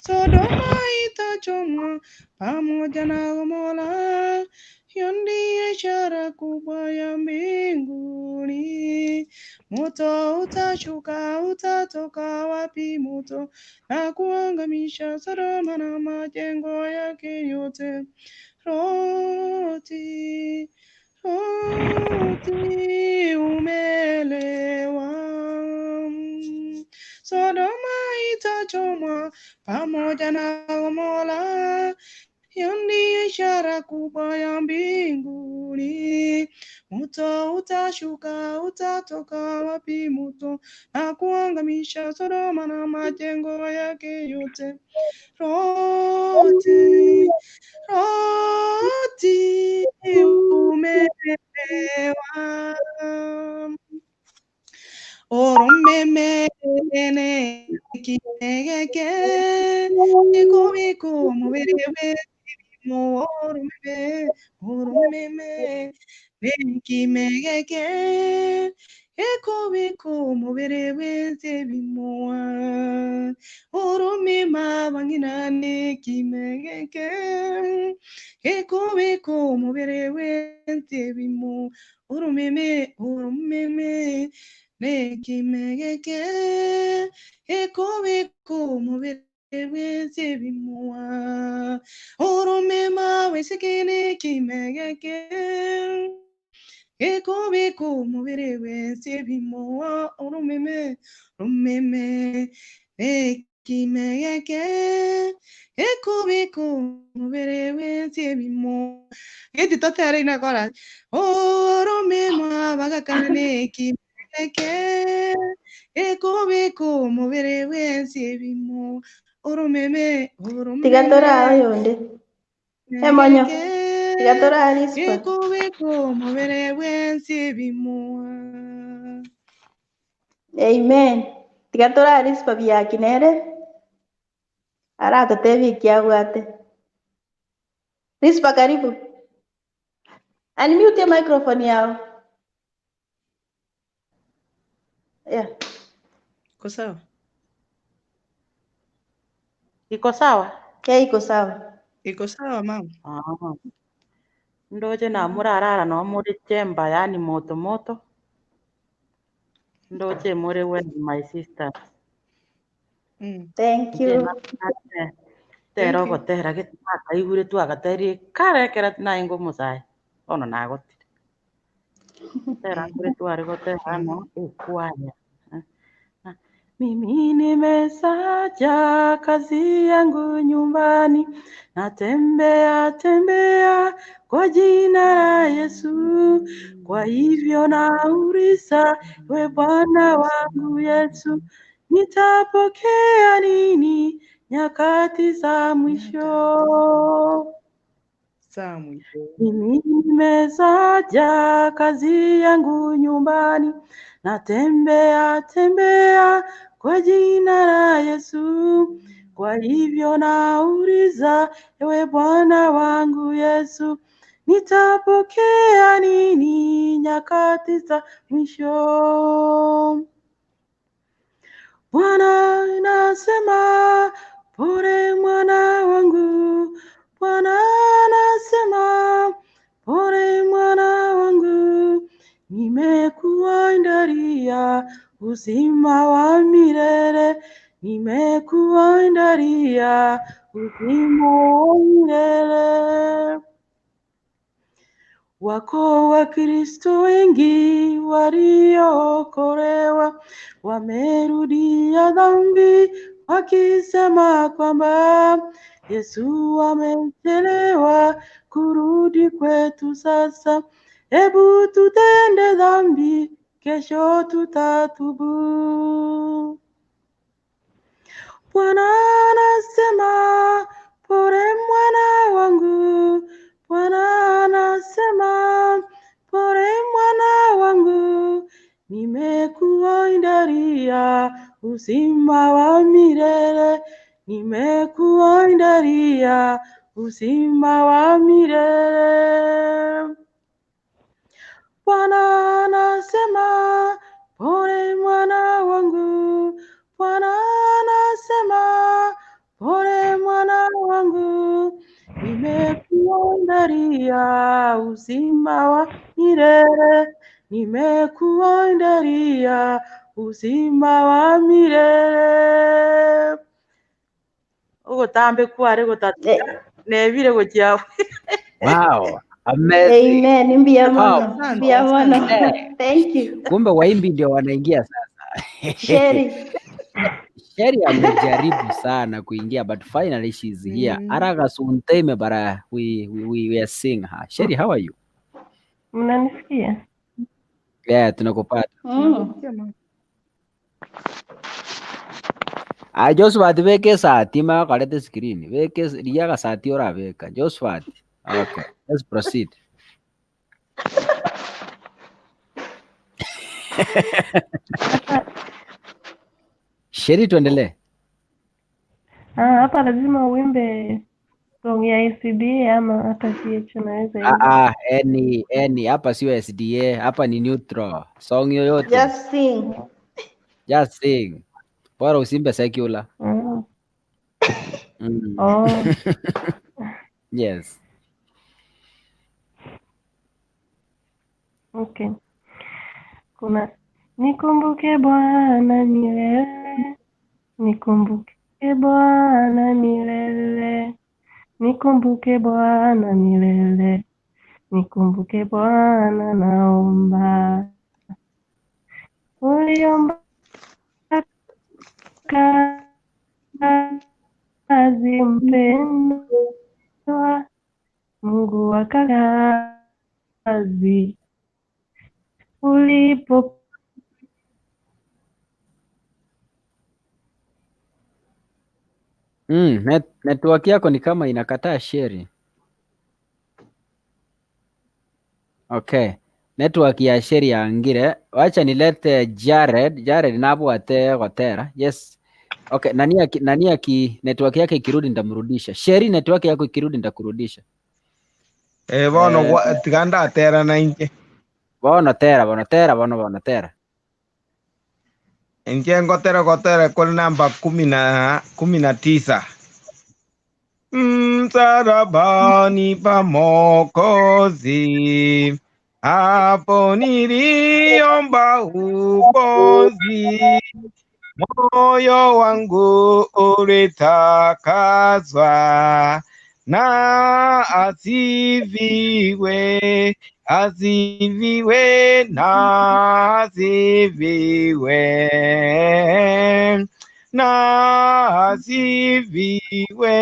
Sodoma itachomwa pamoja na Gomora. Hiyo ndiyo ishara kubwa ya mbinguni. Moto utashuka, utatoka wapi moto na kuangamisha Sodoma na majengo yake yote. Loti, Loti, umelewa. Sodoma itachomwa pamoja na Gomora. Hiyo ndiyo ishara kubwa ya mbinguni. Moto utashuka, utatoka wapi moto na kuangamisha Sodoma na majengo yake yote. Loti, Loti, umelewa. Oromemene kinegeke ikubiko mubiri wetibimo oromeme oromeme nekimegeke Ekobeka omobere bwensi ebimoa. Oromeme abang'ina nekimegeke. Ekobeka omobere bwensi ebimoa. Oromeme, oromeme nekimegeke. Ekobeka omobere bwensi ebimoa. Oromeme abaiseke nekimegeke. Gekobeka omobere bwensi ebimoa oromeme romeme nekimegeke gekobeka omobere bwensi ebimoa geti totere ina kora oromeme abagakana nekimegeke gekobeka omobere bwensi ebimoa oromeme Tiga oromeme toraa oyonde. Emonyo, tiga toraa Rispa. gekobeka omobere bwensi ebimoa Amen. Tiga toraa Rispa biaki nere aratotebie eki abwate. Rispa karibu. Unmute microphone yao. Yeah. Iko sawa? Iko sawa? Yeah, iko sawa. Iko sawa mama. Ah. Ndoche namurarara no muri chemba yani moto moto. Ndoche muri well my sister. Thank Inche you. na- tera Thank you. ogotera gete nakaigure twagaterie kare ekero naenge omosae bono nagotire. Tera nkore tware gotera no ekwaya. Eh, na, Mimi nimesacha kazi yangu nyumbani, natembea tembea kwa jina la Yesu. Kwa hivyo nauliza, we Bwana wangu Yesu, nitapokea nini nyakati za mwisho? Saa mwisho. Mimi nimesaja kazi yangu nyumbani, natembea tembea kwa jina la Yesu. Kwa hivyo nauliza, ewe Bwana wangu Yesu, nitapokea nini nyakati za mwisho? Bwana nasema, pole mwana wangu. Bwana anasema, pole mwana wangu, nimekuandalia uzima wa milele, nimekuandalia uzima wa milele. Wako Wakristo wengi waliookolewa, wamerudia dhambi wakisema kwamba Yesu amechelewa kurudi kwetu sasa. Hebu tutende dhambi, kesho tutatubu. Bwana anasema, pole mwana wangu. Bwana anasema, pole mwana wangu, nimekuandalia uzima wa milele, nimekuandalia uzima wa milele. Bwana anasema, pole mwana wangu. Bwana anasema, pole mwana wangu, nimekuandalia uzima wa milele, nimekuandalia uzima wa milele. Ugotambe kware gotatiga nebire gochia Wow, amazing. Amen. Mbia Wow. mono. Mbia mono. Eh, Thank you. kumbe waimbi ndio wanaingia sasa. Sheri. Sheri amejaribu sana kuingia but finally she's here. Aragasunteme but we are seeing her. Sheri, how are you? Mnanisikia? Yeah, tunakupata. Tunakusikia mama. Ah, Josephat beke sati makarete screen. Beke riaga sati orabeka. Josephat. Okay, let's proceed. Sheri tuendelee. Ah, hapa lazima uimbe. Song ya ACDA ama hata CH naweza Ah, imba. ah, any any hapa sio SDA, hapa ni neutral. Song yoyote. Just sing. Just sing. Bora usimbe secular. Mm. Mm. Oh, Yes. okay. Kuna nikumbuke Bwana milele, nikumbuke Bwana milele, nikumbuke Bwana milele, nikumbuke Bwana naomba. Uliomba kazi mpendwa, Mungu wa kazi ulipo Mm, network yako ni kama inakataa sheri. Okay. Network ya sheri yangire. Wacha nilete Jared. Jared nabwate gotera. Yes. Okay, nani aki network yake ikirudi nitamrudisha. Sheri network yako ikirudi nitakurudisha. Eh, bono Eh, tiga ndatera na inche. bono tera, bono tera, bono bono tera. Inche ngotera gotera kore namba 19. Msalabani pa Mwokozi, hapo niliomba uponzi, moyo wangu ulitakaswa na asifiwe, asifiwe na asifiwe na asifiwe.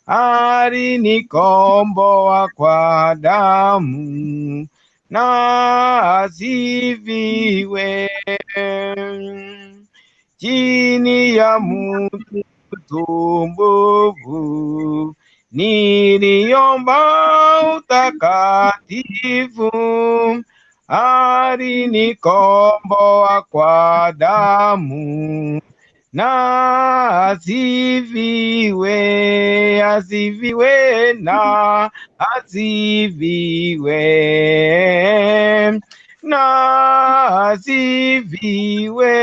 Alinikomboa kwa damu na asifiwe. Chini ya mti mbovu niliomba utakatifu, alinikomboa kwa damu na asifiwe, asifiwe na asifiwe na asifiwe.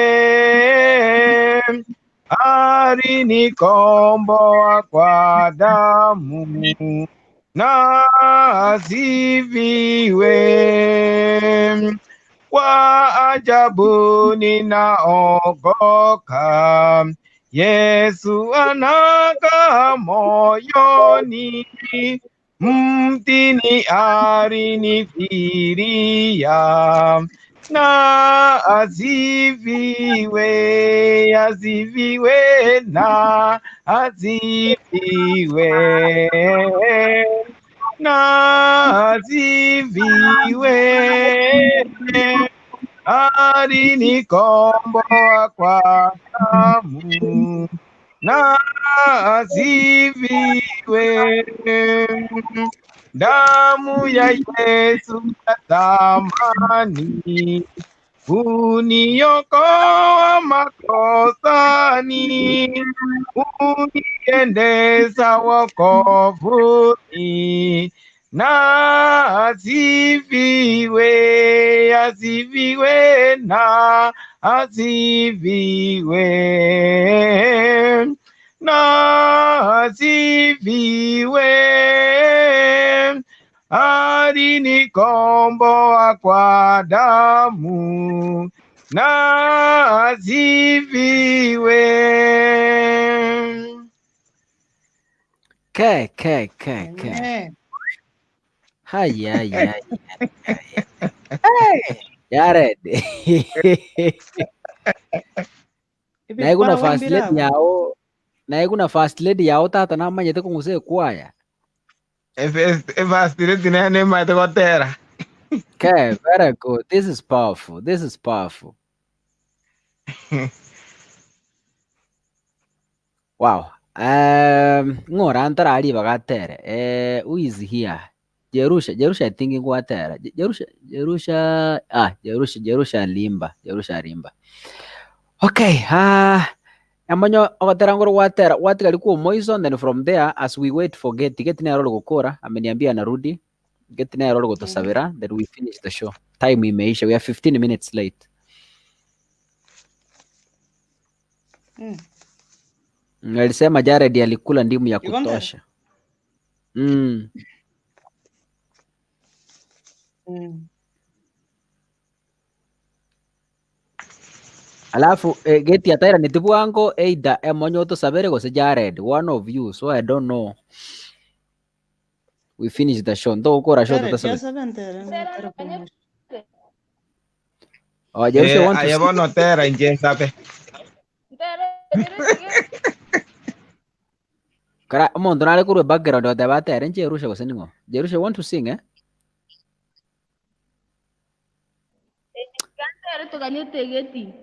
Alinikomboa kwa damu na asifiwe. Kwa ajabu ninaokoka, Yesu anakaa moyoni, mtini alinifilia na asifiwe, asifiwe na asifiwe na asifiwe. Alinikomboa kwa damu na asifiwe. Damu ya Yesu ya thamani uniokoa makosani, uniendesha wokovuni, na asifiwe, asifiwe na asifiwe na asifiwe. Alinikomboa kwa damu na asifiwe. Ke ke ke ke. Amen. Haya ya. Jared. Naye kuna Ebikora first wembire lady abo. yao. Naye kuna first lady yao tata namanyete kong'usa ekwaya. Efirst lady naye nemaete gotera. Okay, very good. This is powerful. This is powerful. Wow. Ng'ora ntarari bagatere. Eh, who is here? Jerusha, Jerusha I think ngwatera. Jerusha, Jerusha, ah, Jerusha, Jerusha Limba, Jerusha Limba. Okay, ah. Emonyo ogotera ngoro gwatera gwatigari kwa omoiso then from there as we wait for Geti, Geti nere ore gokora ameniambia anarudi, Geti nere ore gotosabera then we finish the show. Time imeisha, we are 15 minutes late. Alisema Jared alikula ndimu ya Igo ntere? kutosha. Mm. Alafu eh, Geti ataira niti bwango either emonyo otosabere gose Jared, one of you, so I don't know. We finish the show. Ntogokora show Jared, totasabete. yasabe ntere ngotera komocha. Oh, Jerusha Eh, want to aye sing. bono tera inche nsabe. Kara omonto nare korwa background oteba atere nche Jerusha gose ning'o. Jerusha want to sing eh? Ntere tuganyete geti.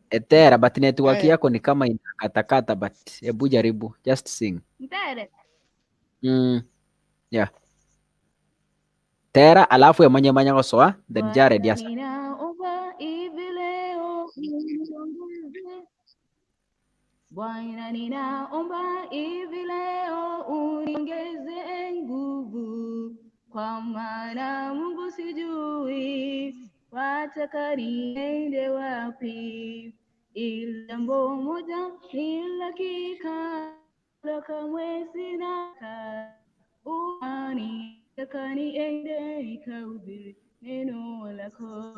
Etera but network Aya. yako ni kama inakatakata but hebu jaribu just sing. Ntere. Yeah. Tera alafu emanye manya gosoa then Jared Bwana yasa. ninaomba hivi leo uniongoze. Bwana ninaomba hivi leo uniongeze nguvu, kwa maana Mungu sijui wataka niende wapi, ila jambo moja ni la hakika, la kamwe sina unanitaka niende nikahubiri neno lako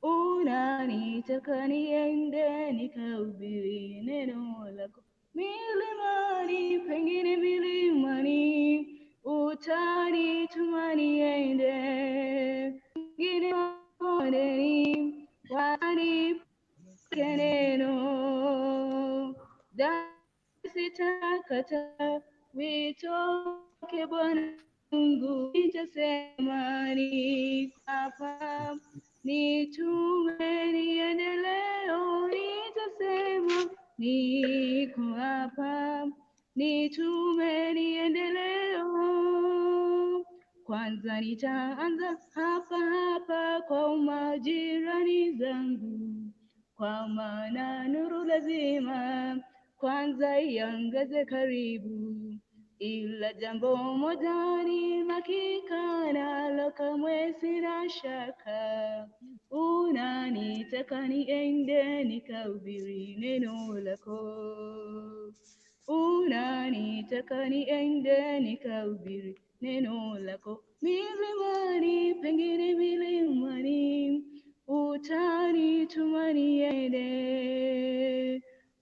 unanitaka niende nikahubiri neno lako milimani, pengine milimani, utanituma niende, pengine bondeni, wanipeke neno dhambi sitakata, wito wake Bwana Mungu, nitasema niko hapa nitume niende leo, nitasema niko hapa, nitume niende leo. Kwanza nitaanza hapa hapa kwa majirani zangu, kwa maana nuru lazima kwanza iangaze karibu ila jambo moja ni hakika nalo kamwe sina shaka, unanitaka niende nikahubiri neno lako, unanitaka niende nikahubiri neno lako milimani, pengine milimani, utanituma niende,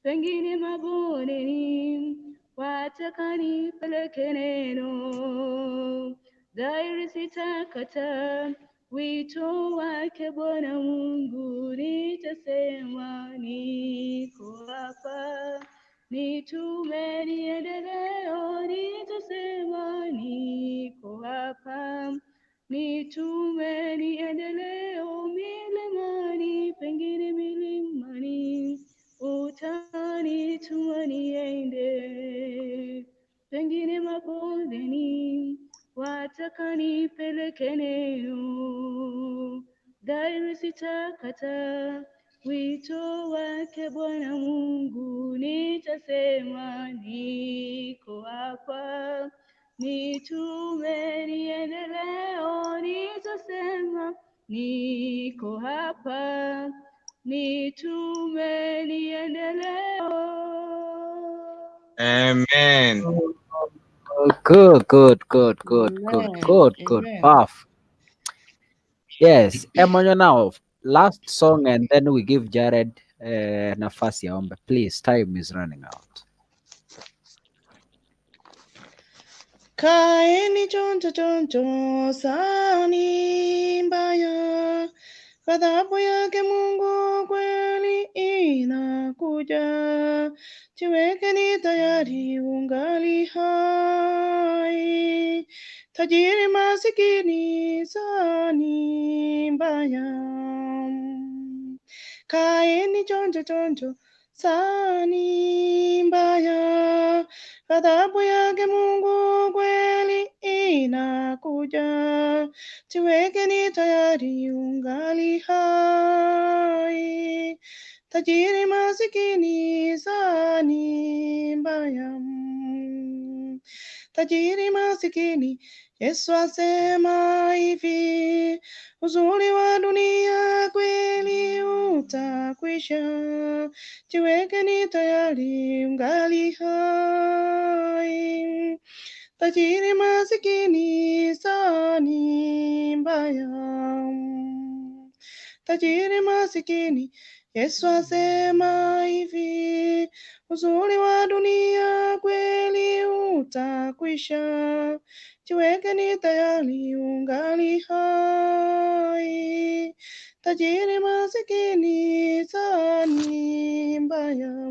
pengine mabondeni wataka nipeleke neno, dhahiri sitakata wito wake Bwana Mungu, nitasema niko hapa, nitume niende leo, nitasema niko hapa, nitume niende leo milimani, pengine milimani utanituma niende, pengine mabondeni, wataka nipeleke neno, dhahiri sitakata wito wake Bwana Mungu, nitasema niko hapa, nitume niende leo, nitasema niko hapa, nitume niende leo. Amen. Good, good, good, good, good, Amen. good, good. Amen. Puff. Yes, Emonyo now. Last song and then we give Jared nafasi aombe. Please, time is running out. Kaeni chonjo chonjo, sani mbaya, ghadhabu yake Mungu kweli inakuja. Jiwekeni tayari ungali hai, tajiri masikini, sani mbaya. Kaeni chonjo chonjo, sani mbaya, ghadhabu yake Mungu kweli inakuja. Jiwekeni tayari ungali hai, Tajiri masikini sani mbaya. Tajiri masikini, Yesu asema hivi, uzuri wa dunia kweli utakwisha. Jiwekeni tayari ungali hai. Tajiri masikini sani mbaya. Tajiri masikini, Yesu asema hivi, uzuri wa dunia kweli utakwisha. Jiwekeni tayari ungali hai. Tajiri masikini sani mbaya.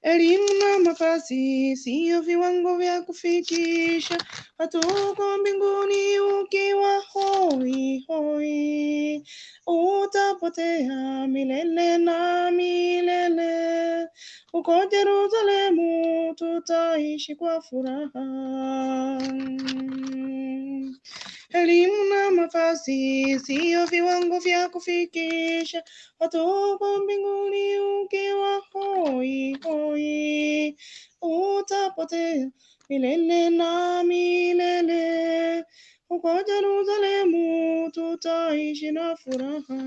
Elimu na mavazi siyo viwango vya kufikisha watu huko mbinguni. Ukiwa hoi hoi, utapotea milele na milele. Huko Yerusalemu tutaishi kwa furaha. Elimu na mavazi siyo viwango vya kufikisha watu huko mbinguni. Ukiwa hoi hoi, utapotea milele na milele. Huko Yerusalemu tutaishi na furaha.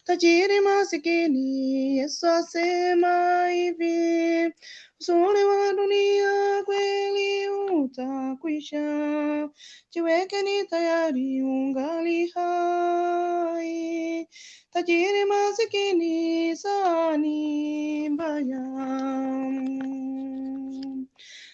Tajiri masikini, Yesu asema hivi, uzuri wa dunia kweli utakwisha. Jiwekeni tayari ungali hai. Tajiri masikini sani mbaya.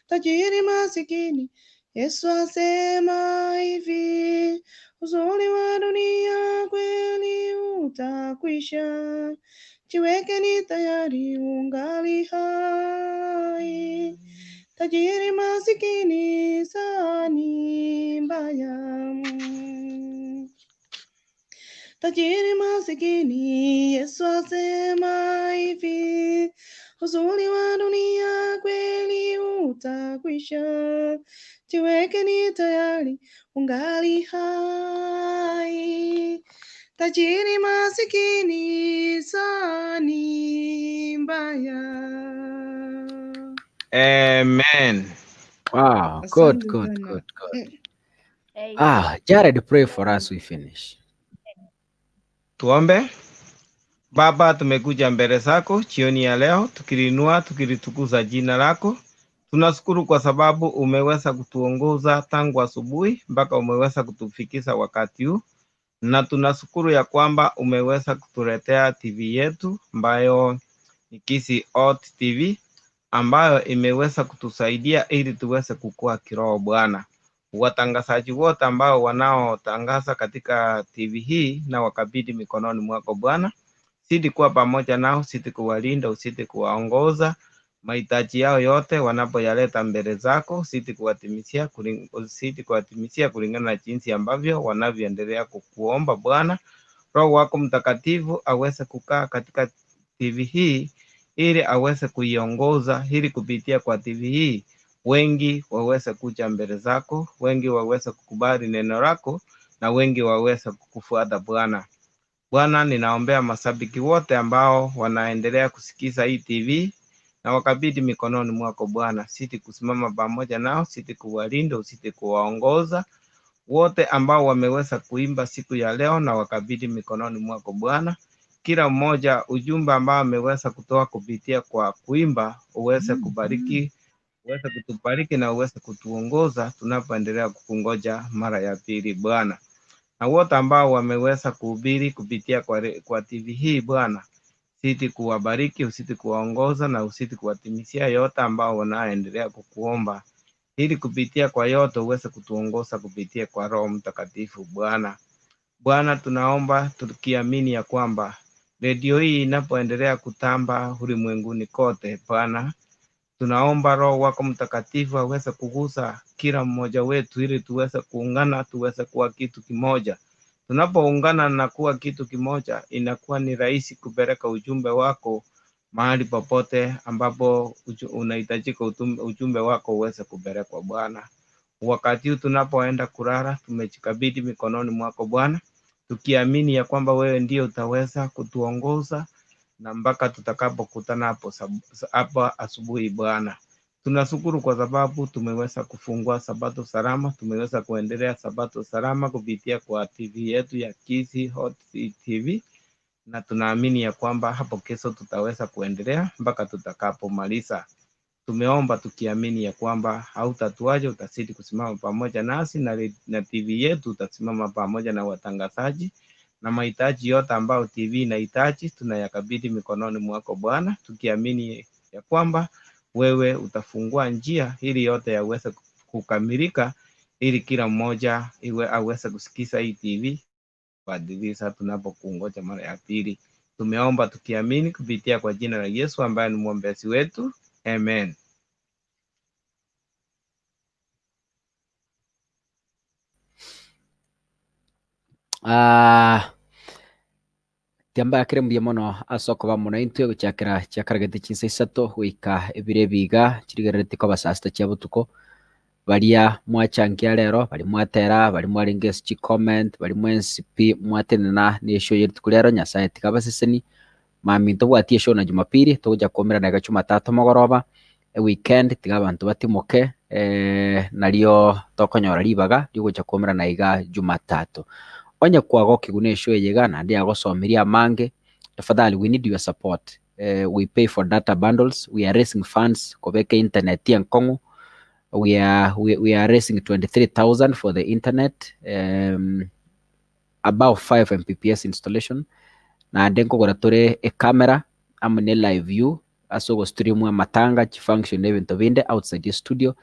Tajiri masikini, Yesu asema hivi, uzuri wa dunia kweli utakwisha. Jiwekeni tayari ungali hai. Tajiri masikini sani mbaya. Tajiri masikini, Yesu asema hivi, uzuri wa dunia kweli utakwisha. Jiwekeni tayari ungali hai. Tajiri masikini sani mbaya. Amen. Wow, good, Asante good, sana. good, good. Ah, Jared, pray for us we finish. Tuombe. Baba, tumekuja mbele zako jioni ya leo tukilinua, tukilitukuza jina lako. Tunashukuru kwa sababu umeweza kutuongoza tangu asubuhi mpaka umeweza kutufikisha wakati huu, na tunashukuru ya kwamba umeweza kutuletea TV yetu ambayo ni Kisii Hot TV ambayo imeweza kutusaidia ili tuweze kukua kiroho Bwana. Watangazaji wote ambao wanaotangaza katika TV hii na wakabidhi mikononi mwako Bwana, zidi kuwa pamoja nao, zidi kuwalinda, uzidi kuwaongoza mahitaji yao yote wanapoyaleta mbele zako, zidi kuwatimizia uzidi kuwatimizia kulingana na jinsi ambavyo wanavyoendelea kukuomba Bwana. Roho wako Mtakatifu aweze kukaa katika TV hii ili aweze kuiongoza, ili kupitia kwa TV hii wengi waweze kuja mbele zako, wengi waweze kukubali neno lako na wengi waweze kukufuata Bwana. Bwana, ninaombea mashabiki wote ambao wanaendelea kusikiza hii TV na wakabidhi mikononi mwako Bwana, siti kusimama pamoja nao, siti kuwalinda, usiti kuwaongoza wote ambao wameweza kuimba siku ya leo na wakabidhi mikononi mwako Bwana. Kila mmoja ujumbe ambao ameweza kutoa kupitia kwa kuimba uweze kubariki, uweze kutubariki na uweze kutuongoza tunapoendelea kukungoja mara ya pili Bwana na wote ambao wameweza kuhubiri kupitia kwa TV hii Bwana, usiti kuwabariki, usiti kuwaongoza na usiti kuwatimizia yote ambao wanaendelea kukuomba, ili kupitia kwa yote uweze kutuongoza kupitia kwa Roho Mtakatifu Bwana. Bwana, tunaomba tukiamini ya kwamba redio hii inapoendelea kutamba ulimwenguni kote Bwana, tunaomba Roho wako Mtakatifu aweze kugusa kila mmoja wetu ili tuweze kuungana, tuweze kuwa kitu kimoja. Tunapoungana na kuwa kitu kimoja, inakuwa ni rahisi kupeleka ujumbe wako mahali popote ambapo unahitajika ujumbe wako uweze kupelekwa Bwana. Wakati huu tunapoenda kulala, tumejikabidhi mikononi mwako Bwana, tukiamini ya kwamba wewe ndiye utaweza kutuongoza na mpaka tutakapokutana hapo hapo asubuhi Bwana. Tunashukuru kwa sababu tumeweza kufungua Sabato salama, tumeweza kuendelea Sabato salama kupitia kwa TV yetu ya Kisii Hot TV, na tunaamini ya kwamba hapo kesho tutaweza kuendelea mpaka tutakapomaliza. Tumeomba tukiamini ya kwamba hautatuacha, utazidi kusimama pamoja nasi na, na TV yetu utasimama pamoja na watangazaji na mahitaji yote ambayo TV inahitaji tunayakabidhi mikononi mwako Bwana, tukiamini ya kwamba wewe utafungua njia ili yote yaweze kukamilika, ili kila mmoja iwe aweze kusikiza hii TV kubadilisha tunapokungoja mara ya pili. Tumeomba tukiamini kupitia kwa jina la Yesu ambaye ni mwombezi wetu, amen. Ah, tiamba akire mbuya mono ase okoba mono intwe gochakera chiakaragete chinsa isato goika ebire ebiga chirigerereti koba saa sita chia botuko baria mwachangia rero bari mwatera bari mwarenge ase chicomment bari mwensi pi mwatenena na eshow ye rituko rero nyasaye tiga abaseseni mami ntobwati eshow na jumapili togocha koumerana iga jumatatu mogoroba eweekend tiga abanto batimoke eh, nario tokonyora ribaga riogocha koumerana iga jumatatu. Onye kwagokigwa na eshow eye iga naende yagosomeria amange tafadhali we need your support eh, we pay for data bundles we are raising funds kobeka internet enkong'u we are, we, we are raising 23000 for the internet um, above 5 mbps installation naende nkogora tore ecamera amo ne live view ase ogostream amatanga chifunction na ebinto binde outside the studio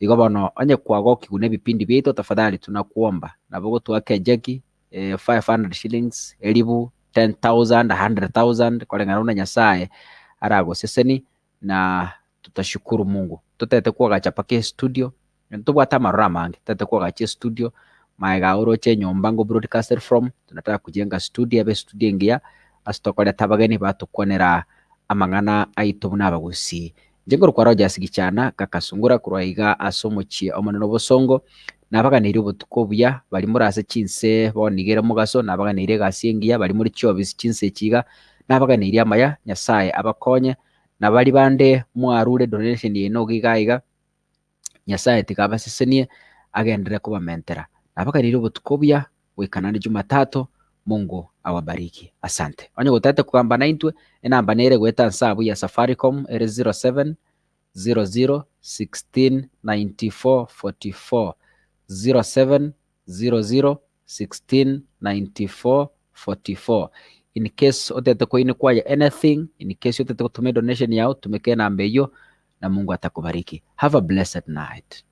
igo bono onye kwagokigwa na ebipindi biaito tafadhali tunakuomba nabo gotwaka ejegi eh, 500 shillings elibu 10000 100000 koreng'ana buna nyasaye aragoseseni na tutashukuru Mungu totete kwagacha mpaka estudio ntobwate amaroro amange totete kwagacha estudio maega oroche enyomba ngo broadcasted from tunataka kujenga studio ebe studio engiya ase tokoreta abageni batokwanera amang'ana aito buna abagusii. Inche nkorokwa Rogers Gichana Kakasungura korwa iga ase omochie omonene obosongo nabaganeirie obotuko obuya baria more ase chinse bono iga ere mogaso nabaganeirie egasi engiya baria more chiofisi chinse echi iga nabaganeirie amaya Nyasaye abakonye na baria bande mwarure donation yaino iga iga Nyasaye tiga abasesenie agenderere kobamentera. Nabaganeirie obotuko obuya goika naende Jumatatu, Mungu awabariki. Asante. Onye gotagete kogamba naintwe, enamba nere goeta nse abwo ya Safaricom ere 07 00 16 94 44 07 00 16 94 44 in case otete koinquire anything in case otete gotuma edonation yao tumeka enamba eyio na Mungu atakubariki. Have a blessed night.